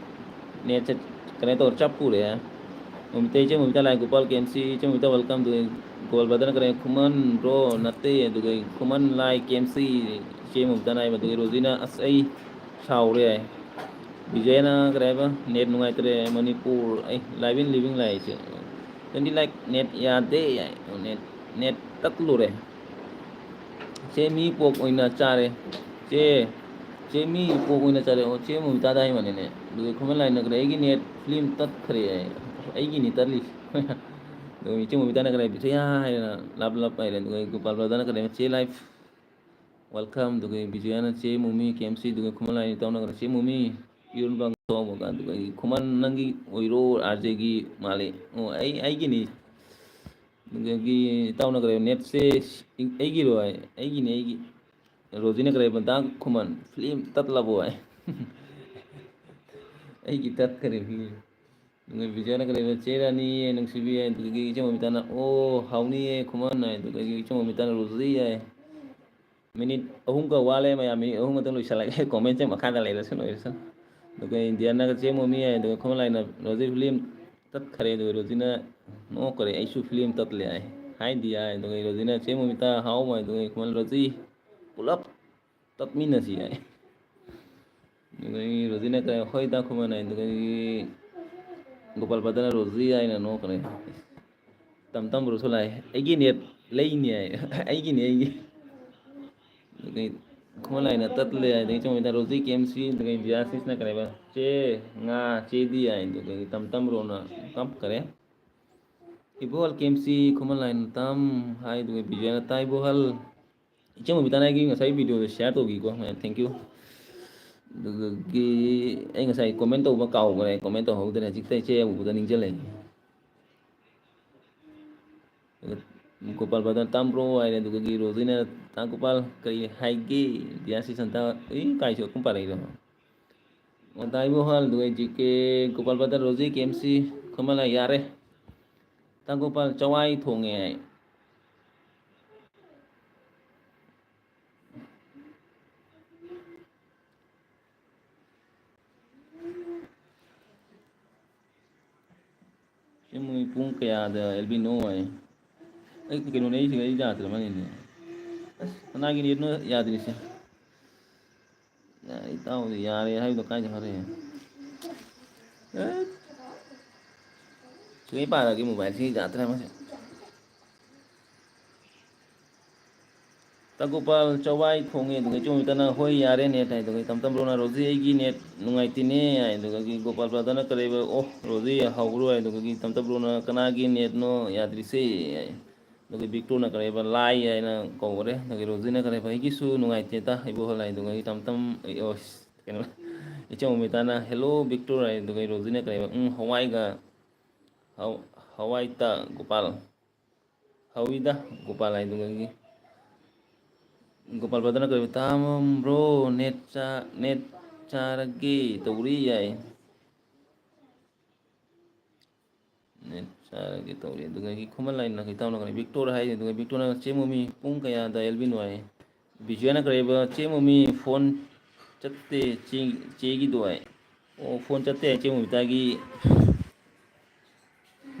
ꯅꯦꯠꯁꯦ ꯀꯩꯅꯣ ꯇꯧꯔꯦ, ꯆꯞꯄꯨꯔꯦ꯫ ꯃꯨꯃꯤꯇꯥ, ꯏꯆꯦ ꯃꯨꯃꯤꯇꯥ ꯂꯥꯏ ꯒꯣꯄꯥꯜ ꯀꯦ ꯑꯦꯝ ꯁꯤ, ꯏꯆꯦ ꯃꯨꯃꯤꯇꯥ welcome꯫ ꯑꯗꯨꯒ ꯒꯣꯄꯥꯜ ꯕ꯭ꯔꯗꯔꯅ ꯀꯔꯤ, "ꯈꯨꯃꯟ ꯕ꯭ꯔꯣ ꯅꯠꯇꯦ", ꯑꯗꯨꯒ "ꯈꯨꯃꯟ ꯂꯥꯏ ꯀꯦ ꯑꯦꯝ ꯁꯤ", ꯏꯆꯦ ꯃꯨꯃꯤꯇꯥꯅ ꯍꯥꯏꯕ꯫ ꯑꯗꯨꯒ ꯔꯣꯖꯤꯅ, "ꯑꯁ, ꯑꯩ ꯁꯥꯎꯔꯦ" ꯍꯥꯏ꯫ ꯕꯤꯖꯌꯅ ꯀꯔꯤ ꯍꯥꯏꯕ? "ꯅꯦꯠ ꯅꯨꯡꯉꯥꯏꯇ꯭ꯔꯦ ꯃꯅꯤꯄꯨꯔ, ꯑꯩ live in living" ꯂꯥꯛꯏꯁꯦ꯫ ꯇ꯭ꯋꯦꯟꯇꯤ ꯂꯥꯏꯛ ꯅꯦꯠ ꯌꯥꯗꯦ ꯍꯥꯏ꯫ Net, net ꯇꯠꯂꯨꯔꯦ꯫ "ꯆꯦ ꯃꯤ ꯄꯣꯛ ꯑꯣꯏꯅ ꯆꯥꯔꯦ꯫ ꯆꯦ, ꯆꯦ ꯃꯤ ꯄꯣꯛ ꯑꯣꯏꯅ ꯆꯥꯔꯦ"꯫ ꯑꯣ, ꯆꯦ ꯃꯨꯃꯤꯇꯥꯗ ꯍꯥꯏꯕꯅꯤꯅꯦ꯫ ꯑꯗꯨꯒ ꯈꯨꯃꯟ ꯂꯥꯏꯅ ꯀꯔꯤ, "ꯑꯩꯒꯤ ꯅꯦꯠ ꯐꯤꯂꯝ ꯇꯠꯈ꯭ꯔꯦ" ꯍꯥꯏ꯫ "ꯑꯩꯒꯤꯅꯤ ꯇꯠꯂꯤꯁꯦ"꯫ ꯑꯗꯨꯒ ꯏꯆꯦ ꯃꯨꯃꯤꯇꯥꯅ ꯀꯔꯤ, "ꯕꯤꯖꯌꯥ" ꯍꯥꯏꯅ ꯂꯥꯞ ꯂꯥꯞ ꯍꯥꯏꯔꯦ꯫ ꯑꯗꯨꯒ ꯒꯣꯄꯥꯜ ꯕ꯭ꯔꯗꯔꯅ ꯀꯔꯤ, "ꯆꯦ ꯂꯥꯏꯐ welcome"꯫ ꯑꯗꯨꯒ ꯕꯤꯖꯌꯥꯅ, "ꯆꯦ ꯃꯨꯃꯤ ꯀꯦ ꯑꯦꯝ ꯁꯤ", ꯑꯗꯨꯒ ꯈꯨꯃꯟ ꯂꯥꯏꯅ ꯏꯇꯥꯎꯅ ꯀꯔꯤ, "ꯆꯦ ꯃꯨꯃꯤ ꯏꯔꯣꯟꯕ ꯇꯧꯕꯒ", ꯑꯗꯨꯒ ꯑꯩ, "ꯈꯨꯃꯟ ꯅꯪꯒꯤ ꯑꯣꯏꯔꯣ ꯑꯥꯔ ꯖꯦꯒꯤ ꯃꯥꯜꯂꯤ"꯫ ꯑꯣ, ꯑꯩ, ꯑꯩꯒꯤꯅꯤ꯫ ꯑꯗꯨꯗꯒꯤ ꯏꯇꯥꯎꯅ ꯀꯔꯤ, "ꯅꯦꯠꯁꯦ ꯑꯩꯒꯤꯔꯣ?" ꯍꯥꯏ꯫ "ꯑꯩꯒꯤꯅꯦ, ꯑꯩꯒꯤ"꯫ ꯔꯣꯖꯤꯅ ꯀꯔꯤ, "ꯗꯥ ꯈꯨꯃꯟ, ꯐꯤꯂꯝ ꯇꯠꯂꯕꯣ?" ꯍꯥꯏ꯫ "ꯑꯩꯒꯤ ꯇꯠꯈꯔꯦ ꯐꯤꯂꯝ"꯫ ꯑꯗꯨꯒ ꯕꯤꯖꯌꯅ ꯀꯔꯤ, "ꯆꯦ ꯔꯥꯅꯤ ꯅꯨꯡꯁꯤꯕꯤ" ꯍꯥꯏ꯫ ꯑꯗꯨꯗꯒꯤ ꯏꯆꯦ ꯃꯃꯤꯇꯥꯅ, "ꯑꯣ, ꯍꯥꯎꯅꯤꯌꯦ ꯈꯨꯃꯟ" ꯍꯥꯏ꯫ ꯑꯗꯨꯗꯒꯤ ꯏꯆꯦ ꯃꯃꯤꯇꯥꯅ, "ꯔꯣꯖꯤ" ꯍꯥꯏ꯫ ꯃꯤꯅꯤꯠ ꯑꯍꯨꯝꯒ ꯋꯥꯠꯂꯦ ꯃꯌꯥꯝ, ꯃꯤꯅꯤꯠ ꯑꯍꯨꯝ ꯈꯛꯇꯪ ꯂꯣꯏꯁꯤꯜꯂꯒꯦ꯫ ꯀꯣꯃꯦꯟꯁꯦ ꯃꯈꯥꯗ ꯂꯩꯔꯁꯨ ꯂꯣꯏꯔꯁꯨ꯫ ꯑꯗꯨꯒ ꯏꯟꯗꯤꯌꯥꯅꯒ "ꯆꯦ ꯃꯣꯃꯤ" ꯍꯥꯏ꯫ ꯑꯗꯨꯒ ꯈꯨꯃꯟ ꯂꯥꯏꯅ, "ꯔꯣꯖꯤ ꯐꯤꯂꯝ ꯇꯠꯈꯔꯦ", ꯑꯗꯨꯒ ꯔꯣꯖꯤꯅ, ꯅꯣꯛꯈ꯭ꯔꯦ, "ꯑꯩꯁꯨ ꯐꯤꯂꯝ ꯇꯠꯂꯦ" ꯍꯥꯏ꯫ ꯍꯥꯏꯗꯤ ꯍꯥꯏ, ꯑꯗꯨꯒ ꯔꯣꯖꯤꯅ "ꯆꯦ ꯃꯣꯃꯤꯇꯥ ꯍꯥꯎ" ꯍꯥꯏ, ꯑꯗꯨꯒ ꯈꯨꯃꯟ "ꯔꯣꯖꯤ ꯄꯨꯂꯞ ꯇꯠꯃꯤꯟꯅꯁꯤ" ꯍꯥꯏ꯫ ꯑꯗꯨꯗꯒꯤ ꯔꯣꯖꯤꯅ ꯀꯔꯤ, "ꯍꯣꯏ ꯗꯥ ꯈꯨꯃꯟ" ꯍꯥꯏ, ꯑꯗꯨꯗꯒꯤ ꯒꯣꯄꯥꯜ ꯄꯗꯅ "ꯔꯣꯖꯤ" ꯍꯥꯏꯅ ꯅꯣꯛꯈ꯭ꯔꯦ꯫ ꯇꯝ ꯇꯝ ꯔꯣꯁꯣ ꯂꯥꯛꯑꯦ, "ꯑꯩꯒꯤ ꯅꯦꯠ ꯂꯩꯅꯤ" ꯍꯥꯏ, "ꯑꯩꯒꯤꯅꯤ, ꯑꯩꯒꯤ"꯫ ꯑꯗꯨꯗꯒꯤ ꯈꯨꯃꯟ ꯂꯥꯏꯅ "ꯇꯠꯂꯦ" ꯍꯥꯏ, ꯑꯗꯨꯗꯒꯤ ꯆꯨꯝꯃꯤꯗ ꯔꯣꯖꯤ ꯀꯦ ꯑꯦꯝ ꯁꯤ, ꯑꯗꯨꯗꯒꯤ ꯖꯤꯌꯥꯁꯤꯁꯅ ꯀꯔꯤ ꯍꯥꯏꯕ, "ꯆꯦ ꯉꯥ ꯆꯦꯗꯤ" ꯍꯥꯏ, ꯑꯗꯨꯗꯒꯤ ꯇꯝ ꯇꯝ ꯔꯣꯅ ꯀꯞꯈ꯭ꯔꯦ꯫ ꯏꯕꯣꯍꯜ ꯀꯦ ꯑꯦꯝ ꯁꯤ, ꯈꯨꯃꯟ ꯂꯥꯏꯅ "ꯇꯝ" ꯍꯥꯏ, ꯑꯗꯨꯒ ꯕꯤꯖꯌꯅ "ꯇꯥꯏ ꯏꯕꯣꯍꯜ"꯫ ꯏꯆꯦ ꯃꯣꯃꯤꯇꯥꯅ ꯑꯩꯒꯤ ꯉꯁꯥꯏ ꯚꯤꯗꯤꯑꯣꯗꯣ ꯁꯤꯌꯥꯔ ꯇꯧꯈꯤꯀꯣ, ꯃꯌꯥꯝ thank you꯫ ꯑꯗꯨꯗꯒꯤ ꯑꯩ ꯉꯁꯥꯏ ꯀꯣꯃꯦꯟ ꯇꯧꯕ ꯀꯥꯎꯈ꯭ꯔꯦ, ꯀꯣꯃꯦꯟ ꯇꯧꯍꯧꯗ꯭ꯔꯦ, ꯍꯧꯖꯤꯛꯇ ꯏꯆꯦ ꯎꯕꯗ ꯅꯤꯡꯁꯤꯡꯂꯛꯏ꯫ ꯑꯗꯨꯒ ꯒꯣꯄꯥꯜ ꯕ꯭ꯔꯗꯔ "ꯇꯥꯝꯕ꯭ꯔꯣ" ꯍꯥꯏꯔꯦ, ꯑꯗꯨꯗꯒꯤ ꯔꯣꯖꯤꯅ "ꯇꯥ ꯒꯣꯄꯥꯜ ꯀꯔꯤ ꯍꯥꯏꯒꯦ?" ꯗꯤꯌꯥꯁꯤ ꯁꯟꯇꯥ, ꯏ, ꯀꯥꯏꯁꯨ ꯑꯗꯨꯝ ꯄꯥꯔꯛꯏꯗꯣ꯫ ꯇꯥ ꯏꯕꯣꯍꯜ, ꯑꯗꯨꯒ ꯖꯤ ꯀꯦ, ꯒꯣꯄꯥꯜ ꯕ꯭ꯔꯗꯔ, ꯔꯣꯖꯤ ꯀꯦ ꯑꯦꯝ ꯁꯤ, ꯈꯨꯃꯟ ꯂꯥꯏ ꯌꯥꯔꯦ꯫ ꯇꯥ ꯒꯣꯄꯥꯜ ꯆꯋꯥꯏ ꯊꯣꯡꯉꯦ ꯍꯥꯏ꯫ ꯁꯤ ꯃꯣꯏ ꯄꯨꯡ ꯀꯌꯥꯗ ꯑꯦꯜꯕꯤꯅꯣ ꯍꯥꯏ? ꯑꯩ ꯀꯩꯅꯣꯅꯦ, ꯑꯩꯁꯤꯒ ꯑꯩ ꯌꯥꯗ꯭ꯔ ꯃꯥꯜꯂꯦꯅꯦ꯫ ꯑꯁ, ꯀꯅꯥꯒꯤ ꯅꯦꯠꯅꯣ ꯌꯥꯗ꯭ꯔꯤꯁꯦ? ꯌꯥꯔꯦ, ꯏꯇꯥꯎꯗꯤ ꯌꯥꯔꯦ ꯍꯥꯏꯕꯗꯣ ꯀꯥꯏ ꯆꯠꯈ꯭ꯔꯦ? ꯑꯦ, ꯁꯤꯒꯩ ꯄꯥꯔꯒꯦ, ꯃꯣꯕꯥꯏꯜꯁꯤ ꯌꯥꯗ꯭ꯔꯦ ꯃꯁꯤ꯫ ꯇꯥꯒꯣꯄꯥꯜ ꯆꯋꯥꯏ ꯊꯣꯡꯉꯦ, ꯑꯗꯨꯒ ꯏꯆꯦ ꯃꯣꯃꯤꯇꯥꯅ "ꯍꯣꯏ, ꯌꯥꯔꯦ ꯅꯦꯠ" ꯍꯥꯏ, ꯑꯗꯨꯒ ꯇꯝꯇꯝ ꯕ꯭ꯔꯣꯅ "ꯔꯣꯖꯤ, ꯑꯩꯒꯤ ꯅꯦꯠ ꯅꯨꯡꯉꯥꯏꯇꯦꯅꯦ" ꯍꯥꯏ, ꯑꯗꯨꯗꯒꯤ ꯒꯣꯄꯥꯜ ꯕ꯭ꯔꯗꯔꯅ ꯀꯔꯤꯕ, "ꯑꯣ, ꯔꯣꯖꯤ ꯍꯧꯕ꯭ꯔꯣ?" ꯍꯥꯏ, ꯑꯗꯨꯗꯒꯤ ꯇꯝꯇꯝ ꯕ꯭ꯔꯣꯅ "ꯀꯅꯥꯒꯤ ꯅꯦꯠꯅꯣ ꯌꯥꯗ꯭ꯔꯤꯁꯦ?" ꯍꯥꯏ, ꯑꯗꯨꯒ ꯕꯤꯛꯇꯣꯅ ꯀꯔꯤꯕ, "ꯂꯥꯏ" ꯍꯥꯏꯅ ꯀꯧꯈꯔꯦ, ꯑꯗꯨꯗꯒꯤ ꯔꯣꯖꯤꯅ ꯀꯔꯤꯕ, "ꯑꯩꯒꯤꯁꯨ ꯅꯨꯡꯉꯥꯏꯇꯦꯗ ꯏꯕꯣꯍꯜ" ꯍꯥꯏ, ꯑꯗꯨꯗꯒꯤ ꯇꯝꯇꯝ, ꯑꯣ, ꯀꯩꯅꯣ, ꯏꯆꯦ ꯃꯣꯃꯤꯇꯥꯅ "ꯍꯦꯜꯂꯣ ꯕꯤꯛꯇꯣꯔ" ꯍꯥꯏ, ꯑꯗꯨꯗꯒꯤ ꯔꯣꯖꯤꯅ ꯀꯔꯤꯕ, "ꯎꯝ, ꯍꯋꯥꯏꯒ, ꯍꯧ-, ꯍꯋꯥꯏꯇ ꯒꯣꯄꯥꯜ꯫ ꯍꯧꯏꯗ ꯒꯣꯄꯥꯜ ꯍꯥꯏꯗꯨꯒꯤ꯫ ꯒꯣꯄꯥꯜ ꯕ꯭ꯔꯗꯔꯅ ꯀꯔꯤ, "ꯇꯥꯃꯝꯕ꯭ꯔꯣ? ꯅꯦꯠ ꯆꯥ-, ꯅꯦꯠ ꯆꯥꯔꯒꯦ ꯇꯧꯔꯤ" ꯍꯥꯏ꯫ ꯅꯦꯠ ꯆꯥꯔꯒꯦ ꯇꯧꯔꯤ꯫ ꯑꯗꯨꯗꯒꯤ ꯈꯨꯃꯟ ꯂꯥꯏꯅ ꯀꯩ ꯇꯧꯅꯈ꯭ꯔꯦ? ꯕꯤꯛꯇꯣꯔ ꯍꯥꯏ꯫ ꯑꯗꯨꯒ ꯕꯤꯛꯇꯣꯔꯅ "ꯆꯦ ꯃꯣꯃꯤ, ꯄꯨꯡ ꯀꯌꯥꯗ ꯑꯦꯜꯕꯤꯅꯣ?" ꯍꯥꯏ꯫ ꯕꯤꯖꯨꯌꯥꯅ ꯀꯔꯤꯕ, "ꯆꯦ ꯃꯣꯃꯤ, ꯐꯣꯟ ꯆꯠꯇꯦ ꯆꯦ-, ꯆꯦꯒꯤꯗꯣ" ꯍꯥꯏ꯫ ꯑꯣ, ꯐꯣꯟ ꯆꯠꯇꯦ ꯍꯥꯏ ꯆꯦ ꯃꯣꯃꯤꯇꯥꯒꯤ꯫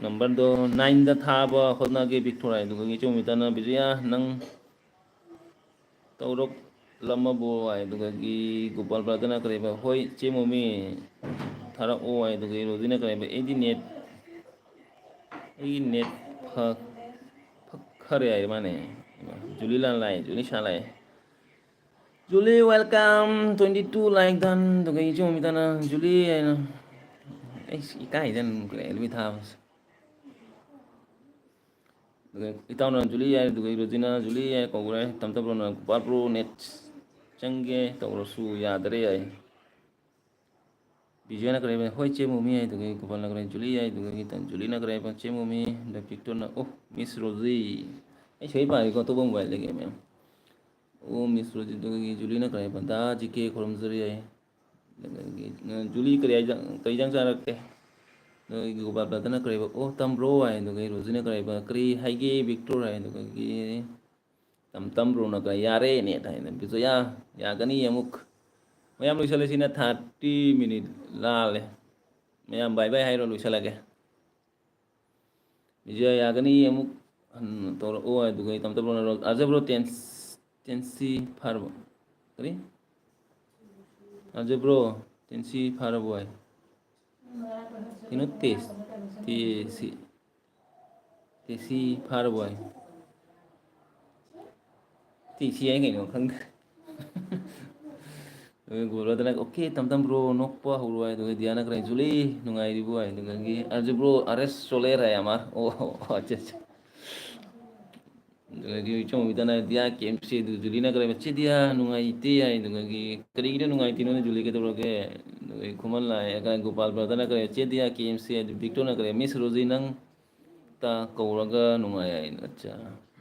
ꯅꯝꯕꯔꯗꯣ ꯅꯥꯏꯟꯗ ꯊꯥꯕ ꯍꯣꯠꯅꯒꯦ ꯕꯤꯛꯇꯣꯔ ꯍꯥꯏ꯫ ꯑꯗꯨꯒ ꯏꯆꯦ ꯃꯣꯃꯤꯇꯥꯅ ꯕꯤꯖꯌꯥ ꯅꯪ ꯇꯧꯔꯛꯂꯝꯃꯕꯣ ꯍꯥꯏ꯫ ꯑꯗꯨꯒꯒꯤ ꯒꯣꯄꯥꯜ ꯕ꯭ꯔꯥꯗꯔꯅ ꯀꯔꯤꯕ, ꯍꯣꯏ ꯏꯆꯦ ꯃꯣꯃꯤ ꯊꯥꯔꯛꯑꯣ ꯍꯥꯏ꯫ ꯑꯗꯨꯒ ꯔꯣꯖꯤꯅ ꯀꯔꯤꯕ, ꯑꯩꯗꯤ ꯅꯦꯠ, ꯑꯩꯒꯤ ꯅꯦꯠ ꯐ-, ꯐ-, ꯈꯔꯦ ꯍꯥꯏ ꯃꯥꯅꯦ꯫ ꯖꯨꯂꯤ ꯂꯥꯟ ꯂꯥꯛꯑꯦ, ꯖꯨꯂꯤ ꯁꯥ ꯂꯥꯛꯑꯦ꯫ ꯖꯨꯂꯤ welcome, twenty two like done꯫ ꯑꯗꯨꯒ ꯏꯆꯦ ꯃꯣꯃꯤꯇꯥꯅ ꯖꯨꯂꯤ ꯍꯥꯏꯅ, ꯑꯩꯁ ꯏꯀꯥꯏꯗꯅ ꯂꯣꯏ ꯊꯥꯕꯁꯦ꯫ ꯑꯗꯨꯒ ꯏꯇꯥꯎꯅ ꯖꯨꯂꯤ ꯌꯥꯏ, ꯑꯗꯨꯒ ꯔꯣꯖꯤꯅ ꯖꯨꯂꯤ ꯌꯥꯏ ꯀꯧꯈ꯭ꯔꯦ꯫ ꯇꯝꯇꯝ ꯕ꯭ꯔꯣꯅ ꯒꯣꯄꯥꯜ ꯕ꯭ꯔꯣ ꯅꯦꯠ ꯆꯪꯒꯦ ꯇꯧꯔꯁꯨ ꯌꯥꯗꯔꯦ ꯌꯥꯏ꯫ ꯕꯤꯖꯣꯏꯅ ꯀꯔꯤ ꯍꯥꯏꯕ? ꯍꯣꯏ ꯆꯦ ꯃꯣꯃꯤ ꯍꯥꯏ꯫ ꯑꯗꯨꯒ ꯒꯣꯄꯥꯜꯅ ꯀꯔꯤ ꯖꯨꯂꯤ ꯌꯥꯏ꯫ ꯑꯗꯨꯒ ꯖꯨꯂꯤꯅ ꯀꯔꯤ ꯍꯥꯏꯕ? ꯆꯦ ꯃꯣꯃꯤ꯫ ꯑꯗ ꯕꯤꯛꯇꯣꯔꯅ ꯑꯣ ꯃꯤꯁ ꯔꯣꯖꯤ꯫ ꯑꯩ ꯁꯣꯏ ꯄꯥꯔꯤꯀꯣ, ꯑꯇꯣꯞꯄ ꯃꯣꯕꯥꯏꯜꯗꯒꯤ ꯃꯌꯥꯝ꯫ ꯑꯣ ꯃꯤꯁ ꯔꯣꯖꯤ꯫ ꯑꯗꯨꯒ ꯖꯨꯂꯤꯅ ꯀꯔꯤ ꯍꯥꯏꯕ? ꯗꯥ ꯖꯤ ꯀꯦ ꯈꯨꯔꯨꯝꯖꯔꯤ ꯍꯥꯏ꯫ ꯑꯗꯒꯤ, ꯑ, ꯖꯨꯂꯤ ꯀꯔꯤ ꯍꯥꯏꯖꯥꯡ, ꯀꯔꯤ ꯍꯤꯟꯖꯥꯡ ꯆꯥꯔꯛꯀꯦ? ꯑꯗꯒꯤ ꯒꯣꯄꯥꯜ ꯕ꯭ꯔꯥꯗꯔꯅ ꯀꯔꯤ ꯍꯥꯏꯕ? ꯑꯣ ꯇꯝꯕ꯭ꯔꯣ ꯍꯥꯏ꯫ ꯑꯗꯨꯒ ꯔꯣꯖꯤꯅ ꯀꯔꯤ ꯍꯥꯏꯕ? ꯀꯔꯤ ꯍꯥꯏꯒꯦ ꯕꯤꯛꯇꯣꯔ ꯍꯥꯏ꯫ ꯑꯗꯨꯒꯤ ꯇꯝ ꯇꯝ ꯕ꯭ꯔꯣꯅ ꯀꯔꯤ, ꯌꯥꯔꯦ ꯅꯦꯠ ꯍꯥꯏꯅ꯫ ꯕꯤꯖꯣꯌꯥ, ꯌꯥꯒꯅꯤ ꯑꯃꯨꯛ꯫ ꯃꯌꯥꯝ ꯂꯣꯏꯁꯤꯜꯂꯁꯤꯅ thirty minute ꯂꯥꯜꯂꯦ꯫ ꯃꯌꯥꯝ bye bye ꯍꯥꯏꯔꯣ, ꯂꯣꯏꯁꯤꯜꯂꯒꯦ꯫ ꯕꯤꯖꯣꯌꯥ, ꯌꯥꯒꯅꯤ ꯑꯃꯨꯛ ꯍꯟꯅ ꯇꯧꯔꯛꯑꯣ꯫ ꯑꯗꯨꯒ ꯑꯩ ꯇꯝ ꯇꯝ ꯕ꯭ꯔꯣꯅ ꯔꯣ-, ꯑꯖ ꯕ꯭ꯔꯣ ꯇꯦꯟꯁ-, ꯇꯦꯟꯁꯤ ꯐꯥꯔꯕꯣ? ꯀꯔꯤ? ꯑꯖ ꯕ꯭ꯔꯣ ꯇꯦꯟꯁꯤ ꯐꯥꯔꯕꯣ ꯍꯥꯏ? ꯀꯩꯅꯣ ꯇꯦꯁ-, ꯇꯦꯁꯤ꯫ ꯇꯦꯁꯤ ꯐꯥꯔꯕꯣ ꯍꯥꯏ? ꯇꯦꯁꯤ ꯍꯥꯏ ꯀꯩꯅꯣ ꯈꯪꯗ꯭ꯔꯦ꯫ ꯑꯗꯨꯒ ꯒꯣꯄꯥꯜ ꯕ꯭ꯔꯥꯗꯔꯅ, "ꯑꯣꯀꯦ, ꯇꯝ ꯇꯝ ꯕ꯭ꯔꯣ, ꯅꯣꯛꯄ ꯍꯧꯔꯣ" ꯍꯥꯏ꯫ ꯑꯗꯨꯒ ꯗꯤꯌꯥꯅ ꯀꯔꯤ, "ꯖꯨꯂꯤ, ꯅꯨꯡꯉꯥꯏꯔꯤꯕꯣ?" ꯍꯥꯏ꯫ ꯑꯗꯨꯗꯒꯤ, "ꯑꯔꯖꯨ ꯕ꯭ꯔꯣ, ꯑꯔꯦꯁ ꯆꯣꯂꯦ ꯔꯍꯦ ꯍꯃꯥꯔ?" ꯑꯣ, ꯑꯣ, ꯑꯠꯆꯥ, ꯑꯠꯆꯥ꯫ ꯑꯗꯨꯗꯒꯤ ꯏꯆꯧ ꯃꯤꯇꯅ ꯗꯤꯌꯥ ꯀꯦ ꯑꯦꯝ ꯁꯤ ꯑꯗꯨ ꯖꯨꯂꯤꯅ ꯀꯔꯤ, "ꯆꯦ ꯗꯤꯌꯥ, ꯅꯨꯡꯉꯥꯏꯇꯦ" ꯍꯥꯏ꯫ ꯑꯗꯨꯗꯒꯤ, "ꯀꯔꯤꯒꯤꯅꯣ ꯅꯨꯡꯉꯥꯏꯇ꯭ꯔꯤꯅꯣꯅꯦ ꯖꯨꯂꯤ, ꯀꯩꯗꯧꯔꯒꯦ?" ꯑꯗꯨꯗꯒꯤ ꯈꯨꯃꯟ ꯂꯥꯛꯑꯦ꯫ ꯒꯣꯄꯥꯜ ꯕ꯭ꯔꯥꯗꯔꯅ ꯀꯔꯤ, "ꯆꯦ ꯗꯤꯌꯥ ꯀꯦ ꯑꯦꯝ ꯁꯤ" ꯍꯥꯏ꯫ ꯑꯗꯨ ꯕꯤꯛꯇꯣꯔꯅ ꯀꯔꯤ, "ꯃꯤꯁ ꯔꯣꯖꯤ, ꯅꯪ ꯇ ꯀꯧꯔꯒ ꯅꯨꯡꯉꯥꯏ" ꯍꯥꯏ꯫ ꯑꯠꯆꯥ꯫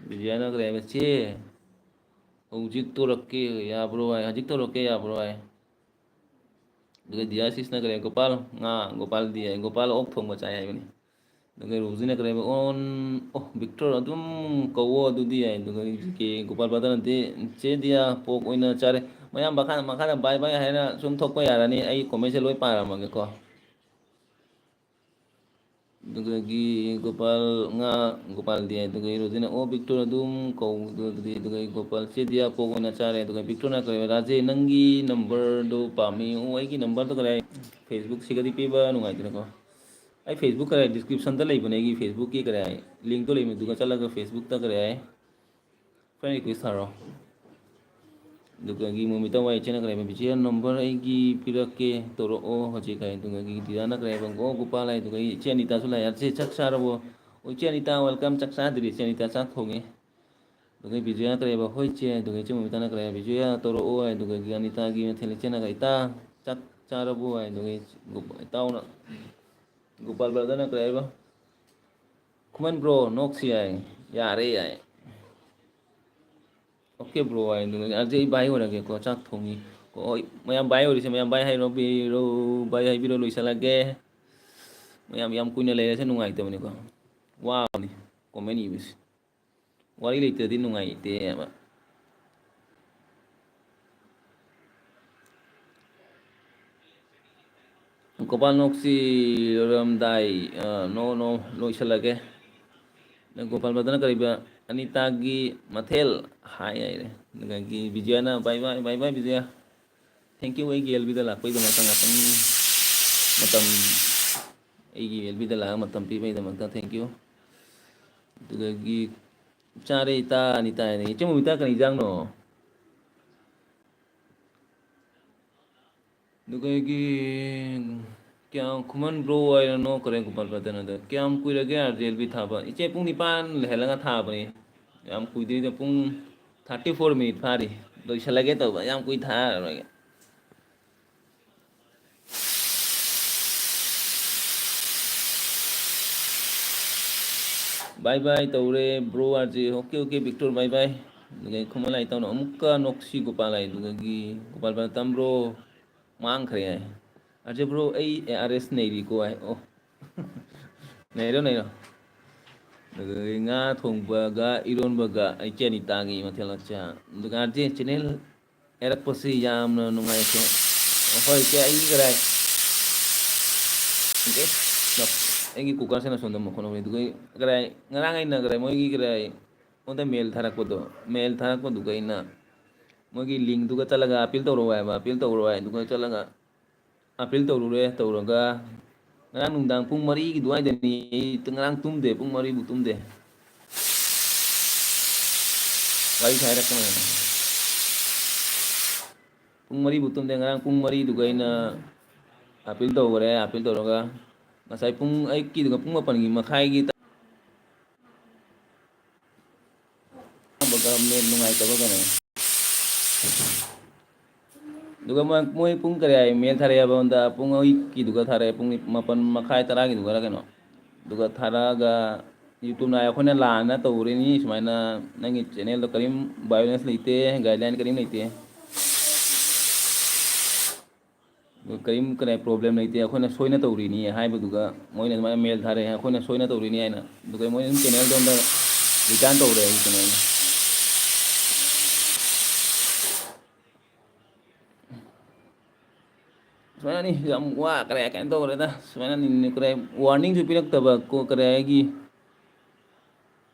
ꯕꯤꯖꯌꯥꯅ ꯀꯔꯤ ꯍꯥꯏꯕ? "ꯆꯦ, ꯍꯧꯖꯤꯛ ꯇꯧꯔꯛꯀꯦ ꯌꯥꯕ꯭ꯔꯣ?" ꯍꯥꯏ꯫ "ꯍꯧꯖꯤꯛ ꯇꯧꯔꯛꯀꯦ ꯌꯥꯕ꯭ꯔꯣ?" ꯍꯥꯏ꯫ ꯑꯗꯨꯒ ꯗꯤꯌꯥꯁꯤꯁꯅ ꯀꯔꯤ? "ꯒꯣꯄꯥꯜ, ꯉꯥ, ꯒꯣꯄꯥꯜꯗꯤ" ꯍꯥꯏ꯫ "ꯒꯣꯄꯥꯜ ꯑꯣꯛ ꯊꯣꯡꯕ ꯆꯥꯏ" ꯍꯥꯏꯕꯅꯤ꯫ ꯑꯗꯨꯒ ꯔꯣꯖꯤꯅ ꯀꯔꯤ ꯍꯥꯏꯕ? "ꯑꯣꯟ, ꯑꯣ, ꯕꯤꯛꯇꯣꯔ ꯑꯗꯨꯝ ꯀꯧꯋꯣ ꯑꯗꯨꯗꯤ" ꯍꯥꯏ꯫ ꯑꯗꯨꯒ ꯍꯧꯖꯤꯛꯀꯤ ꯒꯣꯄꯥꯜ ꯕ꯭ꯔꯥꯗꯔꯅꯗꯤ, "ꯆꯦ ꯗꯤꯌꯥ, ꯄꯣꯛ ꯑꯣꯏꯅ ꯆꯥꯔꯦ"꯫ ꯃꯌꯥꯝ ꯃꯈꯥ, ꯃꯈꯥꯗ bye bye ꯍꯥꯏꯅ ꯁꯨꯝ ꯊꯣꯛꯄ ꯌꯥꯔꯅꯤ꯫ ꯑꯩ commentꯁꯦ ꯂꯣꯏ ꯄꯥꯔꯝꯃꯒꯦꯀꯣ꯫ ꯑꯗꯨꯗꯒꯤ ꯒꯣꯄꯥꯜ ꯉꯥ, ꯒꯣꯄꯥꯜꯗꯤ ꯍꯥꯏ, ꯑꯗꯨꯒ ꯔꯣꯖꯤꯅ, "ꯑꯣ, ꯕꯤꯛꯇꯣꯔ ꯑꯗꯨꯝ ꯀꯧ", ꯑꯗꯨꯗꯤ, ꯑꯗꯨꯒ ꯒꯣꯄꯥꯜ, "ꯆꯦ ꯗꯤꯌꯥ ꯄꯣꯛ ꯑꯣꯏꯅ ꯆꯥꯔꯦ", ꯑꯗꯨꯒ ꯕꯤꯛꯇꯣꯔꯅ ꯀꯔꯤ, "ꯔꯥꯖꯦ, ꯅꯪꯒꯤ ꯅꯝꯕꯔꯗꯣ ꯄꯥꯝꯃꯤ"꯫ ꯑꯣ, ꯑꯩꯒꯤ ꯅꯝꯕꯔꯗꯣ ꯀꯔꯤ ꯍꯥꯏ? ꯐꯦꯁꯕꯨꯛꯁꯤꯒꯗꯤ ꯄꯤꯕ ꯅꯨꯡꯉꯥꯏꯇꯅꯀꯣ꯫ ꯑꯩ ꯐꯦꯁꯕꯨꯛ ꯀꯔꯤ ꯍꯥꯏ? ꯗꯤꯁꯀ꯭ꯔꯤꯞꯁꯟꯗ ꯂꯩꯕꯅꯦ ꯑꯩꯒꯤ ꯐꯦꯁꯕꯨꯛꯀꯤ ꯀꯔꯤ ꯍꯥꯏ? ꯂꯤꯡꯛꯇꯣ ꯂꯩꯕꯅꯦ, ꯑꯗꯨꯒ ꯆꯠꯂꯒ ꯐꯦꯁꯕꯨꯛꯇ ꯀꯔꯤ ꯍꯥꯏ? ꯐ꯭ꯔꯦꯟ ꯔꯤꯀ꯭ꯋꯦꯁ ꯊꯥꯔꯣ꯫ ꯑꯗꯨꯒ ꯃꯣꯃꯤꯇꯥ ꯋꯥꯏ ꯏꯆꯦꯅ ꯀꯔꯤ ꯍꯥꯏꯕ? "ꯕꯤꯖꯤꯌꯥ ꯅꯝꯕꯔ ꯑꯩꯒꯤ ꯄꯤꯔꯛꯀꯦ, ꯇꯧꯔꯛꯑꯣ ꯍꯧꯖꯤꯛ" ꯍꯥꯏ꯫ ꯑꯗꯨꯒ ꯗꯤꯌꯥꯅ ꯀꯔꯤ ꯍꯥꯏꯕ? "ꯑꯣ, ꯒꯣꯄꯥꯜ" ꯍꯥꯏ꯫ ꯑꯗꯨꯒ ꯏꯆꯦ ꯑꯅꯤꯇꯥꯁꯨ ꯂꯥꯛꯑꯦ꯫ "ꯆꯦ, ꯆꯥꯛ ꯆꯥꯔꯕꯣ?" "ꯑꯣ, ꯏꯆꯦ ꯑꯅꯤꯇꯥ, ꯋꯦꯜꯀꯝ꯫ ꯆꯥꯛ ꯆꯥꯗ꯭ꯔꯤ, ꯏꯆꯦ ꯑꯅꯤꯇꯥ, ꯆꯥꯛ ꯊꯣꯡꯉꯤ"꯫ ꯑꯗꯨꯒ ꯕꯤꯖꯌꯥꯅ ꯀꯔꯤ ꯍꯥꯏꯕ? "ꯍꯣꯏ ꯆꯦ"꯫ ꯑꯗꯨꯒ ꯏꯆꯦ ꯃꯣꯃꯤꯇꯥꯅ ꯀꯔꯤ ꯍꯥꯏꯕ? "ꯕꯤꯖꯌꯥ ꯇꯧꯔꯛꯑꯣ" ꯍꯥꯏ꯫ ꯑꯗꯨꯒ ꯑꯅꯤꯇꯥꯒꯤ ꯃꯊꯦꯜ ꯏꯆꯦꯅ, "ꯏꯇꯥ, ꯆꯥꯛ ꯆꯥꯔꯕꯣ?" ꯍꯥꯏ꯫ ꯑꯗꯨꯒ ꯏꯇꯥꯎꯅ, ꯒꯣꯄꯥꯜ ꯕ꯭ꯔꯗꯔꯅ ꯀꯔꯤ ꯍꯥꯏꯕ? "ꯈꯨꯃꯟ ꯕ꯭ꯔꯣ, ꯅꯣꯛꯁꯤ" ꯍꯥꯏ꯫ "ꯌꯥꯔꯦ" ꯍꯥꯏ꯫ "ꯑꯣꯀꯦ ꯕ꯭ꯔꯣ" ꯍꯥꯏ꯫ ꯑꯗꯨꯒ ꯑꯗꯨꯗꯤ ꯑꯩ ꯕꯥꯏ ꯑꯣꯏꯔꯒꯦꯀꯣ, ꯆꯥꯛ ꯊꯣꯡꯉꯤ꯫ ꯍꯣꯏ, ꯃꯌꯥꯝ ꯕꯥꯏ ꯑꯣꯏꯔꯤꯁꯦ, ꯃꯌꯥꯝ ꯕꯥꯏ ꯍꯥꯏꯔꯣ, ꯕꯤꯔꯣ, ꯕꯥꯏ ꯍꯥꯏꯕꯤꯔꯣ, ꯂꯣꯏꯁꯤꯜꯂꯒꯦ꯫ ꯃꯌꯥꯝ ꯌꯥꯝ ꯀꯨꯏꯅ ꯂꯩꯔꯁꯦ ꯅꯨꯡꯉꯥꯏꯇꯕꯅꯤꯀꯣ, ꯋꯥꯕꯅꯤ ꯀꯣꯃꯦꯟ ꯏꯕꯁꯦ꯫ ꯋꯥꯔꯤ ꯂꯩꯇ꯭ꯔꯗꯤ ꯅꯨꯡꯉꯥꯏꯇꯦꯕ꯫ ꯒꯣꯄꯥꯜ ꯅꯣꯛꯁꯤ ꯂꯣꯏꯔꯝꯗꯥꯏ, ꯑ, ꯅꯣ, ꯅꯣ, ꯂꯣꯏꯁꯤꯜꯂꯒꯦ꯫ ꯒꯣꯄꯥꯜ ꯕ꯭ꯔꯗꯔꯅ ꯀꯔꯤꯕ? "ꯑꯅꯤꯇꯥꯒꯤ ꯃꯊꯦꯜ" ꯍꯥꯏ ꯍꯥꯏꯔꯦ꯫ ꯑꯗꯨꯗꯒꯤ ꯕꯤꯖꯌꯥꯅ, "ꯕꯥꯏ ꯕꯥꯏ, ꯕꯥꯏ ꯕꯥꯏ ꯕꯤꯖꯌꯥ꯫ Thank you ꯑꯩꯒꯤ ꯑꯦꯜ ꯕꯤꯗ ꯂꯥꯛꯄꯒꯤꯗꯃꯛꯇ ꯉꯥꯛꯇꯪ ꯃꯇꯝ, ꯑꯩꯒꯤ ꯑꯦꯜ ꯕꯤꯗ ꯂꯥꯛꯑꯒ ꯃꯇꯝ ꯄꯤꯕꯒꯤꯗꯃꯛꯇ thank you"꯫ ꯑꯗꯨꯗꯒꯤ "ꯆꯥꯔꯦ ꯏꯇꯥ ꯑꯅꯤꯇꯥ" ꯍꯥꯏꯅ꯫ ꯏꯆꯦ ꯃꯣꯃꯤꯇꯥ, ꯀꯔꯤ ꯏꯟꯖꯥꯡꯅꯣ? ꯑꯗꯨꯒ ꯑꯩꯒꯤ ꯀꯌꯥꯝ, ꯈꯨꯃꯟ ꯕ꯭ꯔꯣ ꯍꯥꯏꯅ ꯅꯣꯛꯈ꯭ꯔꯦ ꯒꯣꯄꯥꯜ ꯕ꯭ꯔꯗꯔꯅ꯫ ꯑꯗ ꯀꯌꯥꯝ ꯀꯨꯏꯔꯒꯦ ꯑꯥꯔ ꯖꯦ ꯑꯦꯜ ꯕꯤ ꯊꯥꯕ? ꯏꯆꯦ, ꯄꯨꯡ ꯅꯤꯄꯥꯟ ꯂꯩꯍꯜꯂꯒ ꯊꯥꯕꯅꯤ꯫ ꯌꯥꯝ ꯀꯨꯏꯗ꯭ꯔꯤꯗ, ꯄꯨꯡ ꯊꯥꯔꯇꯤ ꯐꯣꯔ ꯃꯤꯅꯤꯠ ꯐꯥꯔꯤ꯫ ꯂꯣꯏꯁꯤꯜꯂꯒꯦ ꯇꯧꯕ, ꯌꯥꯝ ꯀꯨꯏ ꯊꯥꯔꯔꯣꯏꯒꯦ꯫ ꯕꯥꯏ ꯕꯥꯏ ꯇꯧꯔꯦ bro R J. Okay, okay, Victor, bye bye. ꯑꯗꯨꯒ ꯈꯨꯃꯟ ꯂꯥꯏ ꯇꯧꯅ ꯑꯃꯨꯛꯀ ꯅꯣꯛꯁꯤ ꯒꯣꯄꯥꯜ ꯍꯥꯏ꯫ ꯑꯗꯨꯗꯒꯤ ꯒꯣꯄꯥꯜ ꯕ꯭ꯔꯗꯔ, "ꯇꯝꯕ꯭ꯔꯣ, ꯃꯥꯡꯈ꯭ꯔꯦ" ꯍꯥꯏ꯫ "ꯑꯥꯔ ꯖꯦ ꯕ꯭ꯔꯣ, ꯑꯩ ꯑꯦ ꯑꯥꯔ ꯑꯦꯁ ꯅꯩꯔꯤꯀꯣ" ꯍꯥꯏ꯫ ꯑꯣ, ꯅꯩꯔꯣ, ꯅꯩꯔꯣ꯫ ꯑꯗꯨꯗꯒꯤ ꯉꯥ ꯊꯣꯡꯕꯒ ꯏꯔꯣꯟꯕꯒ ꯏꯆꯦ ꯑꯅꯤꯇꯥꯒꯤ ꯃꯊꯦꯜ ꯃꯊꯦꯜ꯫ ꯑꯗꯨꯒ ꯑꯥꯔ ꯖꯦ ꯆꯦꯅꯦꯜ ꯍꯥꯏꯔꯛꯄꯁꯤ ꯌꯥꯝꯅ ꯅꯨꯡꯉꯥꯏꯇꯦ꯫ ꯑꯩꯈꯣꯏ ꯏꯆꯦ ꯑꯩꯒꯤ ꯀꯗꯥꯏ? ꯑꯣꯀꯦ꯫ ꯑꯩꯒꯤ ꯀꯨꯀꯔꯁꯤꯅ ꯁꯣꯝꯗ ꯃꯈꯣꯟ ꯍꯧꯔꯦ꯫ ꯑꯗꯨꯒ ꯀꯗꯥꯏ, ꯉꯔꯥꯡ ꯑꯩꯅ ꯀꯗꯥꯏ, ꯃꯣꯏꯒꯤ ꯀꯗꯥꯏ, ꯑꯩꯉꯣꯟꯗ ꯃꯦꯜ ꯊꯥꯔꯛꯄꯗꯣ, ꯃꯦꯜ ꯊꯥꯔꯛꯄꯗꯨꯒ ꯑꯩꯅ ꯃꯣꯏꯒꯤ ꯂꯤꯡꯗꯨꯒ ꯆꯠꯂꯒ ꯑꯄꯤꯜ ꯇꯧꯔꯛꯑꯣ ꯍꯥꯏꯕ, ꯑꯄꯤꯜ ꯇꯧꯔꯛꯑꯣ ꯍꯥꯏꯗꯨꯒ ꯆꯠꯂꯒ ꯑꯄꯤꯜ ꯇꯧꯔꯨꯔꯦ꯫ ꯇꯧꯔꯒ ꯉꯔꯥꯡ ꯅꯨꯡꯗꯥꯡ ꯄꯨꯡ ꯃꯔꯤꯒꯤ ꯑꯗꯨꯋꯥꯏꯗꯅꯤ, ꯑꯩ ꯉꯔꯥꯡ ꯇꯨꯝꯗꯦ, ꯄꯨꯡ ꯃꯔꯤꯕꯨ ꯇꯨꯝꯗꯦ꯫ ꯋꯥꯔꯤ ꯁꯥꯏꯔꯛꯀꯅꯣ꯫ ꯄꯨꯡ ꯃꯔꯤꯕꯨ ꯇꯨꯝꯗꯦ꯫ ꯉꯔꯥꯡ ꯄꯨꯡ ꯃꯔꯤꯗꯨꯒ ꯑꯩꯅ ꯑꯄꯤꯜ ꯇꯧꯈꯔꯦ꯫ ꯑꯄꯤꯜ ꯇꯧꯔꯒ ꯉꯁꯥꯏ ꯄꯨꯡ, ꯑꯌꯨꯛꯀꯤꯗꯨꯒ ꯄꯨꯡ ꯃꯥꯄꯟꯒꯤ ꯃꯈꯥꯏꯒꯤ ꯇꯥꯕꯒ ꯅꯦꯠ ꯅꯨꯡꯉꯥꯏꯇꯕꯒꯅꯦ꯫ ꯑꯗꯨꯒ ꯃꯣꯏ, ꯃꯣꯏ ꯄꯨꯡ ꯀꯌꯥ ꯃꯦꯜ ꯊꯥꯔꯛꯑꯦꯕ ꯑꯩꯉꯣꯟꯗ? ꯄꯨꯡ ꯑꯌꯨꯛꯀꯤꯗꯨꯒ ꯊꯥꯔꯛꯑꯦ, ꯄꯨꯡ ꯃꯥꯄꯟ ꯃꯈꯥꯏ, ꯇꯔꯥꯒꯤꯗꯨꯒꯔ ꯀꯩꯅꯣ꯫ ꯑꯗꯨꯒ ꯊꯥꯔꯛꯑꯒ YouTubeꯅ ꯑꯩꯈꯣꯏꯅ ꯂꯥꯟꯅ ꯇꯧꯔꯤꯅꯤ, ꯁꯨꯃꯥꯏꯅ ꯅꯪꯒꯤ channelꯗ ꯀꯔꯤꯝ violence ꯂꯩꯇꯦ, guideline ꯀꯔꯤꯝ ꯂꯩꯇꯦ꯫ ꯀꯔꯤꯝ ꯀꯔꯤ problem ꯂꯩꯇꯦ, ꯑꯩꯈꯣꯏꯅ ꯁꯣꯏꯅ ꯇꯧꯔꯤꯅꯤ ꯍꯥꯏꯕꯗꯨꯒ ꯃꯣꯏꯅ ꯑꯗꯨꯃꯥꯏꯅ ꯃꯦꯜ ꯊꯥꯔꯛꯑꯦ, ꯑꯩꯈꯣꯏꯅ ꯁꯣꯏꯅ ꯇꯧꯔꯤꯅꯤ ꯍꯥꯏꯅ꯫ ꯑꯗꯨꯒ ꯃꯣꯏꯅ ꯑꯗꯨꯝ channelꯗꯣ ꯑꯝꯇ return ꯇꯧꯔꯦ ꯑꯩꯒꯤ channelꯗꯣ꯫ ꯁꯨꯃꯥꯏꯅꯅꯤ, ꯌꯥꯝ ꯋꯥꯈ꯭ꯔꯦ, ꯀꯩꯅꯣ ꯇꯧꯈ꯭ꯔꯦꯗ꯫ ꯁꯨꯃꯥꯏꯅꯅꯤ, ꯀꯔꯤ warningꯁꯨ ꯄꯤꯔꯛꯇꯕ, ꯀꯣ, ꯀꯔꯤ ꯍꯥꯏꯒꯤ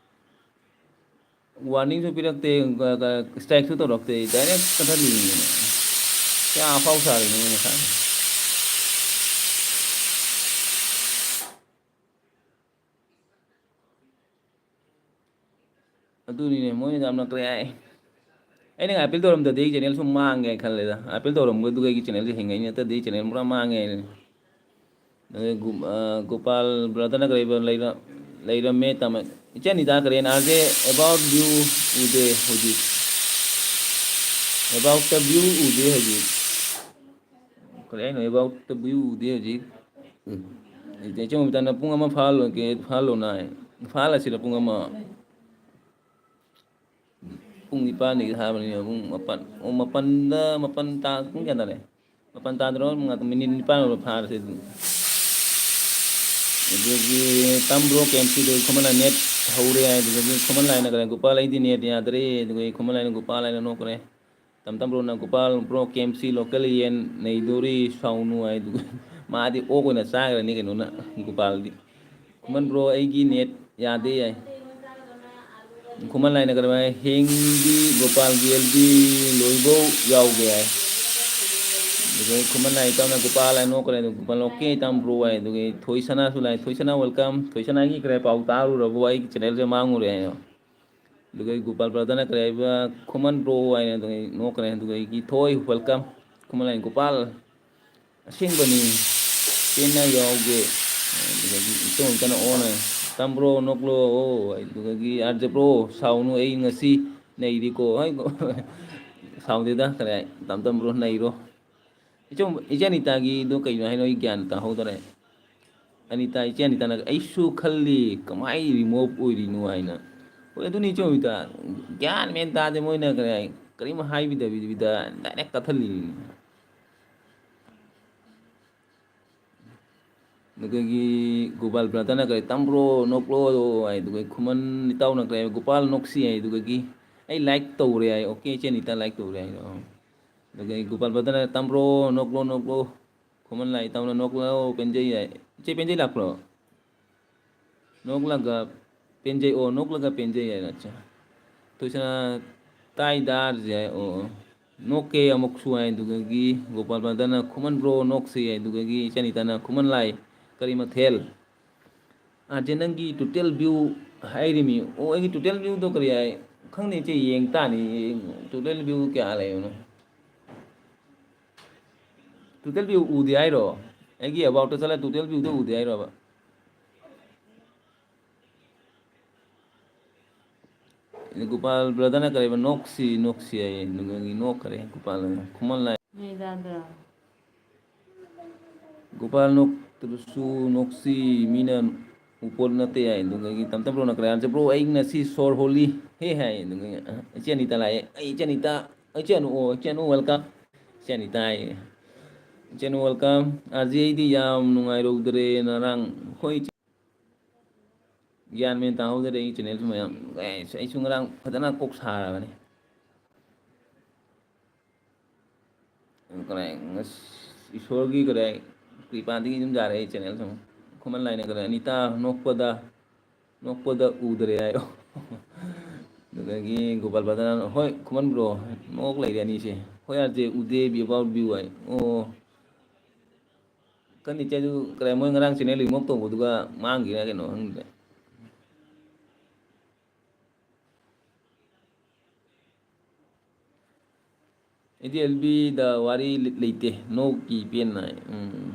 warningꯁꯨ ꯄꯤꯔꯛꯇꯦ, ꯀ-, ꯀ-, strikeꯁꯨ ꯇꯧꯔꯛꯇꯦ, direct ꯀꯛꯊꯠꯂꯤꯅꯤꯅꯦ꯫ ꯀꯌꯥ ꯑꯐꯥꯎ ꯁꯥꯔꯤꯅꯣ ꯃꯣꯏ ꯃꯁꯥꯅ꯫ ꯑꯗꯨꯅꯤꯅꯦ, ꯃꯣꯏꯅ ꯌꯥꯝꯅ ꯀꯔꯤ ꯍꯥꯏ, ꯑꯩꯅ ꯉꯥꯏ ꯑꯄꯤꯜ ꯇꯧꯔꯝꯗꯗꯤ ꯑꯩ channel ꯁꯨꯝ ꯃꯥꯡꯒꯦ ꯈꯜꯂꯦꯗ꯫ ꯑꯄꯤꯜ ꯇꯧꯔꯝꯕꯗꯨꯒ ꯑꯩꯒꯤ channelꯁꯦ ꯍꯤꯡꯉꯛꯏ, ꯅꯠꯇ꯭ꯔꯗꯤ ꯑꯩ channel ꯄꯨꯔꯥ ꯃꯥꯡꯉꯦ ꯍꯥꯏꯗꯨꯅꯤ꯫ ꯑꯗꯩ ꯒꯨ-, ꯑ, ꯒꯣꯄꯥꯜ brotherꯅ ꯀꯔꯤꯕ ꯂꯩꯔ-, ꯂꯩꯔꯝꯃꯦ ꯇꯥꯃ-, ꯏꯆꯟ Nita current, R J, about you ꯎꯗꯦ ꯍꯧꯖꯤꯛ, about the view ꯎꯗꯦ ꯍꯧꯖꯤꯛ꯫ ꯀꯔꯤ ꯍꯥꯏꯅꯣ, about the view ꯎꯗꯦ ꯍꯧꯖꯤꯛ? ꯎꯝ꯫ ꯏꯆꯦ ꯃꯤꯇꯥꯅ ꯄꯨꯡ ꯑꯃ ꯐꯥꯍꯜꯂꯣꯏꯒꯦ, ꯐꯥꯍꯜꯂꯣꯅ ꯍꯥꯏ꯫ ꯐꯥꯍꯜꯂꯁꯤꯔ ꯄꯨꯡ ꯑꯃ? ꯄꯨꯡ ꯅꯤꯄꯥꯟꯗꯒꯤ ꯊꯥꯕꯅꯤꯅ ꯄꯨꯡ ꯃꯥꯄꯟ, ꯑꯣ, ꯃꯥꯄꯟꯗ, ꯃꯥꯄꯟ ꯇꯥ-, ꯄꯨꯡ ꯀꯌꯥ ꯇꯥꯔꯦ? ꯃꯥꯄꯟ ꯇꯥꯗ꯭ꯔꯣ? ꯃꯉꯥ, minute ꯅꯤꯄꯥꯟ ꯑꯣꯏꯔ ꯐꯥꯔꯁꯦ ꯑꯗꯨꯝ꯫ ꯑꯗꯨꯗꯒꯤ ꯇꯝꯕ꯭ꯔꯣ ꯀꯦꯝꯁꯤꯗ ꯈꯨꯃꯟ ꯂꯥꯏ net ꯍꯧꯔꯦ ꯍꯥꯏ꯫ ꯑꯗꯨꯗꯒꯤ ꯈꯨꯃꯟ ꯂꯥꯏꯅ ꯀꯔꯤ, "ꯒꯣꯄꯥꯜ, ꯑꯩꯗꯤ net ꯌꯥꯗ꯭ꯔꯦ"꯫ ꯑꯗꯨꯒ ꯈꯨꯃꯟ ꯂꯥꯏꯅ, "ꯒꯣꯄꯥꯜ" ꯍꯥꯏꯅ ꯅꯣꯛꯈ꯭ꯔꯦ꯫ ꯇꯝ ꯇꯝꯕ꯭ꯔꯣꯅ, "ꯒꯣꯄꯥꯜ, bro, ꯀꯦꯝꯁꯤ local ꯌꯦꯟ ꯅꯩꯗꯣꯔꯤ, ꯁꯥꯎꯅꯨ" ꯍꯥꯏ꯫ ꯑꯗꯨꯒ ꯃꯥꯗꯤ ꯑꯣꯛ ꯑꯣꯏꯅ ꯆꯥꯈ꯭ꯔꯅꯤ ꯀꯩꯅꯣꯅ, ꯒꯣꯄꯥꯜꯗꯤ꯫ ꯈꯨꯃꯟ ꯕ꯭ꯔꯣ, ꯑꯩꯒꯤ ꯅꯦꯠ ꯌꯥꯗꯦ ꯍꯥꯏ꯫ ꯈꯨꯃꯟ ꯂꯥꯏꯅ ꯀꯔꯝꯍꯥꯏ ꯍꯦꯡꯗꯤ ꯒꯣꯄꯥꯜꯒꯤ ꯑꯦꯜ ꯕꯤ ꯂꯣꯏꯕꯧ ꯌꯥꯎꯒꯦ ꯍꯥꯏ꯫ ꯑꯗꯨꯗꯩ ꯈꯨꯃꯟ ꯂꯥꯏ ꯏꯇꯥꯎꯅ ꯒꯣꯄꯥꯜ ꯍꯥꯏ ꯅꯣꯛꯈ꯭ꯔꯦ, ꯑꯗꯨ ꯒꯣꯄꯥꯜ ꯑꯣꯀꯦ ꯏꯇꯥꯎ ꯕ꯭ꯔꯣ ꯍꯥꯏ꯫ ꯑꯗꯨꯒꯤ ꯊꯣꯏꯁꯅꯥꯁꯨ ꯂꯥꯛꯑꯦ, ꯊꯣꯏꯁꯅꯥ welcome꯫ ꯊꯣꯏꯁꯅꯥꯒꯤ ꯀꯔꯤ ꯄꯥꯎ ꯇꯥꯔꯨꯔꯕꯣ? ꯑꯩꯒꯤ ꯆꯦꯅꯦꯜꯁꯦ ꯃꯥꯡꯉꯨꯔꯦ ꯍꯥꯏ꯫ ꯑꯗꯨꯒ ꯑꯩ ꯒꯣꯄꯥꯜ ꯕ꯭ꯔꯗꯔꯅ ꯀꯔꯤ ꯍꯥꯏꯕ, ꯈꯨꯃꯟ ꯕ꯭ꯔꯣ ꯍꯥꯏꯅ ꯑꯗꯨꯒ ꯑꯩ ꯅꯣꯛꯈ꯭ꯔꯦ꯫ ꯑꯗꯨꯒ ꯑꯩꯒꯤ ꯊꯣꯏ welcome꯫ ꯈꯨꯃꯟ ꯂꯥꯏ ꯒꯣꯄꯥꯜ ꯑꯁꯦꯡꯕꯅꯤ, ꯄꯦꯟꯅ ꯌꯥꯎꯒꯦ꯫ ꯑꯗꯨꯗꯒꯤ ꯏꯆꯧ ꯏꯆꯟꯅ ꯑꯣꯅ ꯇꯝꯕ꯭ꯔꯣ ꯅꯣꯛꯂꯣ ꯑꯣ, ꯑꯗꯨꯗꯒꯤ ꯑꯥꯔꯖꯦ ꯕ꯭ꯔꯣ ꯁꯥꯎꯅꯨ ꯑꯩ ꯉꯁꯤ ꯅꯩꯔꯤꯀꯣ ꯍꯥꯏꯀꯣ꯫ ꯁꯥꯎꯗꯦꯗ ꯀꯔꯤ ꯍꯥꯏ, ꯇꯝ ꯇꯝ ꯕ꯭ꯔꯣ ꯅꯩꯔꯣ꯫ ꯏꯆꯧ ꯏꯆꯦ ꯑꯅꯤꯇꯥꯒꯤꯗꯣ ꯀꯩꯅꯣ ꯍꯥꯏꯅꯣ ꯑꯩ ꯒ꯭ꯌꯥꯟ ꯇꯥꯍꯧꯗꯔꯦ꯫ ꯑꯅꯤꯇꯥ, ꯏꯆꯦ ꯑꯅꯤꯇꯥꯅ ꯑꯩꯁꯨ ꯈꯜꯂꯤ ꯀꯃꯥꯏ ꯔꯤꯃꯨꯚ ꯑꯣꯏꯔꯤꯅꯣ ꯍꯥꯏꯅ꯫ ꯍꯣꯏ ꯑꯗꯨꯅꯤ ꯏꯆꯦ ꯑꯅꯤꯇꯥ, ꯒ꯭ꯌꯥꯟ ꯃꯦꯟ ꯇꯥꯗꯦ ꯃꯣꯏꯅ ꯀꯔꯤ ꯍꯥꯏ, ꯀꯔꯤꯝ ꯍꯥꯏꯕꯤꯗꯕꯤꯗ ꯗꯥꯏꯔꯦꯛ ꯀꯛꯊꯠꯂꯤꯅꯤ꯫ ꯑꯗꯨꯗꯒꯤ ꯒꯣꯄꯥꯜ ꯕ꯭ꯔꯗꯔꯅ ꯀꯔꯤ ꯇꯝꯕ꯭ꯔꯣ ꯅꯣꯛꯂꯣ ꯍꯥꯏ, ꯑꯗꯨꯒ ꯈꯨꯃꯟ ꯏꯇꯥꯎꯅ ꯀꯔꯤ ꯍꯥꯏ, ꯒꯣꯄꯥꯜ ꯅꯣꯛꯁꯤ ꯍꯥꯏ, ꯑꯗꯨꯗꯒꯤ ꯑꯩ ꯂꯥꯏꯛ ꯇꯧꯔꯦ ꯍꯥꯏ, ꯑꯣꯀꯦ ꯏꯆꯦ ꯑꯅꯤꯇꯥ ꯂꯥꯏꯛ ꯇꯧꯔꯦ ꯍꯥꯏ꯫ ꯑꯗꯨꯗꯒꯤ ꯒꯣꯄꯥꯜ ꯕ꯭ꯔꯗꯔꯅ ꯇꯝꯕ꯭ꯔꯣ ꯅꯣꯛꯂꯣ ꯅꯣꯛꯂꯣ, ꯈꯨꯃꯟ ꯂꯥꯏ ꯏꯇꯥꯎꯅ ꯅꯣꯛꯂꯣ ꯄꯦꯟꯖꯩ ꯍꯥꯏ꯫ ꯏꯆꯦ ꯄꯦꯟꯖꯩ ꯂꯥꯛꯄ꯭ꯔꯣ? ꯅꯣꯛꯂꯒ ꯄꯦꯟꯖꯩ ꯑꯣ, ꯅꯣꯛꯂꯒ ꯄꯦꯟꯖꯩ ꯍꯥꯏꯅ꯫ ꯑꯠꯆꯥ꯫ ꯊꯣꯏꯁꯅꯥ ꯇꯥꯏꯗ ꯑꯥꯔꯖꯦ ꯍꯥꯏ ꯑꯣ꯫ ꯅꯣꯛꯀꯦ ꯑꯃꯨꯛꯁꯨ ꯍꯥꯏ, ꯑꯗꯨꯗꯒꯤ ꯒꯣꯄꯥꯜ ꯕ꯭ꯔꯗꯔꯅ ꯈꯨꯃꯟ ꯕ꯭ꯔꯣ ꯅꯣꯛꯁꯤ ꯍꯥꯏ, ꯑꯗꯨꯗꯒꯤ ꯏꯆꯟ ꯏꯇꯥꯅ ꯈꯨꯃꯟ ꯂꯥꯏ ꯀꯔꯤ ꯃꯊꯦꯜ? ꯑꯥꯔꯖꯦ ꯅꯪꯒꯤ ꯇꯣꯇꯦꯜ ꯚ꯭ꯌꯨ ꯍꯥꯏꯔꯤꯃꯤ꯫ ꯑꯣ ꯑꯩꯒꯤ ꯇꯣꯇꯦꯜ ꯚ꯭ꯌꯨꯗꯣ ꯀꯔꯤ ꯍꯥꯏ? ꯈꯪꯗꯦ ꯏꯆꯦ, ꯌꯦꯡ ꯇꯥꯅꯤ꯫ ꯇꯣꯇꯦꯜ ꯚ꯭ꯌꯨ ꯀꯌꯥ ꯂꯩꯕꯅꯣ? ꯇꯣꯇꯦꯜ ꯚ꯭ꯌꯨ ꯎꯗꯦ ꯍꯥꯏꯔꯣ? ꯑꯩꯒꯤ ꯑꯦꯕꯥꯎꯠꯇ ꯆꯠꯂ ꯇꯣꯇꯦꯜ ꯚ꯭ꯌꯨꯗꯣ ꯎꯗꯦ ꯍꯥꯏꯔꯣꯕ? ꯒꯣꯄꯥꯜ ꯕ꯭ꯔꯗꯔꯅ ꯀꯔꯤꯕ ꯅꯣꯛꯁꯤ ꯅꯣꯛꯁꯤ ꯍꯥꯏꯌꯦ, ꯑꯗꯨꯒꯤ ꯅꯣꯛꯈ꯭ꯔꯦ ꯒꯣꯄꯥꯜ꯫ ꯈꯨꯃꯟ ꯂꯥꯏ꯫ ꯃꯦꯗꯥꯗ꯫ ꯒꯣꯄꯥꯜ ꯅꯣꯛꯇꯕꯁꯨ ꯅꯣꯛꯁꯤ, ꯃꯤꯅ ꯎꯄꯣꯠ ꯅꯠꯇꯦ ꯍꯥꯏ꯫ ꯑꯗꯨꯗꯒꯤ ꯇꯝꯇꯝ ꯕ꯭ꯔꯣꯅ ꯀꯔꯤ ꯍꯥꯏꯔꯦ? ꯕ꯭ꯔꯣ ꯑꯩ ꯉꯁꯤ ꯁꯣꯔ ꯍꯣꯜꯂꯤ ꯍꯦ ꯍꯥꯏ꯫ ꯑꯗꯨꯒ ꯏꯆꯦ ꯑꯅꯤꯇꯥ ꯂꯥꯛꯑꯦ, ꯑꯩ ꯏꯆꯦ ꯑꯅꯤꯇꯥ, ꯏꯆꯦ ꯑꯅꯨ ꯑꯣ, ꯏꯆꯦ ꯑꯅꯨ welcome꯫ ꯏꯆꯦ ꯑꯅꯤꯇꯥ ꯍꯥꯏꯌꯦ꯫ ꯏꯆꯦ ꯑꯅꯨ welcome꯫ ꯑꯥꯔꯖꯦ ꯑꯩꯗꯤ ꯌꯥꯝ ꯅꯨꯡꯉꯥꯏꯔꯧꯗ꯭ꯔꯦ ꯉꯔꯥꯡ꯫ ꯍꯣꯏ ꯏꯆꯦ꯫ ꯒ꯭ꯌꯥꯟ ꯃꯦꯟ ꯇꯥꯍꯧꯗ꯭ꯔꯦ ꯑꯩ ꯆꯦꯅꯦꯜꯁꯨ ꯃꯌꯥꯝ꯫ ꯑꯩꯁ, ꯑꯩꯁꯨ ꯉꯔꯥꯡ ꯐꯖꯅ ꯀꯣꯛ ꯁꯥꯔꯕꯅꯤ꯫ ꯀꯗꯥꯏ, ꯉꯁ-, ꯏꯁꯣꯔꯒꯤ ꯀꯗꯥꯏ ꯀ꯭ꯔꯤꯄꯥꯗꯒꯤ ꯑꯗꯨꯝ ꯌꯥꯔꯦ ꯑꯩ ꯆꯦꯅꯦꯜꯁꯨ꯫ ꯈꯨꯃꯟ ꯂꯥꯏꯅ ꯀꯔꯤ, "ꯑꯅꯤꯇꯥ ꯅꯣꯛꯄꯗ, ꯅꯣꯛꯄꯗ ꯎꯗ꯭ꯔꯦ" ꯍꯥꯏꯌꯣ꯫ ꯑꯗꯨꯗꯒꯤ ꯒꯣꯄꯥꯜ ꯕ꯭ꯔꯗꯔꯅ, "ꯍꯣꯏ ꯈꯨꯃꯟ ꯕ꯭ꯔꯣ, ꯅꯣꯛ ꯂꯩꯔꯦ ꯑꯅꯤꯁꯦ꯫ ꯍꯣꯏ ꯑꯥꯔꯖꯦ ꯎꯗꯦ, ꯕꯤ ꯑꯕꯥꯎꯠ ꯕ꯭ꯌꯨ" ꯍꯥꯏ꯫ ꯑꯣ, ꯀꯟꯅ ꯏꯆꯦꯁꯨ ꯀꯔꯤ, ꯃꯣꯏ ꯉꯔꯥꯡ ꯆꯦꯅꯦꯜ ꯔꯤꯃꯨꯚ ꯇꯧꯕꯗꯨꯒ ꯃꯥꯡꯈꯤꯔ ꯀꯩꯅꯣ ꯈꯪꯗ꯭ꯔꯦ꯫ ꯑꯩꯗꯤ ꯑꯦꯜ ꯕꯤꯗ ꯋꯥꯔꯤ ꯂꯩ-, ꯂꯩꯇꯦ꯫ ꯅꯣꯛꯀꯤ ꯄꯦꯟꯅ꯫ ꯎꯝ꯫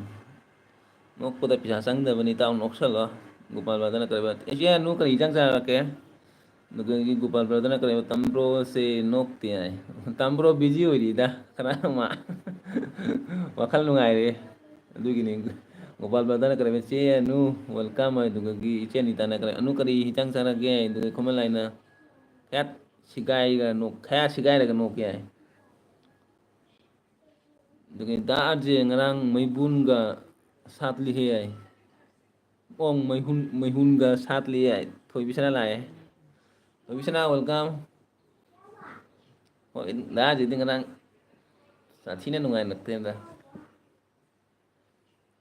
ꯅꯣꯛꯄꯗ ꯄꯩꯁꯥ ꯆꯪꯗꯕꯅꯤ, ꯏꯇꯥꯎ ꯅꯣꯛꯁꯜꯂꯣ꯫ ꯒꯣꯄꯥꯜ ꯕ꯭ꯔꯗꯔꯅ ꯀꯔꯤ, ꯏꯆꯦ ꯑꯅꯨ ꯀꯔꯤ ꯏꯟꯖꯥꯡ ꯆꯥꯔꯛꯀꯦ? ꯑꯗꯨꯗꯒꯤ ꯒꯣꯄꯥꯜ ꯕ꯭ꯔꯗꯔꯅ ꯀꯔꯤ, "ꯇꯥꯝꯕ꯭ꯔꯣꯁꯦ ꯅꯣꯛꯇꯦ" ꯍꯥꯏ꯫ ꯇꯥꯝꯕ꯭ꯔꯣ ꯕꯤꯖꯤ ꯑꯣꯏꯔꯤꯗ, ꯈꯔ ꯑꯃ꯫ ꯋꯥꯈꯜ ꯅꯨꯡꯉꯥꯏꯔꯦ꯫ ꯑꯗꯨꯒꯤꯅꯤ꯫ ꯒꯣꯄꯥꯜ ꯕ꯭ꯔꯗꯔꯅ ꯀꯔꯤ, "ꯆꯦ ꯑꯅꯨ, ꯋꯦꯜꯀꯝ" ꯍꯥꯏꯗꯨꯒꯤ ꯏꯆꯦ ꯑꯅꯤꯇꯥꯅ ꯀꯔꯤ, "ꯑꯅꯨ ꯀꯔꯤ ꯏꯟꯖꯥꯡ ꯆꯥꯔꯛꯀꯦ?" ꯍꯥꯏꯗꯨꯒꯤ ꯈꯨꯃꯟ ꯂꯥꯏꯅ, ꯈꯌꯥꯠ ꯁꯤꯒꯥꯏꯔꯒ ꯅꯣꯛ-, ꯈꯌꯥꯠ ꯁꯤꯒꯥꯏꯔꯒ ꯅꯣꯛꯀꯦ ꯍꯥꯏ꯫ ꯑꯗꯨꯒ ꯗꯥ ꯑꯥꯔꯖꯦ ꯉꯔꯥꯡ ꯃꯩꯕꯨꯟꯒ ꯁꯥꯠꯂꯤꯍꯦ ꯍꯥꯏ꯫ ꯑꯣꯡ ꯃꯩꯍꯨꯟ, ꯃꯩꯍꯨꯟꯒ ꯁꯥꯠꯂꯤ ꯍꯥꯏ꯫ ꯊꯣꯏꯕꯤꯁꯅꯥ ꯂꯥꯛꯑꯦ꯫ ꯊꯣꯏꯕꯤꯁꯅꯥ, ꯋꯦꯜꯀꯝ꯫ ꯍꯣꯏ, ꯗꯥ ꯑꯥꯔꯖꯦꯗꯤ ꯉꯔꯥꯡ ꯁꯥꯊꯤꯅ ꯅꯨꯡꯉꯥꯏꯅ ꯅꯣꯛꯇꯦꯗ꯫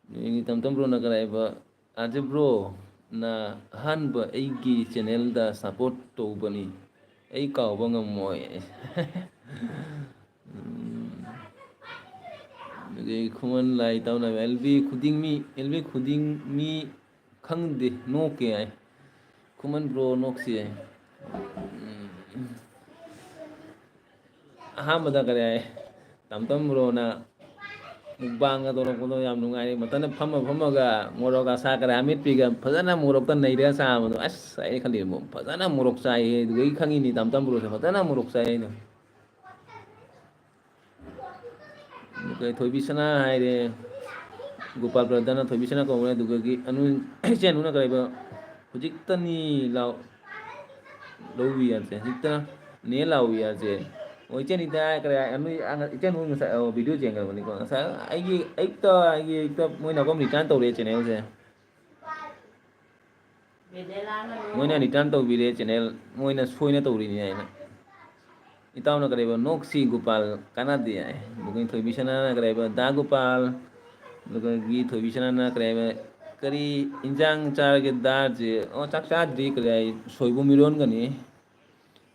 ꯃꯤ ꯇꯝ ꯇꯝ ꯕ꯭ꯔꯣꯅ ꯀꯔꯥꯏꯕ, "ꯑꯥꯔꯖꯦ ꯕ꯭ꯔꯣꯅ ꯑꯍꯥꯟꯕ ꯑꯩꯒꯤ ꯆꯦꯅꯦꯜꯗ ꯁꯞꯄꯣꯔꯠ ꯇꯧꯕꯅꯤ, ꯑꯩ ꯀꯥꯎꯕ ꯉꯝꯃꯣꯏ"꯫ ꯎꯝ꯫ ꯑꯗꯨꯗꯒꯤ ꯈꯨꯃꯟ ꯂꯥꯏ ꯇꯥꯎꯅꯕ, "ꯑꯦꯜ ꯕꯤ ꯈꯨꯗꯤꯡ ꯃꯤ, ꯑꯦꯜ ꯕꯤ ꯈꯨꯗꯤꯡ ꯃꯤ ꯈꯪꯗꯦ, ꯅꯣꯛꯀꯦ" ꯍꯥꯏ꯫ ꯈꯨꯃꯟ ꯕ꯭ꯔꯣ ꯅꯣꯛꯁꯤ ꯍꯥꯏ꯫ ꯎꯝ꯫ ꯑꯍꯥꯟꯕꯗ ꯀꯔꯤ ꯍꯥꯏ? ꯇꯝ ꯇꯝ ꯕ꯭ꯔꯣꯅ ꯃꯨꯛꯕꯥꯡꯒ ꯇꯧꯔꯛꯄꯗꯣ ꯌꯥꯝ ꯅꯨꯡꯉꯥꯏꯔꯦ꯫ ꯃꯊꯟꯇ ꯐꯝꯃ ꯐꯝꯃꯒ ꯃꯣꯔꯣꯛ ꯑꯆꯥꯔ ꯀꯔꯤ ꯑꯃꯦꯠꯄꯤꯒ ꯐꯖꯅ ꯃꯣꯔꯣꯛꯇ ꯅꯩꯔꯒ ꯆꯥꯕꯗꯣ꯫ ꯑꯁ, ꯑꯩ ꯈꯜꯂꯤ, "ꯐꯖꯅ ꯃꯣꯔꯣꯛ ꯆꯥꯏꯍꯦ"꯫ ꯑꯗꯨꯗꯒꯤ ꯈꯪꯉꯤꯅꯤ ꯇꯝ ꯇꯝ ꯕ꯭ꯔꯣꯁꯦ ꯐꯖꯅ ꯃꯣꯔꯣꯛ ꯆꯥꯏ ꯍꯥꯏꯗꯣ꯫ ꯑꯗꯨꯒ ꯊꯣꯏꯕꯤꯁꯅꯥ ꯍꯥꯏꯔꯦ, ꯒꯣꯄꯥꯜ ꯕ꯭ꯔꯗꯔꯅ ꯊꯣꯏꯕꯤꯁꯅꯥ ꯀꯧꯔꯦ꯫ ꯑꯗꯨꯗꯒꯤ ꯑꯅꯨ, ꯏꯆꯦ ꯑꯅꯨꯅ ꯀꯔꯤꯕ, "ꯍꯧꯖꯤꯛꯇꯅꯤ ꯂꯥꯎ-, ꯂꯧꯕꯤ ꯌꯥꯁꯦ, ꯍꯧꯖꯤꯛꯇ ꯅꯦ ꯂꯥꯎꯕꯤ ꯌꯥꯁꯦ"꯫ ꯑꯣ, ꯏꯆꯦ ꯑꯅꯤꯇ ꯀꯔꯤ, ꯑꯅꯨ, ꯏꯆꯦ ꯑꯅꯨ ꯉꯁꯥꯏ, ꯑꯣ, ꯚꯤꯗꯤꯑꯣ ꯆꯦꯟꯈ꯭ꯔꯕꯅꯤꯀꯣ꯫ ꯉꯁꯥꯏ ꯑꯩꯒꯤ, ꯑꯌꯨꯛꯇ, ꯑꯩꯒꯤ ꯑꯌꯨꯛꯇ ꯃꯣꯏꯅ ꯑꯃꯨꯛ ꯔꯤꯇꯔꯟ ꯇꯧꯔꯛꯑꯦ ꯆꯦꯅꯦꯜꯁꯦ꯫ ꯃꯣꯏꯅ ꯔꯤꯇꯔꯟ ꯇꯧꯕꯤꯔꯦ ꯆꯦꯅꯦꯜ, ꯃꯣꯏꯅ ꯁꯣꯏꯅ ꯇꯧꯔꯤꯅꯤ ꯍꯥꯏꯅ꯫ ꯏꯇꯥꯎꯅ ꯀꯔꯤꯕ, "ꯅꯣꯛꯁꯤ ꯒꯣꯄꯥꯜ ꯀꯥꯟꯅꯗꯦ" ꯍꯥꯏ꯫ ꯑꯗꯨꯒ ꯊꯣꯏꯕꯤꯁꯅꯥꯅ ꯀꯔꯤꯕ, "ꯗꯥ ꯒꯣꯄꯥꯜ", ꯑꯗꯨꯗꯒꯤ ꯊꯣꯏꯕꯤꯁꯅꯥꯅ ꯀꯔꯤꯕ, ꯀꯔꯤ ꯏꯟꯖꯥꯡ ꯆꯥꯔꯒꯦ ꯗꯥꯁꯦ? ꯑꯣ, ꯆꯥꯛ ꯆꯥꯗ꯭ꯔꯤ꯫ ꯀꯔꯤ ꯍꯥꯏ, ꯁꯣꯏꯕꯨꯝ ꯏꯔꯣꯟꯒꯅꯤ꯫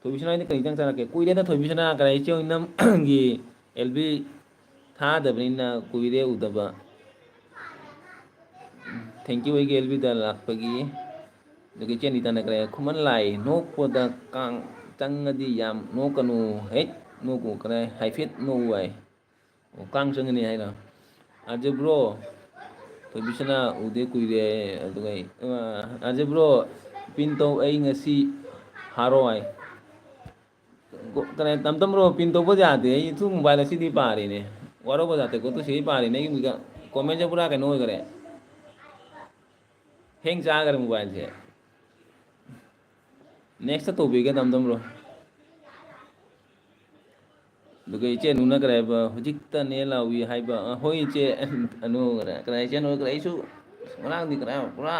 ꯊꯣꯏꯕꯤꯁꯅꯥ ꯍꯣꯏꯗꯤ ꯀꯔꯤ ꯏꯟꯖꯥꯡ ꯆꯥꯔꯛꯀꯦ? ꯀꯨꯏꯔꯦꯗ ꯊꯣꯏꯕꯤꯁꯅꯥ, ꯀꯔꯤ ꯍꯥꯏ, ꯏꯆꯦ ꯍꯣꯏ ꯅꯝꯒꯤ ꯑꯦꯜ ꯕꯤ ꯊꯥꯗꯕꯅꯤꯅ ꯀꯨꯏꯔꯦ ꯎꯗꯕ꯫ Thank you ꯑꯩꯒꯤ ꯑꯦꯜ ꯕꯤꯗ ꯂꯥꯛꯄꯒꯤ꯫ ꯑꯗꯨꯒ ꯏꯆꯦ ꯑꯅꯤꯇꯥꯅ ꯀꯔꯤ ꯍꯥꯏ, ꯈꯨꯃꯟ ꯂꯥꯏ ꯅꯣꯛꯄꯗ ꯀꯥꯡ ꯆꯪꯉꯗꯤ ꯌꯥꯝ ꯅꯣꯛꯀꯅꯨ, ꯍꯦꯛ ꯅꯣꯛꯎ, ꯀꯔꯤ ꯍꯥꯏ, ꯍꯥꯏꯐꯦꯠ ꯅꯣꯛꯎ ꯍꯥꯏ꯫ ꯑꯣ, ꯀꯥꯡ ꯆꯪꯒꯅꯤ ꯍꯥꯏꯔꯣ? ꯑꯥꯔꯖꯦ ꯕ꯭ꯔꯣ, ꯊꯣꯏꯕꯤꯁꯅꯥ ꯎꯗꯦ ꯀꯨꯏꯔꯦ꯫ ꯑꯗꯨꯒ ꯑꯩ, ꯑꯥꯔꯖꯦ ꯕ꯭ꯔꯣ, ꯄꯤꯟ ꯇꯧ, ꯑꯩ ꯉꯁꯤ ꯍꯥꯔꯣ ꯍꯥꯏ꯫ ꯀꯣ-, ꯀꯩꯅꯣ, ꯇꯝ ꯇꯝ ꯕ꯭ꯔꯣ, ꯄꯤꯟ ꯇꯧꯕ ꯌꯥꯗꯦ꯫ ꯑꯩ ꯁꯨꯝ ꯃꯣꯕꯥꯏꯜ ꯑꯁꯤꯗꯤ ꯄꯥꯔꯤꯅꯦ꯫ ꯋꯥꯔꯧꯕ ꯌꯥꯗꯦꯀꯣ, ꯇꯨ ꯁꯤꯗꯤ ꯄꯥꯔꯤꯅꯦ꯫ ꯑꯩꯒꯤ ꯃꯤꯒ-, ꯀꯣꯃꯦꯟꯁꯦ ꯄꯨꯔꯥ ꯀꯩꯅꯣ ꯑꯣꯏꯈꯔꯦ꯫ ꯍꯦꯡ ꯆꯥꯈꯔꯦ ꯃꯣꯕꯥꯏꯜꯁꯦ꯫ Next ꯇꯧꯕꯤꯒꯦ, ꯇꯝ ꯇꯝ ꯕ꯭ꯔꯣ꯫ ꯑꯗꯨꯒ ꯏꯆꯦ ꯅꯨꯅ ꯀꯔꯤ ꯍꯥꯏꯕ, "ꯍꯧꯖꯤꯛꯇꯅꯦ ꯂꯥꯎꯏ" ꯍꯥꯏꯕ꯫ ꯑ, ꯍꯣꯏ ꯏꯆꯦ ꯑꯅꯨ, ꯀꯔꯤ, ꯀꯔꯤ ꯏꯆꯦ ꯅꯨ, ꯀꯔꯤ, ꯑꯩꯁꯨ ꯉꯔꯥꯡꯗꯤ ꯀꯔꯤ ꯄꯨꯔꯥ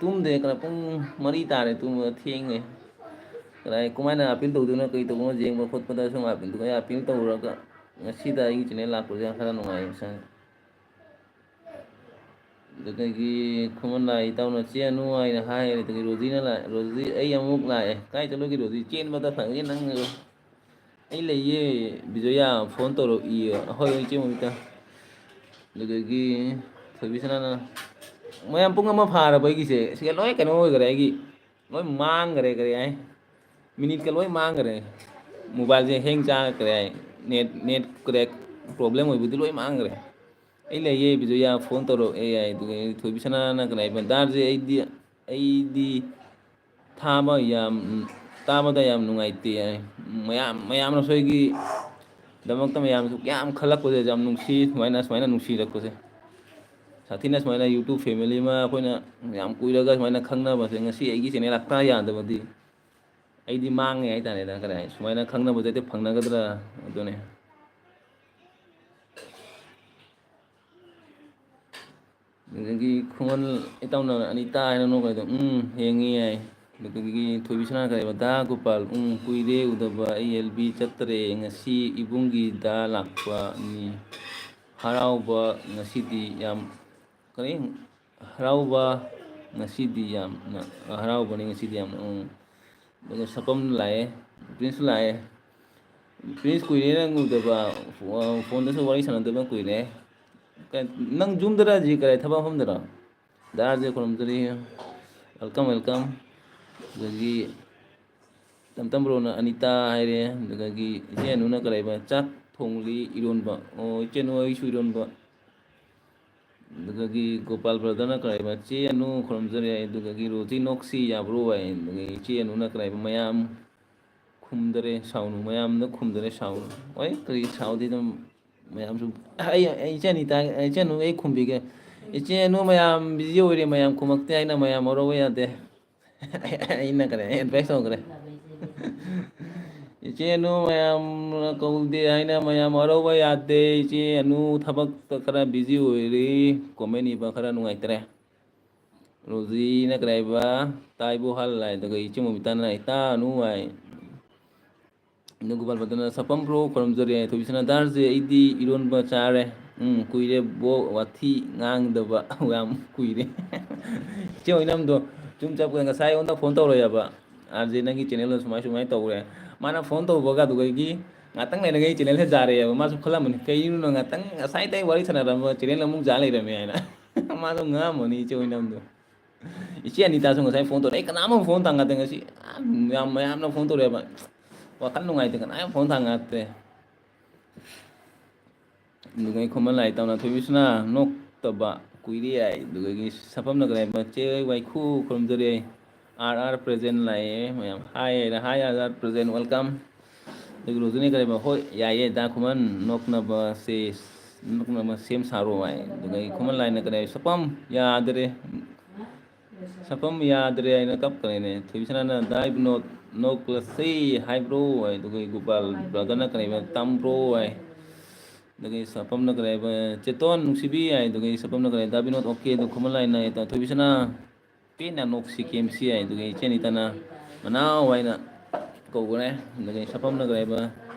ꯇꯨꯝꯗꯦ, ꯀꯔꯤ ꯄꯨꯡ ꯃꯔꯤ ꯇꯥꯔꯦ ꯇꯨꯝꯕ ꯊꯦꯡꯉꯦ꯫ ꯀꯔꯤ ꯀꯃꯥꯏꯅ ꯑꯄꯤꯜ ꯇꯧꯗꯣꯏꯅꯣ, ꯀꯔꯤ ꯇꯧꯗꯣꯏꯅꯣ ꯌꯦꯡꯕ ꯈꯣꯠꯄꯗ ꯁꯨꯝ ꯑꯄꯤꯜꯗꯨꯒ ꯑꯄꯤꯜ ꯇꯧꯔꯒ ꯉꯁꯤꯗ ꯑꯩꯒꯤ ꯆꯦꯅꯦꯜ ꯂꯥꯛꯄꯁꯦ ꯈꯔ ꯅꯨꯡꯉꯥꯏ ꯉꯁꯥꯏ꯫ ꯑꯗꯨꯗꯒꯤ ꯈꯨꯃꯟ ꯂꯥꯏ ꯏꯇꯥꯎꯅ "ꯆꯦ ꯑꯅꯨ" ꯍꯥꯏꯅ ꯍꯥꯏ꯫ ꯑꯗꯨꯗꯒꯤ ꯔꯣꯖꯤꯅ ꯂꯥꯛ-, "ꯔꯣꯖꯤ, ꯑꯩ ꯑꯃꯨꯛ ꯂꯥꯛꯑꯦ꯫ ꯀꯥꯏ ꯆꯠꯂꯨꯒꯦ ꯔꯣꯖꯤ? ꯆꯦꯟꯕꯗ ꯐꯪꯉꯦ ꯅꯪ?" "ꯑꯩ ꯂꯩꯌꯦ, ꯕꯤꯖꯣꯌꯥ ꯐꯣꯟ ꯇꯧꯔꯛꯏꯌꯦ꯫" "ꯍꯣꯏ, ꯍꯣꯏ, ꯏꯆꯦ ꯃꯣꯃꯤꯇꯥ꯫" ꯑꯗꯨꯗꯒꯤ ꯊꯣꯏꯕꯤꯁꯅꯥꯅ, ꯃꯌꯥꯝ ꯄꯨꯡ ꯑꯃ ꯐꯥꯔꯕ ꯑꯩꯒꯤꯁꯦ, ꯁꯤꯒ ꯂꯣꯏ ꯀꯩꯅꯣ ꯑꯣꯏꯈꯔꯦ, ꯑꯩꯒꯤ ꯂꯣꯏ ꯃꯥꯡꯈꯔꯦ, ꯀꯔꯤ ꯍꯥꯏ, ꯃꯤꯅꯤꯠꯀ ꯂꯣꯏ ꯃꯥꯡꯈꯔꯦ꯫ ꯃꯣꯕꯥꯏꯜꯁꯦ ꯍꯦꯡ ꯆꯥꯈ꯭ꯔꯦ ꯍꯥꯏ, ꯅꯦꯠ, ꯅꯦꯠ ꯀ꯭ꯔꯦꯛ ꯄ꯭ꯔꯣꯕ꯭ꯂꯦꯝ ꯑꯣꯏꯕꯗꯤ ꯂꯣꯏ ꯃꯥꯡꯈ꯭ꯔꯦ꯫ "ꯑꯩ ꯂꯩꯌꯦ, ꯕꯤꯖꯣꯌꯥ ꯐꯣꯟ ꯇꯧꯔꯛꯑꯦ" ꯍꯥꯏ꯫ ꯑꯗꯨꯒ ꯊꯣꯏꯕꯤꯁꯅꯥꯅ ꯀꯅꯥ ꯍꯥꯏꯕ, "ꯗꯥꯔꯁꯦ ꯑꯩꯗꯤ, ꯑꯩꯗꯤ ꯊꯥꯕ ꯌꯥꯝ, ꯇꯥꯕꯗ ꯌꯥꯝ ꯅꯨꯡꯉꯥꯏꯇꯦ" ꯍꯥꯏ꯫ ꯃꯌꯥꯝ, ꯃꯌꯥꯝꯅꯁꯨ ꯑꯩꯒꯤ ꯗꯃꯛꯇ ꯃꯌꯥꯝꯁꯨ ꯌꯥꯝ ꯈꯜꯂꯛꯄꯁꯦ ꯌꯥꯝ ꯅꯨꯡꯁꯤ, ꯁꯨꯃꯥꯏꯅ, ꯁꯨꯃꯥꯏꯅ ꯅꯨꯡꯁꯤꯔꯛꯄꯁꯦ꯫ ꯁꯥꯊꯤꯅ ꯁꯨꯃꯥꯏꯅ YouTube family ꯑꯃ ꯑꯩꯈꯣꯏꯅ ꯌꯥꯝ ꯀꯨꯏꯔꯒ ꯁꯨꯃꯥꯏꯅ ꯈꯪꯅꯕꯁꯦ ꯉꯁꯤ ꯑꯩꯒꯤ ꯆꯦꯅꯦꯜ ꯂꯥꯛꯇ ꯌꯥꯗꯕꯗꯤ ꯑꯩꯗꯤ ꯃꯥꯡꯉꯦ ꯍꯥꯏꯇꯥꯔꯦꯗ꯫ ꯀꯔꯤ ꯍꯥꯏ, ꯁꯨꯃꯥꯏꯅ ꯈꯪꯅꯕꯁꯦ ꯍꯦꯛꯇ ꯐꯪꯅꯒꯗ꯭ꯔꯥ? ꯑꯗꯨꯅꯦ꯫ ꯑꯗꯒꯤ ꯈꯨꯃꯟ ꯏꯇꯥꯎꯅ ꯑꯅꯤꯇꯥ ꯍꯥꯏꯅ ꯅꯣꯛꯈ꯭ꯔꯦꯗꯣ, "ꯎꯝ, ꯌꯦꯡꯉꯤ" ꯍꯥꯏ꯫ ꯑꯗꯨꯗꯒꯤ ꯊꯣꯏꯕꯤꯁꯅꯥ ꯀꯔꯤꯕ, "ꯗꯥ ꯒꯣꯄꯥꯜ, ꯎꯝ, ꯀꯨꯏꯔꯦ ꯎꯗꯕ, ꯑꯩ ꯑꯦꯜ ꯕꯤ ꯆꯠꯇ꯭ꯔꯦ, ꯉꯁꯤ ꯏꯕꯨꯡꯒꯤꯗ ꯂꯥꯛꯄꯅꯤ, ꯍꯔꯥꯎꯕ ꯉꯁꯤꯗꯤ ꯌꯥꯝ", ꯀꯔꯤ? ꯍꯔꯥꯎꯕ ꯉꯁꯤꯗꯤ ꯌꯥꯝꯅ ꯍꯔꯥꯎꯕꯅꯤ ꯉꯁꯤꯗꯤ ꯌꯥꯝꯅ꯫ ꯎꯝ꯫ ꯑꯗꯨꯒ ꯁꯄꯝ ꯂꯥꯛꯑꯦ, ꯄ꯭ꯔꯤꯟꯁꯁꯨ ꯂꯥꯛꯑꯦ꯫ ꯄ꯭ꯔꯤꯟꯁ ꯀꯨꯏꯔꯦ ꯅꯪ ꯎꯗꯕ, ꯐꯣ-, ꯐꯣꯟꯗꯁꯨ ꯋꯥꯔꯤ ꯁꯥꯟꯅꯗꯕ ꯀꯨꯏꯔꯦ꯫ ꯀ-, ꯅꯪ ꯌꯨꯝꯗꯔ ꯍꯧꯖꯤꯛ ꯀꯔꯤ ꯊꯕꯛ ꯃꯐꯝꯗꯔ? ꯗꯥꯔꯁꯦ ꯈꯨꯔꯨꯝꯖꯔꯤ꯫ Welcome, welcome꯫ ꯑꯗꯒꯤ ꯇꯝꯇꯝ ꯕ꯭ꯔꯣꯅ ꯑꯅꯤꯇꯥ ꯍꯥꯏꯔꯦ꯫ ꯑꯗꯨꯗꯒꯤ ꯏꯆꯦ ꯑꯅꯨꯅ ꯀꯔꯤ ꯍꯥꯏꯕ? ꯆꯥꯛ ꯊꯣꯡꯂꯤ ꯏꯔꯣꯟꯕ꯫ ꯑꯣ, ꯏꯆꯦ ꯑꯅꯨ ꯑꯩꯁꯨ ꯏꯔꯣꯟꯕ꯫ ꯑꯗꯨꯗꯒꯤ ꯒꯣꯄꯥꯜ ꯕ꯭ꯔꯗꯔꯅ ꯀꯔꯤ ꯍꯥꯏꯕ? ꯆꯦ ꯑꯅꯨ ꯈꯨꯔꯨꯝꯖꯔꯤ ꯍꯥꯏ꯫ ꯑꯗꯨꯗꯒꯤ ꯔꯣꯖꯤ ꯅꯣꯛꯁꯤ ꯌꯥꯕ꯭ꯔꯣ ꯍꯥꯏ꯫ ꯑꯗꯨꯗꯒꯤ ꯏꯆꯦ ꯑꯅꯨꯅ ꯀꯔꯤ ꯍꯥꯏꯕ? ꯃꯌꯥꯝ ꯈꯨꯝꯗꯔꯦ ꯁꯥꯎꯅꯨ, ꯃꯌꯥꯝꯅ ꯈꯨꯝꯗꯔꯦ ꯁꯥꯎꯅꯨ꯫ ꯍꯣꯏ, ꯀꯔꯤ ꯁꯥꯎꯗꯣꯏꯅꯣ? ꯃꯌꯥꯝꯁꯨ ꯑꯩ, ꯑꯩ ꯏꯆꯦ ꯑꯅꯤꯇꯥ, ꯏꯆꯦ ꯑꯅꯨ ꯑꯩ ꯈꯨꯝꯕꯤꯒꯦ꯫ ꯏꯆꯦ ꯑꯅꯨ ꯃꯌꯥꯝ ꯕꯤꯖꯤ ꯑꯣꯏꯔꯦ, ꯃꯌꯥꯝ ꯈꯨꯝꯃꯛꯇꯦ ꯍꯥꯏꯅ ꯃꯌꯥꯝ ꯋꯥꯔꯧꯕ ꯌꯥꯗꯦ꯫ ꯑꯩꯅ ꯀꯔꯤ ꯑꯦꯗꯚꯥꯏꯁ ꯇꯧꯈ꯭ꯔꯦ꯫ ꯏꯆꯦ ꯑꯅꯨ ꯃꯌꯥꯝꯅ ꯀꯧꯗꯦ ꯍꯥꯏꯅ ꯃꯌꯥꯝ ꯋꯥꯔꯧꯕ ꯌꯥꯗꯦ꯫ ꯏꯆꯦ ꯑꯅꯨ ꯊꯕꯛꯇ ꯈꯔ ꯕꯤꯖꯤ ꯑꯣꯏꯔꯤ, ꯀꯣꯃꯦꯟ ꯏꯕ ꯈꯔ ꯅꯨꯡꯉꯥꯏꯇ꯭ꯔꯦ꯫ ꯔꯣꯖꯤꯅ ꯀꯔꯤ ꯍꯥꯏꯕ? ꯇꯥꯏꯕꯣ ꯍꯜ ꯍꯥꯏ꯫ ꯑꯗꯨꯒ ꯏꯆꯦ ꯃꯣꯃꯤꯇꯥꯅ ꯏꯇꯥ ꯑꯅꯨ ꯍꯥꯏ꯫ ꯑꯗꯨ ꯒꯣꯄꯥꯜ ꯕ꯭ꯔꯗꯔꯅ ꯁꯄꯝ ꯕ꯭ꯔꯣ ꯈꯨꯔꯨꯝꯖꯔꯤ ꯍꯥꯏ꯫ ꯊꯣꯏꯕꯤꯁꯅꯥ ꯗꯥꯔꯁꯦ ꯑꯩꯗꯤ ꯏꯔꯣꯟꯕ ꯆꯥꯔꯦ꯫ ꯎꯝ, ꯀꯨꯏꯔꯦ ꯕꯣ, ꯋꯥꯊꯤ ꯉꯥꯡꯗꯕ ꯌꯥꯝ ꯀꯨꯏꯔꯦ꯫ ꯏꯆꯦ ꯑꯣꯏꯅꯝꯗꯣ ꯌꯨꯝ ꯆꯠꯄꯗ ꯉꯁꯥꯏ ꯑꯩꯉꯣꯟꯗ ꯐꯣꯟ ꯇꯧꯔꯛꯑꯦꯕ꯫ "ꯑꯥꯔ ꯖꯦ, ꯅꯪꯒꯤ ꯆꯦꯅꯦꯜꯗꯣ ꯁꯨꯃꯥꯏ ꯁꯨꯃꯥꯏꯅ ꯇꯧꯔꯦ"꯫ ꯃꯥꯅ ꯐꯣꯟ ꯇꯧꯕꯒ ꯑꯗꯨꯗꯒꯤ ꯉꯥꯛꯇꯪ ꯂꯩꯔꯒ ꯑꯩ ꯆꯦꯅꯦꯜꯁꯦ ꯖꯥꯔꯛꯑꯦꯕ꯫ ꯃꯥꯁꯨ ꯈꯜꯂꯝꯃꯅꯤ, "ꯀꯩꯅꯣ ꯉꯥꯛꯇꯪ ꯉꯁꯥꯏꯗꯩ ꯋꯥꯔꯤ ꯁꯥꯟꯅꯔꯝꯕ ꯆꯦꯅꯦꯜ ꯑꯃꯨꯛ ꯖꯥ ꯂꯩꯔꯝꯃꯦ" ꯍꯥꯏꯅ꯫ ꯃꯥꯁꯨ ꯉꯛꯑꯝꯃꯅꯤ ꯏꯆꯦ ꯑꯣꯏꯅꯝꯗꯣ꯫ ꯏꯆꯦ ꯑꯅꯤꯇꯥꯁꯨ ꯉꯁꯥꯏ ꯐꯣꯟ ꯇꯧꯔꯛꯑꯦ꯫ ꯑꯩ ꯀꯅꯥꯝ ꯑꯃ ꯐꯣꯟ ꯊꯥꯡꯒꯠꯇꯦ ꯉꯁꯤ꯫ ꯌꯥꯝ, ꯌꯥꯝ ꯃꯌꯥꯝꯅ ꯐꯣꯟ ꯇꯧꯔꯛꯑꯦꯕ꯫ ꯋꯥꯈꯜ ꯅꯨꯡꯉꯥꯏꯇꯦ, ꯀꯅꯥꯝ ꯐꯣꯟ ꯊꯥꯡꯒꯠꯇꯦ꯫ ꯑꯗꯨꯒ ꯑꯩ ꯈꯨꯃꯟ ꯂꯥꯏ ꯇꯧꯅ ꯊꯣꯏꯕꯤꯁꯅꯥ ꯅꯣꯛꯇꯕ ꯀꯨꯏꯔꯦ ꯍꯥꯏ꯫ ꯑꯗꯨꯗꯒꯤ ꯁꯐꯝꯅ ꯀꯔꯤ ꯍꯥꯏꯕ? ꯆꯦ ꯋꯥꯏꯈꯨ ꯈꯨꯔꯨꯝꯖꯔꯤ꯫ ꯑꯥꯔ ꯑꯥꯔ ꯄ꯭ꯔꯖꯦꯟ ꯂꯥꯛꯑꯦ ꯃꯌꯥꯝ꯫ ꯍꯥꯏ ꯍꯥꯏꯔ, "ꯍꯥꯏ ꯑꯥꯔ ꯑꯥꯔ ꯄ꯭ꯔꯖꯦꯟ, ꯋꯦꯜꯀꯝ"꯫ ꯑꯗꯒꯤ ꯔꯣꯖꯅꯤ ꯀꯔꯤ ꯍꯥꯏꯕ? "ꯍꯣꯏ, ꯌꯥꯏꯌꯦ ꯗꯥ ꯈꯨꯃꯟ, ꯅꯣꯛꯅꯕ ꯁꯦ, ꯅꯣꯛꯅꯕ ꯁꯦꯝ ꯁꯥꯔꯣ" ꯍꯥꯏ꯫ ꯑꯗꯨꯗꯒꯤ ꯈꯨꯃꯟ ꯂꯥꯏꯅ ꯀꯔꯤ ꯍꯥꯏ? "ꯁꯐꯝ ꯌꯥꯗ꯭ꯔꯦ, ꯁꯐꯝ ꯌꯥꯗ꯭ꯔꯦ" ꯍꯥꯏꯅ ꯀꯞꯈ꯭ꯔꯦꯅꯦ꯫ ꯊꯣꯏꯕꯤꯁꯅꯥꯅ, "ꯗꯥ ꯕꯤꯅꯣꯗ, ꯅꯣꯛꯂꯁꯤ ꯍꯥꯏꯕ꯭ꯔꯣ?" ꯍꯥꯏ꯫ ꯑꯗꯨꯒ ꯒꯣꯄꯥꯜ ꯕ꯭ꯔꯗꯔꯅ ꯀꯔꯤ ꯍꯥꯏꯕ? "ꯇꯝꯕ꯭ꯔꯣ?" ꯍꯥꯏ꯫ ꯑꯗꯒꯤ ꯁꯐꯝꯅ ꯀꯔꯤ ꯍꯥꯏꯕ? "ꯆꯦꯇꯣꯟ ꯅꯨꯡꯁꯤꯕꯤ" ꯍꯥꯏ꯫ ꯑꯗꯨꯒꯤ ꯁꯐꯝꯅ ꯀꯔꯤ ꯍꯥꯏ? "ꯗꯥ ꯕꯤꯅꯣꯗ, ꯑꯣꯀꯦ"꯫ ꯑꯗꯨ ꯈꯨꯃꯟ ꯂꯥꯏꯅ ꯍꯥꯏ, "ꯊꯣꯏꯕꯤꯁꯅꯥ, ꯄꯦꯟꯅ ꯅꯣꯛꯁꯤ ꯀꯦ ꯑꯦꯝ ꯁꯤ" ꯍꯥꯏ꯫ ꯑꯗꯨꯒꯤ ꯏꯆꯦ ꯑꯅꯤꯇꯥꯅ, "ꯃꯅꯥꯎ" ꯍꯥꯏꯅ ꯀꯧꯈ꯭ꯔꯦ꯫ ꯑꯗꯒꯤ ꯁꯐꯝꯅ ꯀꯔꯤ ꯍꯥꯏꯕ?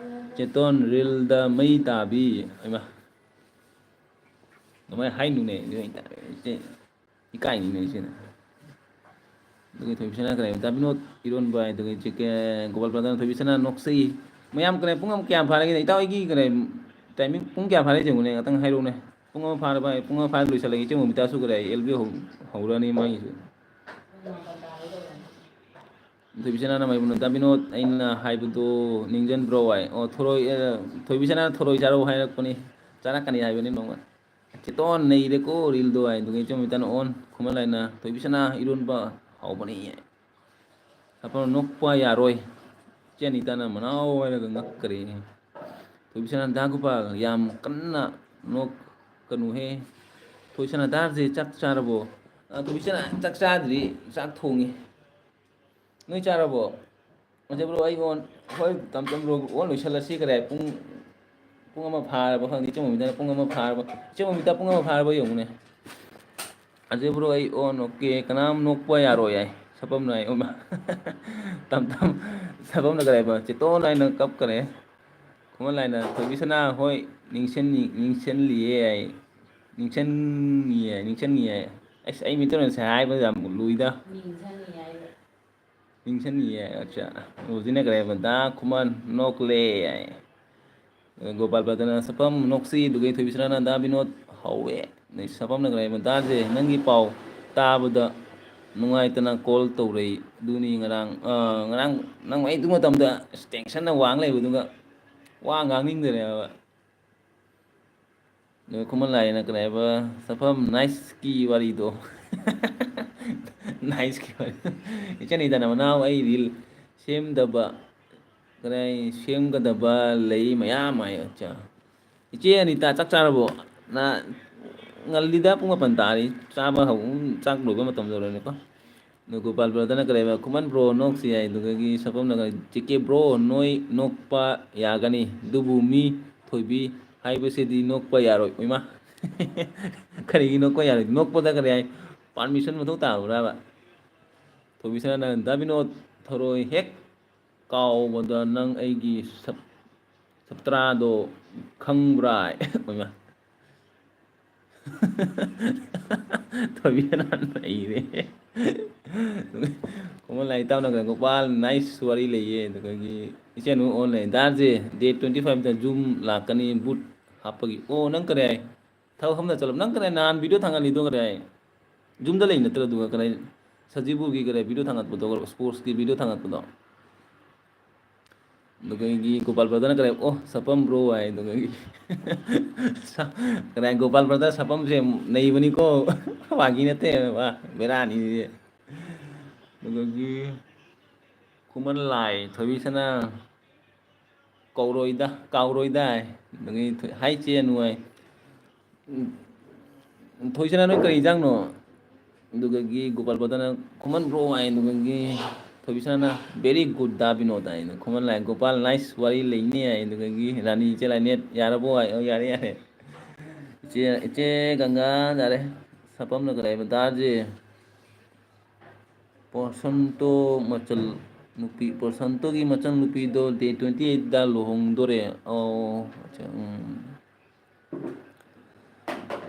"ꯆꯦꯇꯣꯟ ꯔꯤꯜꯗ ꯃꯩ ꯇꯥꯕꯤ"꯫ ꯍꯩꯃꯥ, ꯀꯃꯥꯏꯅ ꯍꯥꯏꯅꯨꯅꯦ? ꯏꯆꯦ, ꯏꯀꯥꯏꯅꯤꯅꯦ ꯁꯤꯅ꯫ ꯑꯗꯨꯒ ꯊꯣꯏꯕꯤꯁꯅꯥ ꯀꯔꯤ ꯍꯥꯏꯕ? ꯗꯥ ꯕꯤꯅꯣꯗ ꯏꯔꯣꯟꯕ ꯍꯥꯏꯗꯨꯒ ꯆꯤꯀꯦ-, ꯒꯣꯄꯥꯜ ꯄ꯭ꯔꯗꯥꯟ ꯊꯣꯏꯕꯤꯁꯅꯥ ꯅꯣꯛꯆꯩ꯫ ꯃꯌꯥꯝ ꯀꯔꯤ ꯄꯨꯡ ꯑꯃ ꯀꯌꯥꯝ ꯐꯥꯔꯒꯦ? ꯏꯇꯥꯎ ꯑꯩꯒꯤ ꯀꯔꯤ ꯇꯥꯏꯃꯤꯡ ꯄꯨꯡ ꯀꯌꯥ ꯐꯥꯔꯦ ꯌꯦꯡꯉꯨꯅꯦ, ꯉꯥꯛꯇꯪ ꯍꯥꯏꯔꯛꯎꯅꯦ꯫ ꯄꯨꯡ ꯑꯃ ꯐꯥꯔꯕ ꯍꯥꯏ, ꯄꯨꯡ ꯑꯃ ꯐꯥꯔ ꯂꯣꯏꯁꯤꯜꯂꯒꯦ꯫ ꯏꯆꯦ ꯃꯣꯃꯤꯇꯥꯁꯨ ꯀꯔꯤ ꯍꯥꯏ? ꯑꯦꯜ ꯕꯤ ꯍꯧ-, ꯍꯧꯔꯅꯤ ꯃꯥꯒꯤꯁꯨ꯫ ꯊꯣꯏꯕꯤꯁꯅꯥꯅ ꯃꯥꯏꯕꯨꯅ ꯗꯥ ꯕꯤꯅꯣꯗ ꯑꯩꯅ ꯍꯥꯏꯕꯗꯣ ꯅꯤꯡꯁꯤꯡꯕ꯭ꯔꯣ ꯍꯥꯏ꯫ ꯑꯣ, ꯊꯣꯔꯣꯏ, ꯑ, ꯊꯣꯏꯕꯤꯁꯅꯥꯅ ꯊꯣꯔꯣꯏ ꯆꯥꯔꯛꯑꯣ ꯍꯥꯏꯔꯛꯄꯅꯤ꯫ ꯆꯥꯔꯛꯀꯅꯤ ꯍꯥꯏꯕꯅꯤ ꯅꯣꯡꯃ꯫ ꯆꯦꯇꯣꯟ ꯅꯩꯔꯦꯀꯣ ꯔꯤꯜꯗꯣ ꯍꯥꯏ꯫ ꯑꯗꯨꯒ ꯏꯆꯦ ꯃꯣꯃꯤꯇꯥꯅ ꯑꯣꯟ, ꯈꯨꯃꯟ ꯂꯥꯏꯅ ꯊꯣꯏꯕꯤꯁꯅꯥ ꯏꯔꯣꯟꯕ ꯍꯥꯎꯕꯅꯤ꯫ ꯁꯥꯐꯝ ꯅꯣꯛꯄ ꯌꯥꯔꯣꯏ꯫ ꯏꯆꯦ ꯑꯅꯤꯇꯥꯅ ꯃꯅꯥꯎ ꯍꯥꯏꯔꯒ ꯉꯛꯈ꯭ꯔꯦ꯫ ꯊꯣꯏꯕꯤꯁꯅꯥ ꯗꯥ ꯒꯣꯄꯥꯜ ꯌꯥꯝ ꯀꯟꯅ ꯅꯣꯛꯀꯅꯨꯍꯦ꯫ ꯊꯣꯏꯁꯅꯥ ꯗꯥꯁꯦ ꯆꯥꯛ ꯆꯥꯔꯕꯣ? ꯑ, ꯊꯣꯏꯕꯤꯁꯅꯥ ꯆꯥꯛ ꯆꯥꯗ꯭ꯔꯤ, ꯆꯥꯛ ꯊꯣꯡꯉꯤ꯫ ꯅꯣꯏ ꯆꯥꯔꯕꯣ? ꯑꯗꯨ ꯕ꯭ꯔꯣ, ꯑꯩ ꯑꯣꯟ, ꯍꯣꯏ, ꯇꯝ ꯇꯝ ꯕ꯭ꯔꯣ, ꯑꯣꯟ ꯂꯣꯏꯁꯜꯂꯁꯤ ꯀꯔꯥꯏ? ꯄꯨꯡ, ꯄꯨꯡ ꯑꯃ ꯐꯥꯔꯕ ꯈꯪꯗꯦ꯫ ꯏꯆꯦ ꯃꯣꯃꯤꯇꯥꯅ ꯄꯨꯡ ꯑꯃ ꯐꯥꯔꯕ, ꯏꯆꯦ ꯃꯣꯃꯤꯇꯥ ꯄꯨꯡ ꯑꯃ ꯐꯥꯔꯕ ꯌꯦꯡꯉꯨꯅꯦ꯫ ꯑꯗꯨ ꯕ꯭ꯔꯣ, ꯑꯩ ꯑꯣꯟ, ꯑꯣꯀꯦ, ꯀꯅꯥꯝ ꯅꯣꯛꯄ ꯌꯥꯔꯣꯏ ꯍꯥꯏ꯫ ꯁꯄꯝꯅ ꯍꯥꯏ, ꯑꯣꯃ꯫ ꯇꯝ ꯇꯝ, ꯁꯄꯝꯅ ꯀꯔꯥꯏꯕ? ꯆꯦꯇꯣꯟ ꯍꯥꯏꯅ ꯀꯞꯈꯔꯦ꯫ ꯈꯨꯃꯟ ꯂꯥꯏꯅ ꯊꯣꯏꯕꯤꯁꯅꯥ ꯍꯣꯏ ꯅꯤꯡꯁꯤꯡꯅꯤ-, ꯅꯤꯡꯁꯤꯡꯂꯤꯌꯦ ꯍꯥꯏ꯫ ꯅꯤꯡꯁꯤꯡꯉꯤꯌꯦ, ꯅꯤꯡꯁꯤꯡꯉꯤꯌꯦ꯫ ꯑꯁ, ꯑꯩ ꯃꯩꯇꯩꯂꯣꯟꯁꯦ ꯍꯥꯏꯕ ꯌꯥꯝ ꯂꯨꯏꯗ꯫ ꯅꯤꯡꯁꯤꯡꯉꯤꯌꯦ ꯍꯥꯏꯕ꯫ ꯅꯤꯡꯁꯤꯡꯉꯤꯌꯦ, ꯑꯠꯆꯥ꯫ ꯍꯧꯖꯤꯛꯅ ꯀꯔꯤ ꯍꯥꯏꯕ? ꯗꯥ ꯈꯨꯃꯟ ꯅꯣꯛꯂꯦ ꯍꯥꯏ꯫ ꯒꯣꯄꯥꯜ ꯄ꯭ꯔꯗꯥꯅ ꯁꯐꯝ ꯅꯣꯛꯁꯤ, ꯑꯗꯨꯒ ꯊꯣꯏꯕꯤꯁꯅꯥꯅ ꯗꯥ ꯕꯤꯅꯣꯗ ꯍꯧꯋꯦ꯫ ꯑꯗꯩ ꯁꯐꯝꯅ ꯀꯔꯤ ꯍꯥꯏꯕ? ꯗꯥꯁꯦ ꯅꯪꯒꯤ ꯄꯥꯎ ꯇꯥꯕꯗ ꯅꯨꯡꯉꯥꯏꯇꯅ ꯀꯣꯜ ꯇꯧꯔꯛꯏ꯫ ꯑꯗꯨꯅꯤ ꯉꯔꯥꯡ, ꯑ, ꯉꯔꯥꯡ ꯅꯪ ꯑꯩ ꯑꯗꯨ ꯃꯇꯝꯗ ꯑꯁ ꯇꯦꯟꯁꯟꯅ ꯋꯥꯡ ꯂꯩꯕꯗꯨꯒ ꯋꯥ ꯉꯥꯡꯅꯤꯡꯗꯔꯦ ꯍꯥꯏꯕ꯫ ꯑꯗꯨꯒ ꯈꯨꯃꯟ ꯂꯥꯏꯅ ꯀꯔꯤ ꯍꯥꯏꯕ? ꯁꯐꯝ ꯅꯥꯏꯁꯀꯤ ꯋꯥꯔꯤꯗꯣ꯫ ꯅꯥꯏꯁꯀꯤ ꯋꯥꯔꯤꯗꯣ꯫ ꯏꯆꯟ ꯏꯇꯅ ꯃꯅꯥꯎ ꯑꯩ ꯔꯤꯜ ꯁꯦꯝꯗꯕ, ꯀꯔꯤ ꯍꯥꯏ, ꯁꯦꯝꯒꯗꯕ ꯂꯩ ꯃꯌꯥꯝ ꯍꯥꯏ꯫ ꯑꯠꯆꯥ꯫ ꯏꯆꯦ ꯑꯅꯤꯇꯥ, ꯆꯥꯛ ꯆꯥꯔꯕꯣ? ꯅ-, ꯉꯜꯂꯤꯗ, ꯄꯨꯡ ꯃꯥꯄꯟ ꯇꯥꯔꯤ꯫ ꯆꯥꯕ ꯍꯧ-, ꯆꯥꯛ ꯂꯣꯏꯕ ꯃꯇꯝ ꯌꯧꯔꯦꯅꯦꯀꯣ꯫ ꯑꯗꯨ ꯒꯣꯄꯥꯜ ꯕ꯭ꯔꯣꯗꯅ ꯀꯔꯤ ꯍꯥꯏꯕ? ꯈꯨꯃꯟ ꯕ꯭ꯔꯣ ꯅꯣꯛꯁꯤ ꯍꯥꯏ꯫ ꯑꯗꯨꯗꯒꯤ ꯁꯐꯝꯅ ꯀꯔꯤ? ꯖꯦ ꯀꯦ ꯕ꯭ꯔꯣ, ꯅꯣꯏ ꯅꯣꯛꯄ ꯌꯥꯒꯅꯤ, ꯑꯗꯨꯕꯨ ꯃꯤ ꯊꯣꯏꯕꯤ ꯍꯥꯏꯕꯁꯤꯗꯤ ꯅꯣꯛꯄ ꯌꯥꯔꯣꯏ꯫ ꯏꯃꯥ! ꯀꯔꯤꯒꯤ ꯅꯣꯛꯄ ꯌꯥꯔꯣꯏ? ꯅꯣꯛꯄꯗ ꯀꯔꯤ ꯍꯥꯏ? ꯄꯥꯔꯃꯤꯁꯟ ꯃꯊꯧ ꯇꯥꯕ꯭ꯔꯕ? ꯊꯣꯏꯕꯤꯁꯅꯥꯅ ꯗꯥ ꯕꯤꯅꯣꯗ ꯊꯔꯣꯏ ꯍꯦꯛ ꯀꯥꯎꯕꯗ ꯅꯪ ꯑꯩꯒꯤ ꯁꯞ-, ꯁꯞꯇ꯭ꯔꯥꯗꯣ ꯈꯪꯕ꯭ꯔꯥ? ꯍꯥꯏ꯫ ꯏꯃꯥ! ꯊꯣꯏꯕꯤ ꯅꯍꯥꯟ ꯅꯩꯔꯦ꯫ ꯈꯨꯃꯟ ꯂꯥꯏ ꯏꯇꯥꯎꯅ ꯀꯩꯅꯣ, ꯒꯣꯄꯥꯜ nice ꯋꯥꯔꯤ ꯂꯩꯌꯦ꯫ ꯑꯗꯨꯗꯒꯤ ꯏꯆꯦ ꯅꯨ ꯑꯣꯟ ꯂꯩ꯫ ꯗꯥꯔꯁꯦ date twenty five ꯇ Zoom ꯂꯥꯛꯀꯅꯤ, booth ꯍꯥꯞꯄꯒꯤ꯫ ꯑꯣ, ꯅꯪ ꯀꯔꯤ ꯍꯥꯏ? ꯊꯕꯛ ꯑꯃꯗ ꯆꯠꯂꯣ꯫ ꯅꯪ ꯀꯔꯤ ꯅꯍꯥꯟ video ꯊꯥꯡꯒꯠꯂꯤꯗꯣ ꯀꯔꯤ ꯍꯥꯏ? Zoom ꯗ ꯂꯩ ꯅꯠꯇ꯭ꯔꯣ? ꯑꯗꯨꯒ ꯀꯔꯤ ꯁꯖꯤꯕꯨꯒꯤ ꯀꯔꯤ video ꯊꯥꯡꯒꯠꯄꯗꯣ, sports ꯀꯤ video ꯊꯥꯡꯒꯠꯄꯗꯣ? ꯑꯗꯨꯗꯒꯤ ꯒꯣꯄꯥꯜ brother ꯅ ꯀꯔꯤ, "ꯑꯣ, ꯁꯄꯝ bro" ꯍꯥꯏ꯫ ꯑꯗꯨꯗꯒꯤ ꯀꯔꯤ, ꯒꯣꯄꯥꯜ brother ꯁꯄꯝꯁꯦ ꯅꯩꯕꯅꯤꯀꯣ꯫ ꯐꯥꯒꯤ ꯅꯠꯇꯦ ꯕꯥ, ꯕꯦꯔꯥꯅꯤ ꯁꯤꯗꯤ꯫ ꯑꯗꯨꯗꯒꯤ ꯈꯨꯃꯟ ꯂꯥꯏ, ꯊꯣꯏꯕꯤꯁꯅꯥ, ꯀꯧꯔꯣꯏꯗ, ꯀꯥꯎꯔꯣꯏꯗ ꯍꯥꯏ꯫ ꯑꯗꯨꯗꯒꯤ ꯊꯣꯏ-, "ꯍꯥꯏ ꯆꯦ ꯑꯅꯨ" ꯍꯥꯏ꯫ ꯎꯝ, ꯊꯣꯏꯁꯅꯥ, ꯅꯣꯏ ꯀꯔꯤ ꯏꯟꯖꯥꯡꯅꯣ? ꯑꯗꯨꯗꯒꯤ ꯒꯣꯄꯥꯜ brother ꯅ "ꯈꯨꯃꯟ bro" ꯍꯥꯏ꯫ ꯑꯗꯨꯗꯒꯤ ꯊꯣꯏꯕꯤꯁꯅꯥꯅ "Very good ꯗꯥ ꯕꯤꯅꯣꯗ" ꯍꯥꯏ꯫ ꯈꯨꯃꯟ ꯂꯥꯏ, "ꯒꯣꯄꯥꯜ nice ꯋꯥꯔꯤ ꯂꯩꯅꯦ" ꯍꯥꯏ꯫ ꯑꯗꯨꯗꯒꯤ ꯔꯥꯅꯤ, "ꯏꯆꯦ ꯂꯥꯏꯅꯦꯠ ꯌꯥꯔꯕꯣ?" ꯍꯥꯏ꯫ "ꯑꯣ, ꯌꯥꯔꯦ, ꯌꯥꯔꯦ꯫ ꯏꯆꯦ, ꯏꯆꯦ ꯒꯪꯒꯥ ꯌꯥꯔꯦ꯫ ꯁꯄꯝꯅ ꯀꯔꯤ ꯍꯥꯏꯕ? ꯗꯥꯔꯁꯦ ꯄ꯭ꯔꯁꯟꯇꯣ ꯃꯆꯜ ꯅꯨꯄꯤ, ꯄ꯭ꯔꯁꯟꯇꯣꯒꯤ ꯃꯆꯟ ꯅꯨꯄꯤꯗꯣ date twenty eight ꯗ ꯂꯨꯍꯣꯡꯗꯣꯔꯦ꯫ ꯑꯣ, ꯑꯠꯆꯥ, ꯎꯝ꯫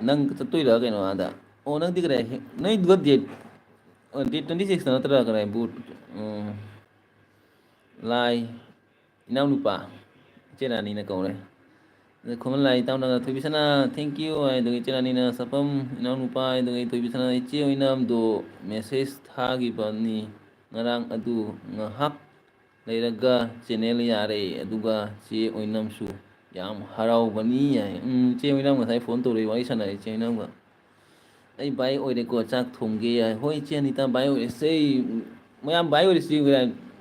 ꯅꯪ ꯆꯠꯇꯣꯏꯔꯥ ꯀꯩꯅꯣ ꯑꯥꯗ? ꯑꯣ, ꯅꯪꯗꯤ ꯀꯗꯥꯏ? ꯅꯣꯏꯗꯨꯒ date, ꯑꯣ, date twenty six ꯇ ꯅꯠꯇ꯭ꯔꯥ ꯀꯗꯥꯏ? ꯕꯨꯠ, ꯎꯝ, ꯂꯥꯏ, ꯏꯅꯥꯎꯅꯨꯄꯥ, ꯏꯆꯦ ꯔꯥꯅꯤꯅ ꯀꯧꯔꯦ꯫ ꯑꯗ ꯈꯨꯃꯟ ꯂꯥꯏ ꯏꯇꯥꯎꯅꯒ "ꯊꯣꯏꯕꯤꯁꯅꯥ, thank you" ꯍꯥꯏ꯫ ꯑꯗꯨꯒ ꯏꯆꯦ ꯔꯥꯅꯤꯅ "ꯁꯄꯝ, ꯏꯅꯥꯎꯅꯨꯄꯥ" ꯍꯥꯏ꯫ ꯑꯗꯨꯒ ꯊꯣꯏꯕꯤꯁꯅꯥ "ꯏꯆꯦ ꯑꯣꯏꯅꯝꯗꯣ message ꯊꯥꯈꯤꯕꯅꯤ ꯉꯔꯥꯡ, ꯑꯗꯨ ꯉꯥꯏꯍꯥꯛ ꯂꯩꯔꯒ channel ꯌꯥꯔꯦ, ꯑꯗꯨꯒ ꯆꯦ ꯑꯣꯏꯅꯝꯁꯨ ꯌꯥꯝ ꯍꯔꯥꯎꯕꯅꯤ" ꯍꯥꯏ꯫ ꯎꯝ, ꯆꯦ ꯑꯣꯏꯅꯝ ꯉꯁꯥꯏ phone ꯇꯧꯔꯛꯏ, ꯋꯥꯔꯤ ꯁꯥꯟꯅꯔꯦ ꯆꯦ ꯑꯣꯏꯅꯝꯒ꯫ "ꯑꯩ ꯚꯥꯏ ꯑꯣꯏꯔꯦꯀꯣ, ꯆꯥꯛ ꯊꯣꯡꯒꯦ" ꯍꯥꯏ꯫ "ꯍꯣꯏ, ꯏꯆꯦ ꯑꯅꯤꯇꯥ, ꯚꯥꯏ ꯑꯣꯏꯔꯁꯦ"꯫ ꯃꯌꯥꯝ ꯚꯥꯏ ꯑꯣꯏꯔꯁꯤ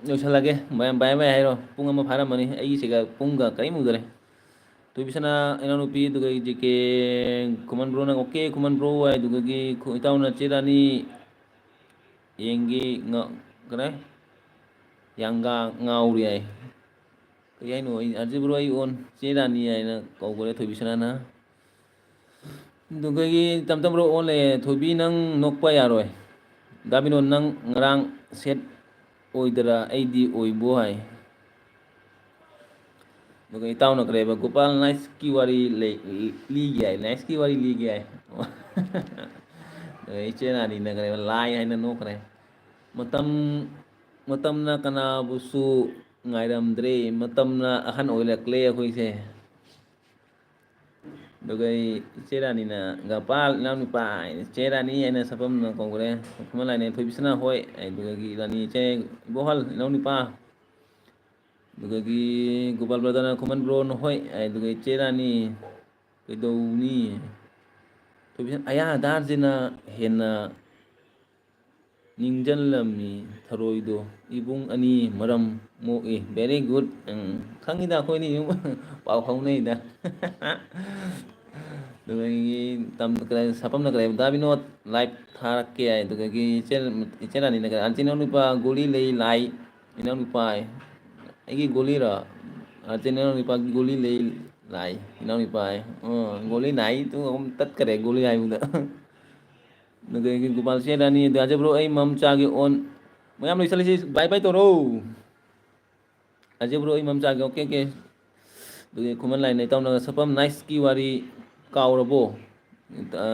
ꯂꯣꯏꯁꯜꯂꯒꯦ꯫ ꯃꯌꯥꯝ ꯚꯥꯏ ꯚꯥꯏ ꯍꯥꯏꯔꯣ꯫ ꯄꯨꯡ ꯑꯃ ꯐꯥꯔꯝꯃꯅꯤ꯫ ꯑꯩꯒꯤ ꯁꯤꯒ ꯄꯨꯡꯒ ꯀꯔꯤꯝ ꯎꯗꯔꯦ꯫ ꯊꯣꯏꯕꯤꯁꯅꯥ, ꯏꯅꯥꯎꯅꯨꯄꯤ, ꯑꯗꯨꯒ ꯑꯩ ꯖꯦ ꯀꯦ, ꯈꯨꯃꯟ bro ꯅ "OK, ꯈꯨꯃꯟ bro" ꯍꯥꯏ꯫ ꯑꯗꯨꯗꯒꯤ ꯈꯨ-, ꯏꯇꯥꯎꯅ "ꯆꯦ ꯔꯥꯅꯤ ꯌꯦꯡꯒꯦ", ꯉ-, ꯀꯔꯤ? "ꯌꯥꯡꯒꯥ ꯉꯥꯎꯔꯤ" ꯍꯥꯏ꯫ ꯀꯔꯤ ꯍꯥꯏꯅꯣ? ꯑꯩ, "ꯑꯥꯔ ꯖꯦ bro, ꯑꯩ on", "ꯆꯦ ꯔꯥꯅꯤ" ꯍꯥꯏꯅ ꯀꯧꯈꯔꯦ ꯊꯣꯏꯕꯤꯁꯅꯥꯅ꯫ ꯑꯗꯨꯗꯒꯤ ꯇꯝ ꯇꯝ bro on ꯂꯩꯌꯦ꯫ "ꯊꯣꯏꯕꯤ, ꯅꯪ ꯅꯣꯛꯄ ꯌꯥꯔꯣꯏ꯫ ꯗꯥ ꯕꯤꯅꯣ, ꯅꯪ ꯉꯔꯥꯡ set ꯑꯣꯏꯗꯔꯥ? ꯑꯩꯗꯤ ꯑꯣꯏꯕꯣ" ꯍꯥꯏ꯫ ꯑꯗꯨꯒ ꯏꯇꯥꯎꯅ ꯀꯔꯤ ꯍꯥꯏꯕ? "ꯒꯣꯄꯥꯜ nice ꯀꯤ ꯋꯥꯔꯤ ꯂꯩ, ꯂꯤꯒꯦ" ꯍꯥꯏ, "nice ꯀꯤ ꯋꯥꯔꯤ ꯂꯤꯒꯦ" ꯍꯥꯏ꯫ ꯑꯗꯩ ꯏꯆꯦ ꯔꯥꯅꯤꯅ ꯀꯔꯤ ꯂꯥꯏ ꯍꯥꯏꯅ ꯅꯣꯛꯈ꯭ꯔꯦ꯫ ꯃꯇꯝ, ꯃꯇꯝꯅ ꯀꯅꯥꯕꯨꯁꯨ ꯉꯥꯏꯔꯝꯗ꯭ꯔꯦ, ꯃꯇꯝꯅ ꯑꯍꯟ ꯑꯣꯏꯔꯛꯂꯦ ꯑꯩꯈꯣꯏꯁꯦ꯫ ꯑꯗꯨꯒ ꯑꯩ ꯏꯆꯦ ꯔꯥꯅꯤꯅ ꯒꯄꯥꯜ ꯏꯅꯥꯎꯅꯨꯄꯥ ꯍꯥꯏꯅ ꯏꯆꯦ ꯔꯥꯅꯤ ꯍꯥꯏꯅ ꯁꯛꯐꯝꯅ ꯀꯧꯈ꯭ꯔꯦ꯫ ꯈꯨꯃꯟ ꯂꯥꯏꯅ ꯊꯣꯏꯕꯤꯁꯅꯥ ꯍꯣꯏ, ꯑꯗꯨꯗꯒꯤ ꯔꯥꯅꯤ ꯏꯆꯦ ꯏꯕꯣꯍꯜ ꯏꯅꯥꯎꯅꯨꯄꯥ, ꯑꯗꯨꯗꯒꯤ ꯒꯣꯄꯥꯜ ꯕ꯭ꯔꯗꯔꯅ ꯈꯨꯃꯟ ꯕ꯭ꯔꯣ ꯅꯈꯣꯏ, ꯑꯗꯨꯒ ꯏꯆꯦ ꯔꯥꯅꯤ ꯀꯩꯗꯧꯅꯤ? ꯊꯣꯏꯕꯤꯁꯟ ꯑꯌꯥ ꯗꯥꯔꯁꯤꯅ ꯍꯦꯟꯅ ꯅꯤꯡꯖꯜꯂꯝꯃꯤ ꯊꯔꯣꯏꯗꯣ꯫ ꯏꯕꯨꯡ ꯑꯅꯤ ꯃꯔꯝ ꯃꯣꯛꯏ꯫ Very good꯫ ꯎꯝ, ꯈꯪꯉꯤꯗ ꯑꯩꯈꯣꯏꯅꯤ ꯄꯥꯎ ꯐꯥꯎꯅꯩꯗ꯫ ꯑꯗꯨꯗꯒꯤ ꯇꯝ-, ꯀꯗꯥꯏ-, ꯁꯥꯄꯝꯅ ꯀꯗꯥꯏ, ꯗꯥ ꯕꯤꯅꯣꯠ ꯂꯥꯏꯚ ꯊꯥꯔꯛꯀꯦ ꯍꯥꯏ꯫ ꯑꯗꯨꯗꯒꯤ ꯏꯆꯦ, ꯏꯆꯦ ꯔꯥꯅꯤꯅ ꯀꯗꯥꯏ, ꯑꯟꯇꯤ ꯅꯅꯥꯎ ꯅꯨꯄꯥ ꯒꯣꯂꯤ ꯂꯩ ꯂꯥꯏ, ꯏꯅꯥꯎ ꯅꯨꯄꯥ ꯍꯥꯏ꯫ ꯑꯩꯒꯤ ꯒꯣꯂꯤꯔꯣ? ꯑꯟꯇꯤ ꯅꯅꯥꯎ ꯅꯨꯄꯥꯒꯤ ꯒꯣꯂꯤ ꯂꯩ ꯂꯥꯏ, ꯏꯅꯥꯎ ꯅꯨꯄꯥ ꯍꯥꯏ꯫ ꯑꯣ, ꯒꯣꯂꯤ ꯅꯥꯏ ꯇꯨ ꯑꯍꯨꯝ ꯇꯠꯈꯔꯦ ꯒꯣꯂꯤ ꯍꯥꯏꯕꯗ꯫ ꯑꯗꯨꯗꯒꯤ ꯒꯣꯄꯥꯜ ꯆꯦ ꯔꯥꯅꯤ, ꯑꯗꯨ ꯑꯖꯕ꯭ꯔꯣ ꯑꯩ ꯃꯝ ꯆꯥꯒꯦ ꯑꯣꯟ꯫ ꯃꯌꯥꯝ ꯂꯣꯏꯁꯤꯜꯂꯁꯤ, ꯕꯥꯏ ꯕꯥꯏ ꯇꯧꯔꯣ꯫ ꯑꯖꯕ꯭ꯔꯣ ꯑꯩ ꯃꯝ ꯆꯥꯒꯦ, ꯑꯣꯀꯦ, ꯑꯣꯀꯦ꯫ ꯑꯗꯨꯗꯒꯤ ꯈꯨꯃꯟ ꯂꯥꯏꯅ ꯏꯇꯥꯎꯅꯒ ꯁꯛꯐꯝ ꯅꯥꯏꯁꯀꯤ ꯋꯥꯔꯤ ꯀꯥꯎꯔꯕꯣ?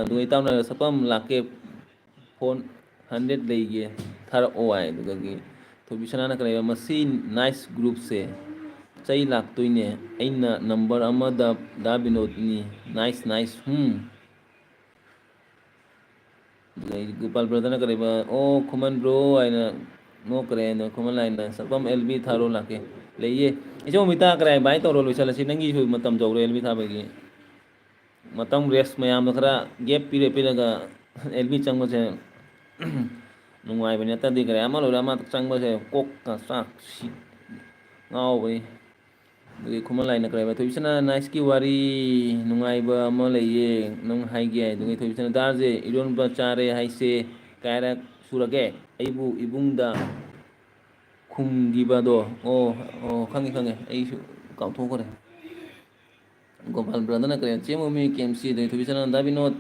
ꯑꯗꯨꯒ ꯏꯇꯥꯎꯅꯒ ꯁꯛꯐꯝ ꯂꯥꯛꯀꯦ ꯐꯣꯟ ꯍꯟꯗ꯭ꯔꯦꯠ ꯂꯩꯒꯦ ꯊꯥꯔꯛꯑꯣ ꯍꯥꯏ꯫ ꯑꯗꯨꯗꯒꯤ ꯊꯣꯏꯕꯤ ꯁꯅꯥꯅ ꯀꯔꯤ ꯍꯥꯏꯕ, "ꯃꯁꯤ ꯅꯥꯏꯁ ꯒ꯭ꯔꯨꯞꯁꯦ ꯆꯩ ꯂꯥꯛꯇꯣꯏꯅꯦ, ꯑꯩꯅ ꯅꯝꯕꯔ ꯑꯃꯗ ꯗꯥ ꯕꯤꯅꯣꯗꯅꯤ, ꯅꯥꯏꯁ, ꯅꯥꯏꯁ, ꯍꯨꯝ"꯫ ꯑꯗꯩ ꯒꯣꯄꯥꯜ ꯕ꯭ꯔꯗꯔꯅ ꯀꯔꯤꯕ, "ꯑꯣ, ꯈꯨꯃꯟ ꯕ꯭ꯔꯣ" ꯍꯥꯏꯅ ꯅꯣꯛꯈ꯭ꯔꯦ꯫ ꯑꯗꯣ ꯈꯨꯃꯟ ꯂꯥꯏꯅ, "ꯆꯠꯐꯝ ꯑꯦꯜ ꯕꯤ ꯊꯥꯔꯣ ꯂꯥꯛꯀꯦ"꯫ ꯂꯩꯌꯦ꯫ ꯏꯆꯧ ꯃꯤꯇꯥ ꯀꯔꯥꯏ ꯚꯥꯏ ꯇꯧꯔꯣ, ꯂꯣꯏꯁꯤꯜꯂꯁꯤ꯫ ꯅꯪꯒꯤꯁꯨ ꯃꯇꯝ ꯌꯧꯔꯦ ꯑꯦꯜ ꯕꯤ ꯊꯥꯕꯒꯤ꯫ ꯃꯇꯝ ꯔꯦꯁ ꯃꯌꯥꯝꯗꯣ ꯈꯔ ꯒꯦꯞ ꯄꯤꯔ ꯄꯤꯔꯒ ꯑꯦꯜ ꯕꯤ ꯆꯪꯕꯁꯦ ꯅꯨꯡꯉꯥꯏꯕꯅꯤ꯫ ꯅꯠꯇ꯭ꯔꯗꯤ ꯀꯔꯤ ꯑꯃ ꯂꯣꯏꯔ ꯑꯃ ꯆꯪꯕꯁꯦ ꯀꯣꯛꯀ ꯆꯥꯛ ꯁꯤ ꯉꯥꯎꯕꯅꯤ꯫ ꯑꯗꯨꯒꯤ ꯈꯨꯃꯟ ꯂꯥꯏꯅ ꯀꯔꯤ ꯍꯥꯏꯕ? ꯊꯣꯏꯕꯤꯁꯅꯥ ꯅꯥꯏꯁꯀꯤ ꯋꯥꯔꯤ ꯅꯨꯡꯉꯥꯏꯕ ꯑꯃ ꯂꯩꯌꯦ, ꯅꯪ ꯍꯥꯏꯒꯦ ꯍꯥꯏ꯫ ꯑꯗꯨꯒꯤ ꯊꯣꯏꯕꯤꯁꯅꯥ ꯗꯥꯔꯁꯦ ꯏꯔꯣꯟꯕ ꯆꯥꯔꯦ ꯍꯥꯏꯁꯦ ꯀꯌꯥꯔꯛ ꯁꯨꯔꯒꯦ? ꯑꯩꯕꯨ ꯏꯕꯨꯡꯗ ꯈꯨꯝꯈꯤꯕꯗꯣ꯫ ꯑꯣ, ꯑꯣ, ꯈꯪꯉꯦ, ꯈꯪꯉꯦ꯫ ꯑꯩꯁꯨ ꯀꯥꯎꯊꯣꯛꯈ꯭ꯔꯦ꯫ ꯒꯣꯄꯥꯜ ꯕ꯭ꯔꯗꯔꯅ ꯀꯔꯤ? ꯆꯦ ꯃꯣꯃꯤ, ꯀꯦ ꯑꯦꯝ ꯁꯤ, ꯑꯗꯩ ꯊꯣꯏꯕꯤꯁꯅꯥ, ꯗꯥ ꯕꯤꯅꯣꯗ,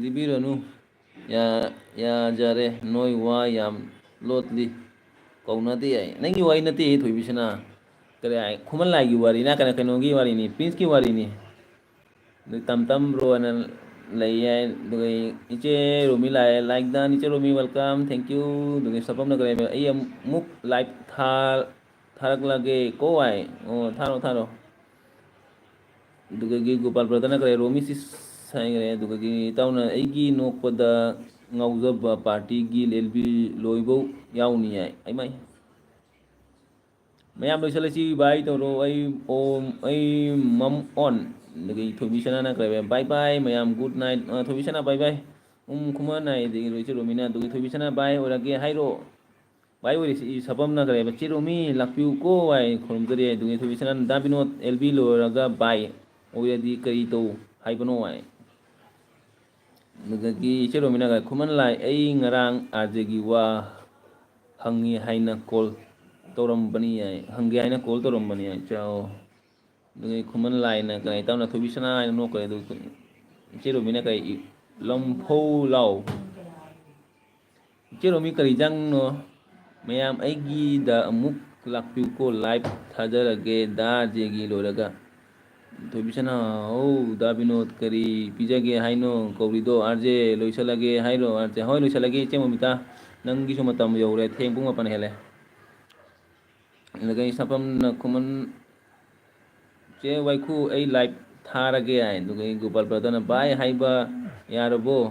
ꯂꯤꯕꯤꯔꯅꯨ꯫ ꯌꯥ-, ꯌꯥꯖꯔꯦ, ꯅꯣꯏ ꯋꯥ ꯌꯥꯝ ꯂꯣꯠꯂꯤ꯫ ꯀꯧꯅꯗꯦ ꯍꯥꯏ꯫ ꯅꯪꯒꯤ ꯋꯥꯔꯤ ꯅꯠꯇꯦ, ꯊꯣꯏꯕꯤꯁꯅꯥ꯫ ꯀꯔꯤ ꯍꯥꯏ? ꯈꯨꯃꯟ ꯂꯥꯏꯒꯤ ꯋꯥꯔꯤ, ꯅꯠꯇꯦ, ꯀꯩꯅꯣꯒꯤ ꯋꯥꯔꯤꯅꯤ, ꯄ꯭ꯔꯤꯟꯁꯀꯤ ꯋꯥꯔꯤꯅꯤ꯫ ꯑꯗꯨ ꯇꯝ ꯇꯝ ꯕ꯭ꯔꯣ ꯑꯅ ꯂꯩ ꯍꯥꯏ꯫ ꯑꯗꯨꯒ ꯏꯆꯦ ꯔꯣꯃꯤ ꯂꯥꯛꯑꯦ, like done, ꯏꯆꯦ ꯔꯣꯃꯤ welcome, thank you꯫ ꯑꯗꯨꯒ ꯁꯄꯝꯅ ꯀꯔꯤ ꯍꯥꯏꯕ? "ꯑꯩ ꯑꯃꯨꯛ live ꯊꯥ-, ꯊꯥꯔꯛꯂꯒꯦ ꯀꯣ" ꯍꯥꯏ꯫ ꯑꯣ, ꯊꯥꯔꯣ, ꯊꯥꯔꯣ꯫ ꯑꯗꯨꯗꯒꯤ ꯒꯣꯄꯥꯜ brotherꯅ ꯀꯔꯤ, "ꯔꯣꯃꯤ sis" ꯍꯥꯏꯈ꯭ꯔꯦ꯫ ꯑꯗꯨꯗꯒꯤ ꯏꯇꯥꯎꯅ "ꯑꯩꯒꯤ ꯅꯣꯛꯄꯗ ꯉꯥꯎꯖꯕ partyꯒꯤ ꯑꯦꯜ ꯕꯤ ꯂꯣꯏꯕꯧ ꯌꯥꯎꯅꯤ" ꯍꯥꯏ꯫ ꯑꯩꯃꯥꯏ꯫ ꯃꯌꯥꯝ ꯂꯣꯏꯁꯤꯜꯂꯁꯤ, bye ꯇꯧꯔꯣ꯫ ꯑꯩ ꯑꯣꯝ, ꯑꯩ ꯃꯝ ꯑꯣꯟ꯫ ꯑꯗꯒꯤ ꯊꯣꯏꯕꯤ ꯁꯅꯥꯅ ꯀꯔꯤ ꯍꯥꯏꯕ? "Bye bye ꯃꯌꯥꯝ, good night"꯫ ꯑ, ꯊꯣꯏꯕꯤ ꯁꯅꯥ bye bye꯫ ꯎꯝ, ꯈꯨꯃꯟ ꯍꯥꯏ, ꯑꯗꯒꯤ ꯂꯣꯏꯁꯤ ꯔꯣꯃꯤꯅ, ꯑꯗꯨꯒꯤ ꯊꯣꯏꯕꯤ ꯁꯅꯥ bye ꯑꯣꯏꯔꯒꯦ ꯍꯥꯏꯔꯣ? Bye ꯑꯣꯏꯔꯁꯤ, ꯁꯄꯝꯅ ꯀꯔꯤ ꯍꯥꯏꯕ? "ꯆꯦ ꯔꯣꯃꯤ ꯂꯥꯛꯄꯤꯌꯨꯀꯣ" ꯍꯥꯏ, ꯈꯨꯔꯨꯝꯖꯔꯤ꯫ ꯑꯗꯨꯒꯤ ꯊꯣꯏꯕꯤ ꯁꯅꯥꯅ, "ꯗꯥ ꯕꯤꯅꯣꯗ, ꯑꯦꯜ ꯕꯤ ꯂꯣꯏꯔꯒ bye ꯑꯣꯏꯔꯗꯤ ꯀꯔꯤ ꯇꯧ ꯍꯥꯏꯕꯅꯣ?" ꯍꯥꯏ꯫ ꯑꯗꯨꯗꯒꯤ ꯏꯆꯦ ꯔꯣꯃꯤꯅꯒ, "ꯈꯨꯃꯟ ꯂꯥꯏ, ꯑꯩ ꯉꯔꯥꯡ ꯑꯥꯔ ꯖꯦꯒꯤ ꯋꯥ ꯍꯪꯉꯤ ꯍꯥꯏꯅ call ꯇꯧꯔꯝꯕꯅꯤ" ꯍꯥꯏ, "ꯍꯪꯒꯦ ꯍꯥꯏꯅ call ꯇꯧꯔꯝꯕꯅꯤ" ꯍꯥꯏ꯫ ꯆꯥꯎ꯫ ꯑꯗꯨꯗꯒꯤ ꯈꯨꯃꯟ ꯂꯥꯏꯅ ꯀꯅꯥ, ꯏꯇꯥꯎꯅ ꯊꯣꯏꯕꯤ ꯁꯅꯥ ꯍꯥꯏꯅ ꯅꯣꯛꯈ꯭ꯔꯦ꯫ ꯑꯗꯨ ꯏꯆꯦ ꯔꯣꯃꯤꯅ ꯀꯔꯤ, "ꯂꯝꯐꯧ ꯂꯥꯎ"꯫ ꯏꯆꯦ ꯔꯣꯃꯤ, ꯀꯔꯤ ꯏꯟꯖꯥꯡꯅꯣ? ꯃꯌꯥꯝ ꯑꯩꯒꯤꯗ ꯑꯃꯨꯛ ꯂꯥꯛꯄꯤꯌꯨꯀꯣ, live ꯊꯥꯖꯔꯒꯦ꯫ ꯗꯥ ꯑꯥꯔ ꯖꯦꯒꯤ ꯂꯣꯏꯔꯒ꯫ ꯊꯣꯏꯕꯤꯁꯅꯥ, "ꯍꯧ, ꯗꯥ ꯕꯤꯅꯣꯗ, ꯀꯔꯤ ꯄꯤꯖꯒꯦ ꯍꯥꯏꯅꯣ? ꯀꯧꯔꯤꯗꯣ ꯑꯥꯔ ꯖꯦ, ꯂꯣꯏꯁꯜꯂꯒꯦ ꯍꯥꯏꯔꯣ?" ꯑꯥꯔ ꯖꯦ, "ꯍꯣꯏ, ꯂꯣꯏꯁꯜꯂꯒꯦ, ꯏꯆꯦ ꯃꯣꯃꯤꯇꯥ, ꯅꯪꯒꯤꯁꯨ ꯃꯇꯝ ꯌꯧꯔꯦ, ꯊꯦꯡ ꯄꯨꯡ ꯃꯥꯄꯟ ꯍꯦꯜꯂꯦ"꯫ ꯑꯗꯨꯗꯒꯤ ꯁꯥꯄꯝꯅ ꯈꯨꯃꯟ, "ꯆꯦ ꯋꯥꯏꯈꯨ, ꯑꯩ live ꯊꯥꯔꯒꯦ" ꯍꯥꯏ꯫ ꯑꯗꯨꯗꯒꯤ ꯒꯣꯄꯥꯜ brotherꯅ, "ꯚꯥꯏ ꯍꯥꯏꯕ ꯌꯥꯔꯕꯣ?"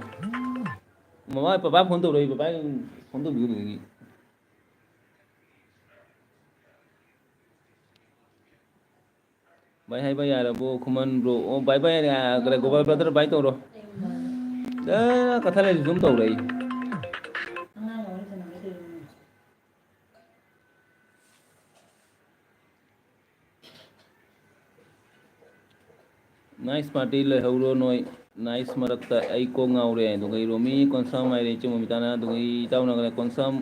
ꯃꯃꯥ, ꯄꯄꯥ phone ꯇꯧꯔꯛꯏ, ꯄꯄꯥ phone ꯇꯧꯕꯤꯌꯨ꯫ ꯑꯗꯨꯗꯒꯤ "ꯚꯥꯏ ꯍꯥꯏꯕ ꯌꯥꯔꯕꯣ, ꯈꯨꯃꯟ bro?" ꯑꯣ, bye bye, ꯑ, ꯀꯔꯤ, ꯒꯣꯄꯥꯜ brother, bye ꯇꯧꯔꯣ꯫ ꯑꯦ, ꯀꯊꯥ ꯂꯩꯁꯨ ꯑꯗꯨꯝ ꯇꯧꯔꯛꯏ꯫ Nice party ꯂꯩꯍꯧꯔꯣ ꯅꯣꯏ꯫ Nice ꯃꯔꯛꯇ ꯑꯩ ꯀꯣꯛ ꯉꯥꯎꯔꯦ꯫ ꯑꯗꯨꯒ ꯔꯣꯃꯤ ꯀꯣꯟꯁꯥꯝ ꯍꯥꯏꯔꯦ, ꯏꯆꯦ ꯃꯣꯃꯤꯇꯥꯅ꯫ ꯑꯗꯨꯒ ꯏꯇꯥꯎꯅ ꯀꯣꯟꯁꯥꯝ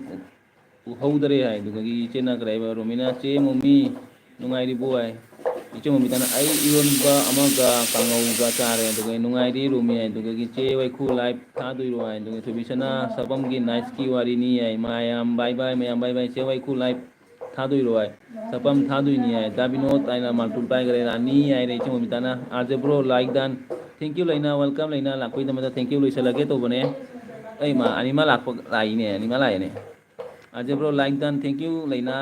ꯎꯍꯧꯗꯔꯦ ꯍꯥꯏ꯫ ꯑꯗꯨꯗꯒꯤ ꯏꯆꯦꯅ ꯀꯔꯤ ꯍꯥꯏꯕ? ꯔꯣꯃꯤꯅ, "ꯆꯦ ꯃꯣꯃꯤ, ꯅꯨꯡꯉꯥꯏꯔꯤꯕꯣ?" ꯍꯥꯏ꯫ ꯏꯆꯦ ꯃꯣꯃꯤꯇꯥꯅ, "ꯑꯩ ꯏꯔꯣꯟꯕ ꯑꯃꯒ ꯀꯥꯡꯉꯧꯒ ꯆꯥꯔꯦ"꯫ ꯑꯗꯨꯒ, "ꯅꯨꯡꯉꯥꯏꯔꯤ ꯔꯣꯃꯤ" ꯍꯥꯏ꯫ ꯑꯗꯨꯗꯒꯤ, "ꯆꯦ ꯋꯥꯏꯈꯨ live ꯊꯥꯗꯣꯏꯔꯣ?" ꯍꯥꯏ꯫ ꯑꯗꯨꯒ ꯊꯣꯏꯕꯤꯁꯅꯥ, "ꯁꯥꯄꯝꯒꯤ niceꯀꯤ ꯋꯥꯔꯤꯅꯤ" ꯍꯥꯏ꯫ "ꯃꯌꯥꯝ bye bye, ꯃꯌꯥꯝ bye bye, ꯆꯦ ꯋꯥꯏꯈꯨ live ꯊꯥꯗꯣꯏꯔꯣ?" ꯍꯥꯏ꯫ "ꯁꯥꯄꯝ ꯊꯥꯗꯣꯏꯅꯤ" ꯍꯥꯏ꯫ "ꯗꯥ ꯕꯤꯅꯣꯗ" ꯍꯥꯏꯅ ꯃꯥꯔꯇꯨꯜ ꯄꯥꯏꯈꯔꯦ꯫ "ꯔꯥꯅꯤ" ꯍꯥꯏꯔꯦ ꯏꯆꯦ ꯃꯣꯃꯤꯇꯥꯅ꯫ "R J bro, like done"꯫ Thank you ꯂꯩꯅꯥ, welcome ꯂꯩꯅꯥ, ꯂꯥꯛꯄꯒꯤꯗꯃꯛꯇ thank you ꯂꯣꯏꯁꯤꯜꯂꯒꯦ ꯇꯧꯕꯅꯦ꯫ ꯑꯩ ꯃꯥ ꯑꯅꯤꯃ ꯂꯥꯛꯄ ꯂꯥꯛꯏꯅꯦ, ꯑꯅꯤꯃ ꯂꯥꯛꯏꯅꯦ꯫ ꯑꯖꯕ꯭ꯔꯣ like done, thank you ꯂꯩꯅꯥ꯫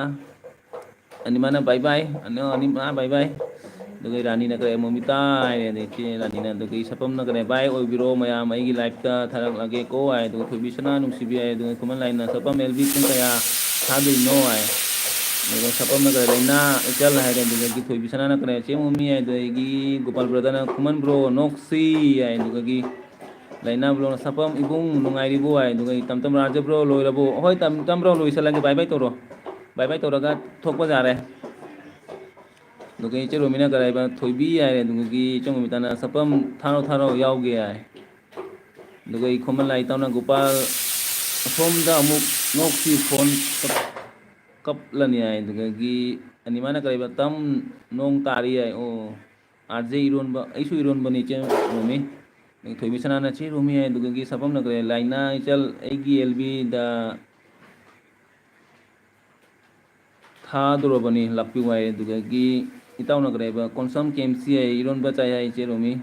ꯑꯅꯤꯃꯅ bye bye, ꯑꯅꯤ-, ꯑꯅꯤꯃ bye bye꯫ ꯑꯗꯨꯒ ꯔꯥꯅꯤꯅ ꯀꯔꯦ, ꯃꯣꯃꯤꯇꯥ ꯍꯥꯏꯔꯦ, ꯑꯗꯩ ꯏꯆꯦ ꯔꯥꯅꯤꯅ, ꯑꯗꯨꯒ ꯁꯐꯝꯅ ꯀꯔꯦ, bye ꯑꯣꯏꯕꯤꯔꯣ ꯃꯌꯥꯝ, ꯑꯩꯒꯤ live ꯇ ꯊꯥꯔꯛꯂꯒꯦꯀꯣ ꯍꯥꯏ꯫ ꯑꯗꯨꯒ ꯊꯣꯏꯕꯤꯁꯅꯥ ꯅꯨꯡꯁꯤꯕꯤ ꯍꯥꯏ꯫ ꯑꯗꯨꯒ ꯈꯨꯃꯟ ꯂꯥꯏꯅ, ꯁꯐꯝ ꯑꯦꯜ ꯕꯤ ꯄꯨꯡ ꯀꯌꯥ ꯊꯥꯗꯣꯏꯅꯣ ꯍꯥꯏ꯫ ꯑꯗꯨꯒ ꯁꯐꯝꯅ ꯀꯔꯦ, ꯂꯩꯅꯥ ꯏꯆꯜ ꯍꯥꯏꯔꯦ꯫ ꯑꯗꯨꯗꯒꯤ ꯊꯣꯏꯕꯤꯁꯅꯥꯅ ꯀꯔꯦ, ꯆꯦ ꯃꯣꯃꯤ ꯍꯥꯏ꯫ ꯑꯗꯨꯗꯒꯤ ꯒꯣꯄꯥꯜ brother ꯅ, ꯈꯨꯃꯟ bro, ꯅꯣꯛꯁꯤ ꯍꯥꯏ꯫ ꯑꯗꯨꯗꯒꯤ ꯂꯩꯅꯥ bro ꯅ, ꯁꯐꯝ ꯏꯕꯨꯡ ꯅꯨꯡꯉꯥꯏꯔꯤꯕꯣ ꯍꯥꯏ꯫ ꯑꯗꯨꯒ ꯇꯝꯇꯝ ꯔꯥꯖ bro ꯂꯣꯏꯔꯕꯣ? ꯍꯣꯏ, ꯇꯝꯇꯝ bro ꯂꯣꯏꯁꯤꯜꯂꯒꯦ, bye bye ꯇꯧꯔꯣ꯫ Bye bye ꯇꯧꯔꯒ ꯊꯣꯛꯄ ꯌꯥꯔꯦ꯫ ꯑꯗꯨꯒ ꯏꯆꯦ ꯔꯣꯃꯤꯅ ꯀꯔꯥꯏꯕ, ꯊꯣꯏꯕꯤ ꯍꯥꯏꯔꯦ꯫ ꯑꯗꯨꯒꯤ ꯏꯆꯦ ꯃꯣꯃꯤꯇꯥꯅ, ꯁꯐꯝ ꯊꯥꯔꯣ ꯊꯥꯔꯣ, ꯌꯥꯎꯒꯦ ꯍꯥꯏ꯫ ꯑꯗꯨꯒ ꯑꯩ ꯈꯨꯃꯟ ꯂꯥꯏ ꯏꯇꯥꯎꯅ, ꯒꯣꯄꯥꯜ ꯑꯁꯣꯝꯗ ꯑꯃꯨꯛ ꯅꯣꯛꯁꯤ, ꯐꯣꯟ ꯀꯞ-, ꯀꯞꯂꯅꯤ ꯍꯥꯏ꯫ ꯑꯗꯨꯗꯒꯤ ꯑꯅꯤꯃꯥꯅ ꯀꯔꯤꯕ, ꯇꯝ ꯅꯣꯡ ꯇꯥꯔꯤ ꯍꯥꯏ꯫ ꯑꯣ, ꯑꯥꯔ ꯖꯦ ꯏꯔꯣꯟꯕ, ꯑꯩꯁꯨ ꯏꯔꯣꯟꯕꯅꯤ ꯏꯆꯦ ꯔꯣꯃꯤ꯫ ꯑꯗꯒꯤ ꯊꯣꯏꯕꯤ ꯁꯅꯥꯅ ꯆꯦ ꯔꯣꯃꯤ ꯍꯥꯏ꯫ ꯑꯗꯨꯗꯒꯤ ꯁꯐꯝꯅ ꯀꯔꯤ, ꯂꯥꯏꯅꯥ ꯏꯆꯜ ꯑꯩꯒꯤ ꯑꯦꯜ ꯕꯤꯗ ꯊꯥꯗꯣꯔꯕꯅꯤ, ꯂꯥꯛꯄꯤꯌꯨ ꯍꯥꯏ꯫ ꯑꯗꯨꯗꯒꯤ ꯏꯇꯥꯎꯅ ꯀꯔꯤ ꯍꯥꯏꯕ, ꯀꯣꯟꯁꯝ ꯀꯦ ꯑꯦꯝ ꯁꯤ ꯍꯥꯏ, ꯏꯔꯣꯟꯕ ꯆꯥꯏ ꯍꯥꯏ ꯏꯆꯦ ꯔꯣꯃꯤ꯫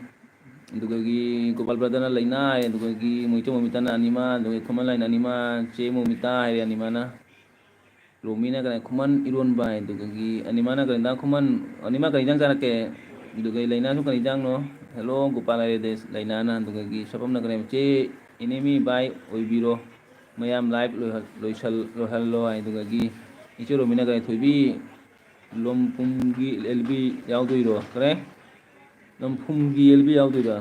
ꯑꯗꯨꯗꯒꯤ ꯒꯣꯄꯥꯜ brother ꯅ ꯂꯩꯅꯥ ꯍꯥꯏ꯫ ꯑꯗꯨꯗꯒꯤ ꯃꯣꯏꯆꯧ ꯃꯃꯤꯇꯥꯅ ꯑꯅꯤꯃ, ꯑꯗꯨꯗꯒꯤ ꯈꯨꯃꯟ ꯂꯥꯏꯅ ꯑꯅꯤꯃ, ꯆꯦ ꯃꯣꯃꯤꯇꯥ ꯍꯥꯏꯔꯦ ꯑꯅꯤꯃꯅ꯫ ꯔꯣꯃꯤꯅ ꯀꯔꯤ, ꯈꯨꯃꯟ ꯏꯔꯣꯟꯕ ꯍꯥꯏ꯫ ꯑꯗꯨꯗꯒꯤ ꯑꯅꯤꯃꯅ ꯀꯔꯤ ꯏꯟꯖꯥꯡ, ꯈꯨꯃꯟ, ꯑꯅꯤꯃ ꯀꯔꯤ ꯏꯟꯖꯥꯡ ꯆꯥꯔꯛꯀꯦ? ꯑꯗꯨꯗꯒꯤ ꯂꯩꯅꯥꯁꯨ ꯀꯔꯤ ꯏꯟꯖꯥꯡꯅꯣ? Hello ꯒꯣꯄꯥꯜ ꯍꯥꯏꯔꯦ ꯂꯩꯅꯥꯅ꯫ ꯑꯗꯨꯗꯒꯤ ꯁꯐꯝꯅ ꯀꯔꯤ, ꯆꯦ ꯏꯅꯦꯃꯤ bye ꯑꯣꯏꯕꯤꯔꯣ꯫ ꯃꯌꯥꯝ live ꯂꯣꯏꯍꯜ-, ꯂꯣꯏꯁꯜ-, ꯂꯣꯏꯍꯜꯂꯣ ꯍꯥꯏ꯫ ꯑꯗꯨꯗꯒꯤ ꯏꯆꯦ ꯔꯣꯃꯤꯅ ꯀꯔꯤ, ꯊꯣꯏꯕꯤ ꯂꯣꯝꯐꯨꯝꯒꯤ ꯑꯦꯜ ꯕꯤ ꯌꯥꯎꯗꯣꯏꯔꯣ? ꯀꯔꯤ? ꯂꯣꯝꯐꯨꯝꯒꯤ ꯑꯦꯜ ꯕꯤ ꯌꯥꯎꯗꯣꯏꯔꯣ?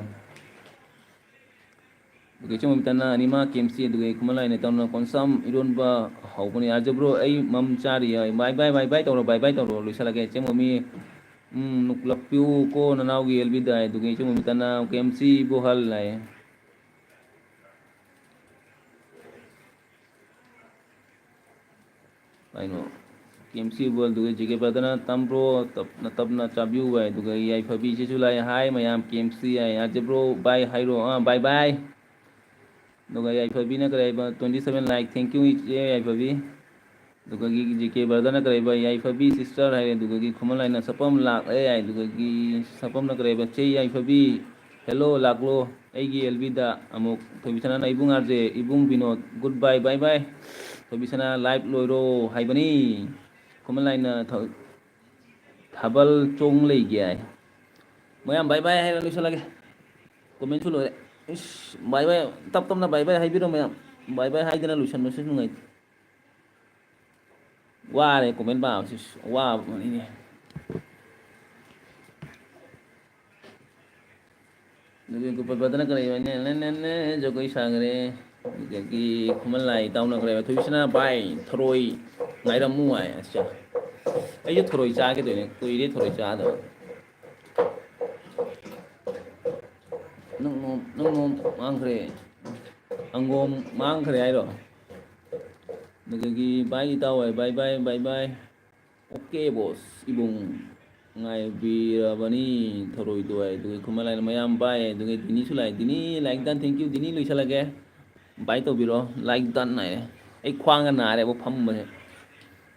ꯑꯗꯨꯒ ꯏꯆꯦ ꯃꯣꯃꯤꯇꯥꯅ ꯑꯅꯤꯃ ꯀꯦ ꯑꯦꯝ ꯁꯤ, ꯑꯗꯨꯒ ꯈꯨꯃꯟ ꯂꯥꯏꯅ ꯇꯧꯅ ꯀꯣꯟꯁꯝ ꯏꯔꯣꯟꯕ ꯍꯧꯕꯅꯤ꯫ ꯑꯥꯔ ꯖꯦ bro, ꯑꯩ ꯃꯝ ꯆꯥꯔꯤ ꯍꯥꯏ꯫ Bye bye, bye bye ꯇꯧꯔꯣ, bye bye ꯇꯧꯔꯣ, ꯂꯣꯏꯁꯤꯜꯂꯒꯦ꯫ ꯏꯆꯦ ꯃꯣꯃꯤ, ꯎꯝ, ꯅꯣꯛꯂꯛꯄꯤꯌꯨ ꯀꯣ ꯅꯅꯥꯎꯒꯤ ꯑꯦꯜ ꯕꯤꯗ ꯍꯥꯏ꯫ ꯑꯗꯨꯒ ꯏꯆꯦ ꯃꯣꯃꯤꯇꯥꯅ ꯀꯦ ꯑꯦꯝ ꯁꯤ ꯕꯨ ꯍꯜ ꯍꯥꯏ꯫ ꯀꯩꯅꯣ, ꯀꯦ ꯑꯦꯝ ꯁꯤ ꯕꯣꯜꯗꯨꯒ ꯖꯦ ꯀꯦ ꯕ꯭ꯔꯗꯔꯅ ꯇꯝꯕ꯭ꯔꯣ, ꯇꯞꯅ ꯇꯞꯅ ꯆꯥꯕꯤꯌꯨ ꯍꯥꯏ꯫ ꯑꯗꯨꯒ ꯌꯥꯏꯐꯕꯤ ꯏꯆꯦꯁꯨ ꯂꯥꯛꯑꯦ꯫ Hi ꯃꯌꯥꯝ, ꯀꯦ ꯑꯦꯝ ꯁꯤ ꯍꯥꯏ, ꯑꯥꯔ ꯖꯦ ꯕ꯭ꯔꯣ, bye ꯍꯥꯏꯔꯣ, ꯑꯥ, bye bye꯫ ꯑꯗꯨꯒ ꯌꯥꯏꯐꯕꯤꯅ ꯀꯔꯤ ꯍꯥꯏꯕ, twenty seven like, thank you ꯏꯆꯦ ꯌꯥꯏꯐꯕꯤ꯫ ꯑꯗꯨꯒꯒꯤ ꯖꯦ ꯀꯦ ꯕ꯭ꯔꯗꯔꯅ ꯀꯔꯤ ꯍꯥꯏꯕ, ꯌꯥꯏꯐꯕꯤ sister ꯍꯥꯏꯔꯦ꯫ ꯑꯗꯨꯒꯒꯤ ꯈꯨꯃꯟ ꯂꯥꯏꯅ ꯁꯐꯝ ꯂꯥꯛꯂꯦ ꯍꯥꯏ꯫ ꯑꯗꯨꯒꯒꯤ ꯁꯐꯝꯅ ꯀꯔꯤ ꯍꯥꯏꯕ, ꯆꯦ ꯌꯥꯏꯐꯕꯤ, Hello, ꯂꯥꯛꯂꯣ ꯑꯩꯒꯤ L Bꯗ ꯑꯃꯨꯛ꯫ ꯊꯣꯏꯕꯤꯁꯅꯥꯅ, "ꯏꯕꯨꯡ ꯑꯥꯔꯖꯦ, ꯏꯕꯨꯡ Vinod, good bye, bye bye꯫ ꯊꯣꯏꯕꯤꯁꯅꯥ, live ꯂꯣꯏꯔꯣ ꯍꯥꯏꯕꯅꯤ꯫" ꯈꯨꯃꯟ ꯂꯥꯏꯅ ꯊ-, "ꯊꯥꯕꯜ ꯆꯣꯡ ꯂꯩꯒꯦ" ꯍꯥꯏ꯫ ꯃꯌꯥꯝ bye bye ꯍꯥꯏꯔ ꯂꯣꯏꯁꯤꯜꯂꯒꯦ꯫ Commentꯁꯨ ꯂꯣꯏꯔꯦ꯫ ꯏꯁ, bye bye, ꯇꯞ ꯇꯞꯅ bye bye ꯍꯥꯏꯕꯤꯔꯣ ꯃꯌꯥꯝ꯫ Bye bye ꯍꯥꯏꯗꯅ ꯂꯣꯏꯁꯤꯟꯕꯁꯨ ꯅꯨꯡꯉꯥꯏꯇꯦ꯫ ꯋꯥꯔꯦ comment ꯄꯥꯕꯁꯤꯁꯨ, ꯑꯋꯥꯕ ꯑꯃꯅꯤꯅꯦ꯫ ꯑꯗꯨꯒꯤ ꯒꯣꯄꯥꯜ brotherꯅ ꯀꯔꯤ ꯍꯥꯏꯅꯤ? ꯅꯦ, ꯅꯦ, ꯅꯦ, ꯖꯒꯣꯏ ꯁꯥꯈ꯭ꯔꯦ꯫ ꯑꯗꯒꯤ ꯈꯨꯃꯟ ꯂꯥꯏ ꯏꯇꯥꯎꯅ ꯀꯔꯤ ꯍꯥꯏꯕ? "ꯊꯣꯏꯕꯤꯁꯅꯥ ꯚꯥꯏ, ꯊꯔꯣꯏ ꯉꯥꯏꯔꯝꯃꯨ" ꯍꯥꯏ꯫ ꯑꯁ, ꯑꯩꯁꯨ ꯊꯔꯣꯏ ꯆꯥꯒꯦ ꯇꯧꯔꯤꯅꯦ, ꯀꯨꯏꯔꯦ ꯊꯔꯣꯏ ꯆꯥꯗꯕ꯫ ꯅꯪ ꯅꯣꯝ, ꯅꯪ ꯅꯣꯝ ꯃꯥꯡꯈ꯭ꯔꯦ꯫ ꯑꯪꯒꯣꯝ ꯃꯥꯡꯈ꯭ꯔꯦ ꯍꯥꯏꯔꯣ? ꯑꯗꯒꯤ bye ꯏꯇꯥꯎ ꯍꯥꯏ, bye bye, bye bye꯫ Okay boss, ꯏꯕꯨꯡ꯫ ꯉꯥꯏꯕꯤꯔꯕꯅꯤ ꯊꯔꯣꯏꯗꯣ ꯍꯥꯏ꯫ ꯑꯗꯨꯒ ꯈꯨꯃꯟ ꯂꯥꯏꯅ, "ꯃꯌꯥꯝ bye" ꯍꯥꯏ꯫ ꯑꯗꯨꯒ ꯗꯤꯅꯤꯁꯨ ꯂꯥꯛꯑꯦ꯫ ꯗꯤꯅꯤ, like done, thank you꯫ ꯗꯤꯅꯤ ꯂꯣꯏꯁꯤꯜꯂꯒꯦ꯫ Bye ꯇꯧꯕꯤꯔꯣ꯫ Like done ꯍꯥꯏꯔꯦ꯫ ꯑꯩ ꯈ꯭ꯋꯥꯡꯒ ꯅꯥꯔꯦꯕ ꯐꯝꯕꯁꯦ꯫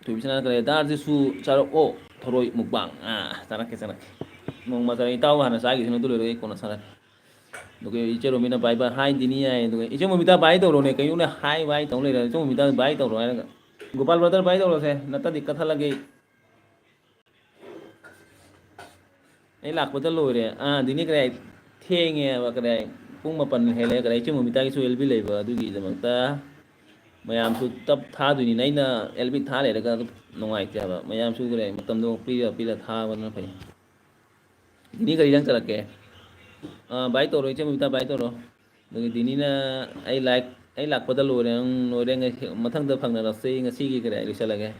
ꯊꯣꯏꯕꯤꯁꯅꯥꯅ ꯀꯔꯤ, "ꯗꯥ ꯑꯥꯔꯖꯦꯁꯨ ꯆꯥꯔꯛꯑꯣ ꯊꯔꯣꯏ mukbang꯫" ꯑꯥ, ꯆꯥꯔꯛꯀꯦ, ꯆꯥꯔꯛꯀꯦ꯫ ꯅꯣꯡꯃ ꯆꯥꯔꯛꯀꯦ꯫ ꯏꯇꯥꯎ ꯍꯥꯟꯅ ꯆꯥꯈꯤꯁꯅꯨ, ꯑꯗꯨ ꯂꯣꯏꯔꯒ ꯑꯩ ꯀꯣꯟꯅ ꯆꯥꯔꯛꯀꯦ꯫ ꯑꯗꯨꯒ ꯏꯆꯦ ꯔꯣꯃꯤꯅ bye bye, hi ꯗꯤꯅꯤ ꯍꯥꯏ꯫ ꯑꯗꯨꯒ ꯏꯆꯦ ꯃꯣꯃꯤꯇꯥ bye ꯇꯧꯔꯣꯅꯦ, ꯀꯩꯅꯣꯅꯦ, hi bye ꯇꯧ ꯂꯩꯔꯦ꯫ ꯏꯆꯦ ꯃꯣꯃꯤꯇꯥ bye ꯇꯧꯔꯣ ꯍꯥꯏꯔꯒ꯫ ꯒꯣꯄꯥꯜ brother bye ꯇꯧꯔꯁꯦ, ꯅꯠꯇ꯭ꯔꯗꯤ ꯀꯠꯊꯠꯂꯒꯦ ꯑꯩ꯫ ꯑꯩ ꯂꯥꯛꯄꯗ ꯂꯣꯏꯔꯦ꯫ ꯑꯥ, ꯗꯤꯅꯤ ꯀꯗꯥꯏ? ꯊꯦꯡꯉꯦꯕ ꯀꯗꯥꯏ? ꯄꯨꯡ ꯃꯥꯄꯟ ꯍꯦꯜꯂꯦ ꯀꯗꯥꯏ? ꯏꯆꯦ ꯃꯣꯃꯤꯇꯥꯒꯤꯁꯨ L B ꯂꯩꯕ, ꯑꯗꯨꯒꯤꯗꯃꯛꯇ ꯃꯌꯥꯝꯁꯨ ꯇꯞ ꯊꯥꯗꯣꯏꯅꯤꯅ ꯑꯩꯅ L B ꯊꯥ ꯂꯩꯔꯒ ꯑꯗꯨꯝ ꯅꯨꯡꯉꯥꯏꯇꯦ ꯍꯥꯏꯕ꯫ ꯃꯌꯥꯝꯁꯨ ꯀꯗꯥꯏ ꯃꯇꯝꯗꯣ ꯄꯤꯔ ꯄꯤꯔ ꯊꯥꯕꯅ ꯐꯩ꯫ ꯗꯤꯅꯤ ꯀꯔꯤ ꯏꯟꯖꯥꯡ ꯆꯥꯔꯛꯀꯦ? ꯑꯥ, bye ꯇꯧꯔꯣ, ꯏꯆꯦ ꯃꯣꯃꯤꯇꯥ bye ꯇꯧꯔꯣ꯫ ꯑꯗꯒꯤ ꯗꯤꯅꯤꯅ ꯑꯩ ꯂꯥꯏꯛ, ꯑꯩ ꯂꯥꯛꯄꯗ ꯂꯣꯏꯔꯦ, ꯎꯝ, ꯂꯣꯏꯔꯦ, ꯉꯁꯤ, ꯃꯊꯪꯗ ꯐꯪꯅꯔꯁꯤ, ꯉꯁꯤꯒꯤ ꯀꯗꯥꯏ ꯂꯣꯏꯁꯤꯜꯂꯒꯦ꯫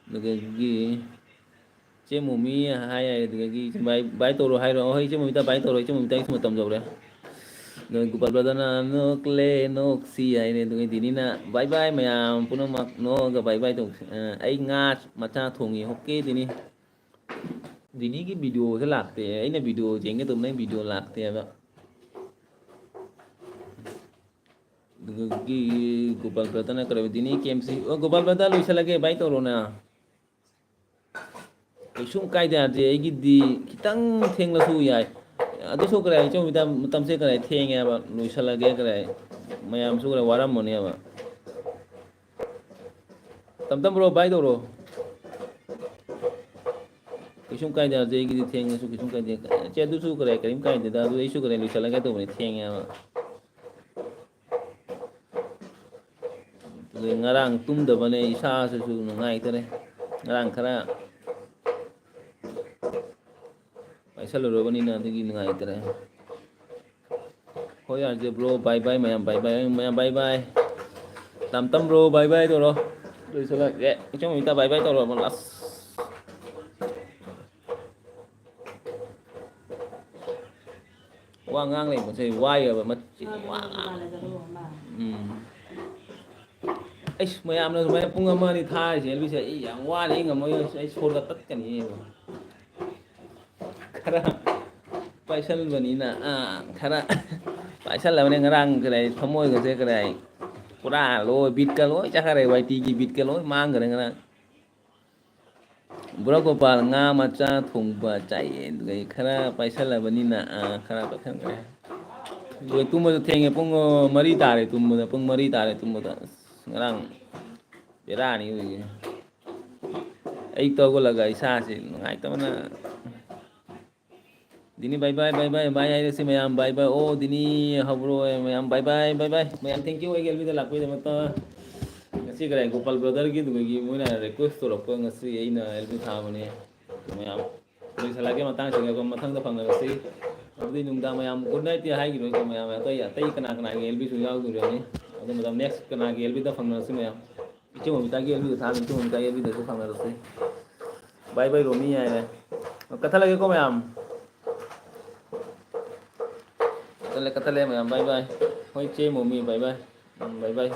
ꯑꯗꯨꯗꯒꯤ ꯏꯆꯦ ꯃꯣꯃꯤ ꯍꯥꯏ ꯍꯥꯏ, ꯑꯗꯨꯗꯒꯤ bye, bye ꯇꯧꯔꯣ ꯍꯥꯏꯔꯣ꯫ ꯑꯍꯣꯏ, ꯏꯆꯦ ꯃꯣꯃꯤꯇꯥ bye ꯇꯧꯔꯣ, ꯏꯆꯦ ꯃꯣꯃꯤꯇꯥꯒꯤꯁꯨ ꯃꯇꯝ ꯌꯧꯔꯦ꯫ ꯑꯗꯨꯒ ꯒꯣꯄꯥꯜ brotherꯅ "ꯅꯣꯛꯂꯦ ꯅꯣꯛꯁꯤ" ꯍꯥꯏꯔꯦ꯫ ꯑꯗꯨꯒ ꯗꯤꯅꯤꯅ "bye bye ꯃꯌꯥꯝ ꯄꯨꯝꯅꯃꯛ ꯅꯣꯛꯑꯒ bye bye ꯇꯧꯁꯤ꯫ ꯑ, ꯑꯩ ꯉꯥ ꯃꯆꯥ ꯊꯣꯡꯉꯤ꯫ Okay ꯗꯤꯅꯤ꯫ ꯗꯤꯅꯤꯒꯤ videoꯁꯦ ꯂꯥꯛꯇꯦ꯫ ꯑꯩꯅ video ꯌꯦꯡꯒꯦ ꯇꯧꯕꯅꯦ, video ꯂꯥꯛꯇꯦ ꯍꯥꯏꯕ꯫ ꯑꯗꯨꯗꯒꯤ ꯒꯣꯄꯥꯜ brotherꯅ ꯀꯔꯤ, ꯗꯤꯅꯤ K M C, ꯑꯣ, ꯒꯣꯄꯥꯜ brother ꯂꯣꯏꯁꯤꯜꯂꯒꯦ, bye ꯇꯧꯔꯣꯅ꯫ ꯀꯩꯁꯨꯝ ꯀꯥꯏꯗꯦ, ꯑꯥꯔꯖꯦ, ꯑꯩꯒꯤꯗꯤ ꯈꯤꯇꯪ ꯊꯦꯡꯂꯁꯨ ꯌꯥꯏ꯫ ꯑꯗꯨꯁꯨ ꯀꯔꯥꯏ ꯏꯆꯧ ꯃꯤꯗ ꯃꯇꯝꯁꯦ ꯀꯔꯥꯏ ꯊꯦꯡꯉꯦ ꯍꯥꯏꯕ, ꯂꯣꯏꯁꯤꯜꯂꯒꯦ ꯀꯔꯥꯏ, ꯃꯌꯥꯝꯁꯨ ꯀꯔꯥꯏ ꯋꯥꯔꯝꯃꯅꯦꯕ꯫ ꯇꯝ ꯇꯝ bro, bye ꯇꯧꯔꯣ꯫ ꯀꯩꯁꯨꯝ ꯀꯥꯏꯗꯦ, ꯑꯗꯨ ꯑꯩꯒꯤꯗꯤ ꯊꯦꯡꯉꯁꯨ ꯀꯩꯁꯨꯝ ꯀꯥꯏꯗꯦ꯫ ꯆꯦ, ꯑꯗꯨꯁꯨ ꯀꯔꯥꯏ ꯀꯔꯤꯝ ꯀꯥꯏꯗꯦꯗ, ꯑꯗꯨ ꯑꯩꯁꯨ ꯀꯔꯥꯏ ꯂꯣꯏꯁꯤꯜꯂꯒꯦ ꯇꯧꯕꯅꯦ, ꯊꯦꯡꯉꯦꯕ꯫ ꯑꯗꯨ ꯉꯔꯥꯡ ꯇꯨꯝꯗꯕꯅꯦ, ꯏꯁꯥꯁꯤꯁꯨ ꯅꯨꯡꯉꯥꯏꯇꯔꯦ꯫ ꯉꯔꯥꯡ ꯈꯔ ꯄꯥꯏꯁꯜꯂꯨꯔꯕꯅꯤꯅ ꯑꯗꯨꯒꯤ ꯅꯨꯡꯉꯥꯏꯇꯔꯦ꯫ ꯍꯣꯏ, ꯌꯥꯔꯁꯦ bro, bye bye ꯃꯌꯥꯝ, bye bye ꯃꯌꯥꯝ, bye bye꯫ ꯇꯝ ꯇꯝ bro, bye bye ꯇꯧꯔꯣ꯫ ꯂꯣꯏꯁꯤꯜꯂꯒꯦ꯫ ꯏꯆꯧ ꯏꯇꯥ bye bye ꯇꯧꯔꯣ꯫ ꯑꯁ꯫ ꯋꯥ ꯉꯥꯡ ꯂꯩꯕꯁꯦ ꯋꯥꯏꯑꯦꯕ, ꯃꯆꯤꯟ ꯋꯥ ꯉꯥꯡ꯫ ꯎꯝ꯫ ꯑꯩꯁ, ꯃꯌꯥꯝꯅ ꯁꯨꯃꯥꯏꯅ ꯄꯨꯡ ꯑꯃ ꯑꯅꯤ ꯊꯥꯔꯤꯁꯦ, ꯑꯦꯜꯕꯤꯁꯦ, ꯑꯩ ꯌꯥꯝ ꯋꯥꯅ, ꯑꯩ ꯉꯝꯃꯣꯏ, ꯑꯩ ꯁꯣꯔꯒ ꯇꯠꯀꯅꯤ꯫ ꯈꯔ ꯄꯥꯏꯁꯜꯂꯕꯅꯤꯅ, ꯑꯥ, ꯈꯔ ꯄꯥꯏꯁꯜꯂꯕꯅꯤ꯫ ꯉꯔꯥꯡ ꯀꯗꯥꯏ ꯊꯃꯣꯏꯒꯁꯦ ꯀꯗꯥꯏ ꯄꯨꯔꯥ ꯂꯣꯏ, ꯕꯤꯠꯀ ꯂꯣꯏ ꯆꯠꯈ꯭ꯔꯦ, ꯋꯥꯏ ꯇꯤꯒꯤ ꯕꯤꯠꯀ ꯂꯣꯏ ꯃꯥꯡꯈ꯭ꯔꯦ ꯉꯔꯥꯡ꯫ ꯕ꯭ꯔꯣ ꯒꯣꯄꯥꯜ, ꯉꯥ ꯃꯆꯥ ꯊꯣꯡꯕ ꯆꯥꯏꯌꯦ, ꯑꯗꯨꯒ ꯑꯩ ꯈꯔ ꯄꯥꯏꯁꯜꯂꯕꯅꯤꯅ, ꯑꯥ, ꯈꯔ ꯄꯥꯏꯁꯟꯈ꯭ꯔꯦ꯫ ꯑꯗꯨꯒ ꯇꯨꯝꯕꯁꯨ ꯊꯦꯡꯉꯦ, ꯄꯨꯡ, ꯑꯥ, ꯃꯔꯤ ꯇꯥꯔꯦ ꯇꯨꯝꯕꯗ, ꯄꯨꯡ ꯃꯔꯤ ꯇꯥꯔꯦ ꯇꯨꯝꯕꯗ꯫ ꯑꯁ, ꯉꯔꯥꯡ ꯕꯦꯔꯥꯅꯤ ꯑꯣꯏꯌꯦ꯫ ꯑꯌꯨꯛꯇ ꯍꯧꯒꯠꯂꯒ ꯏꯁꯥꯁꯤ ꯅꯨꯡꯉꯥꯏꯇꯕꯅ꯫ ꯗꯤꯅꯤ, bye bye, bye bye, bye ꯍꯥꯏꯔꯁꯤ ꯃꯌꯥꯝ, bye bye꯫ ꯑꯣ, ꯗꯤꯅꯤ ꯍꯧꯕ꯭ꯔꯣ ꯃꯌꯥꯝ, bye bye, bye bye꯫ ꯃꯌꯥꯝ, thank you ꯑꯩꯒꯤ ꯑꯦꯜꯕꯤꯗ ꯂꯥꯛꯄꯒꯤꯗꯃꯛꯇ꯫ ꯉꯁꯤ ꯀꯔꯥꯏ ꯒꯣꯄꯥꯜ ꯕ꯭ꯔꯗꯔꯒꯤ ꯑꯗꯨꯒꯤ ꯃꯣꯏꯅ request ꯇꯧꯔꯛꯄ, ꯉꯁꯤ ꯑꯩꯅ ꯑꯦꯜꯕꯤ ꯊꯥꯕꯅꯦ꯫ ꯃꯌꯥꯝ, ꯂꯣꯏꯁꯤꯜꯂꯒꯦ ꯃꯇꯥꯡꯁꯤꯗꯀꯣ, ꯃꯊꯪꯗ ꯐꯪꯅꯔꯁꯤ꯫ ꯑꯗꯨꯗꯤ ꯅꯨꯡꯗꯥꯡ ꯃꯌꯥꯝ good night ꯇꯤ ꯍꯥꯏꯈꯤꯔꯣꯏꯀꯣ, ꯃꯌꯥꯝ ꯑꯇꯩ, ꯑꯇꯩ ꯀꯅꯥ ꯀꯅꯥꯒꯤ ꯑꯦꯜꯕꯤꯁꯨ ꯌꯥꯎꯗꯣꯔꯤꯕꯅꯤ꯫ ꯑꯗꯨ ꯃꯇꯝ next ꯀꯅꯥꯒꯤ ꯑꯦꯜꯕꯤꯗ ꯐꯪꯅꯔꯁꯤ ꯃꯌꯥꯝ꯫ ꯏꯆꯦ ꯃꯣꯃꯤꯇꯥꯒꯤ ꯑꯦꯜꯕꯤꯗ ꯊꯥꯕ, ꯏꯆꯦ ꯃꯣꯃꯤꯇꯥꯒꯤ ꯑꯦꯜꯕꯤꯗꯁꯨ ꯐꯪꯅꯔꯁꯤ꯫ Bye bye ꯔꯣꯃꯤ ꯍꯥꯏꯔꯦ꯫ ꯀꯠꯊꯠꯂꯒꯦꯀꯣ ꯃꯌꯥꯝ꯫ ꯀꯠꯊꯠꯂꯦ, ꯀꯠꯊꯠꯂꯦ ꯃꯌꯥꯝ, bye bye꯫ ꯍꯣꯏ, ꯆꯦ ꯃꯣꯃꯤ, bye bye꯫ ꯎꯝ, bye bye꯫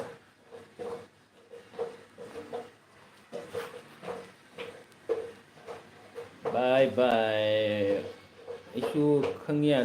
Bye bye꯫ ꯑꯩꯁꯨ ꯈꯪꯉꯦ ꯌꯥꯗꯦ꯫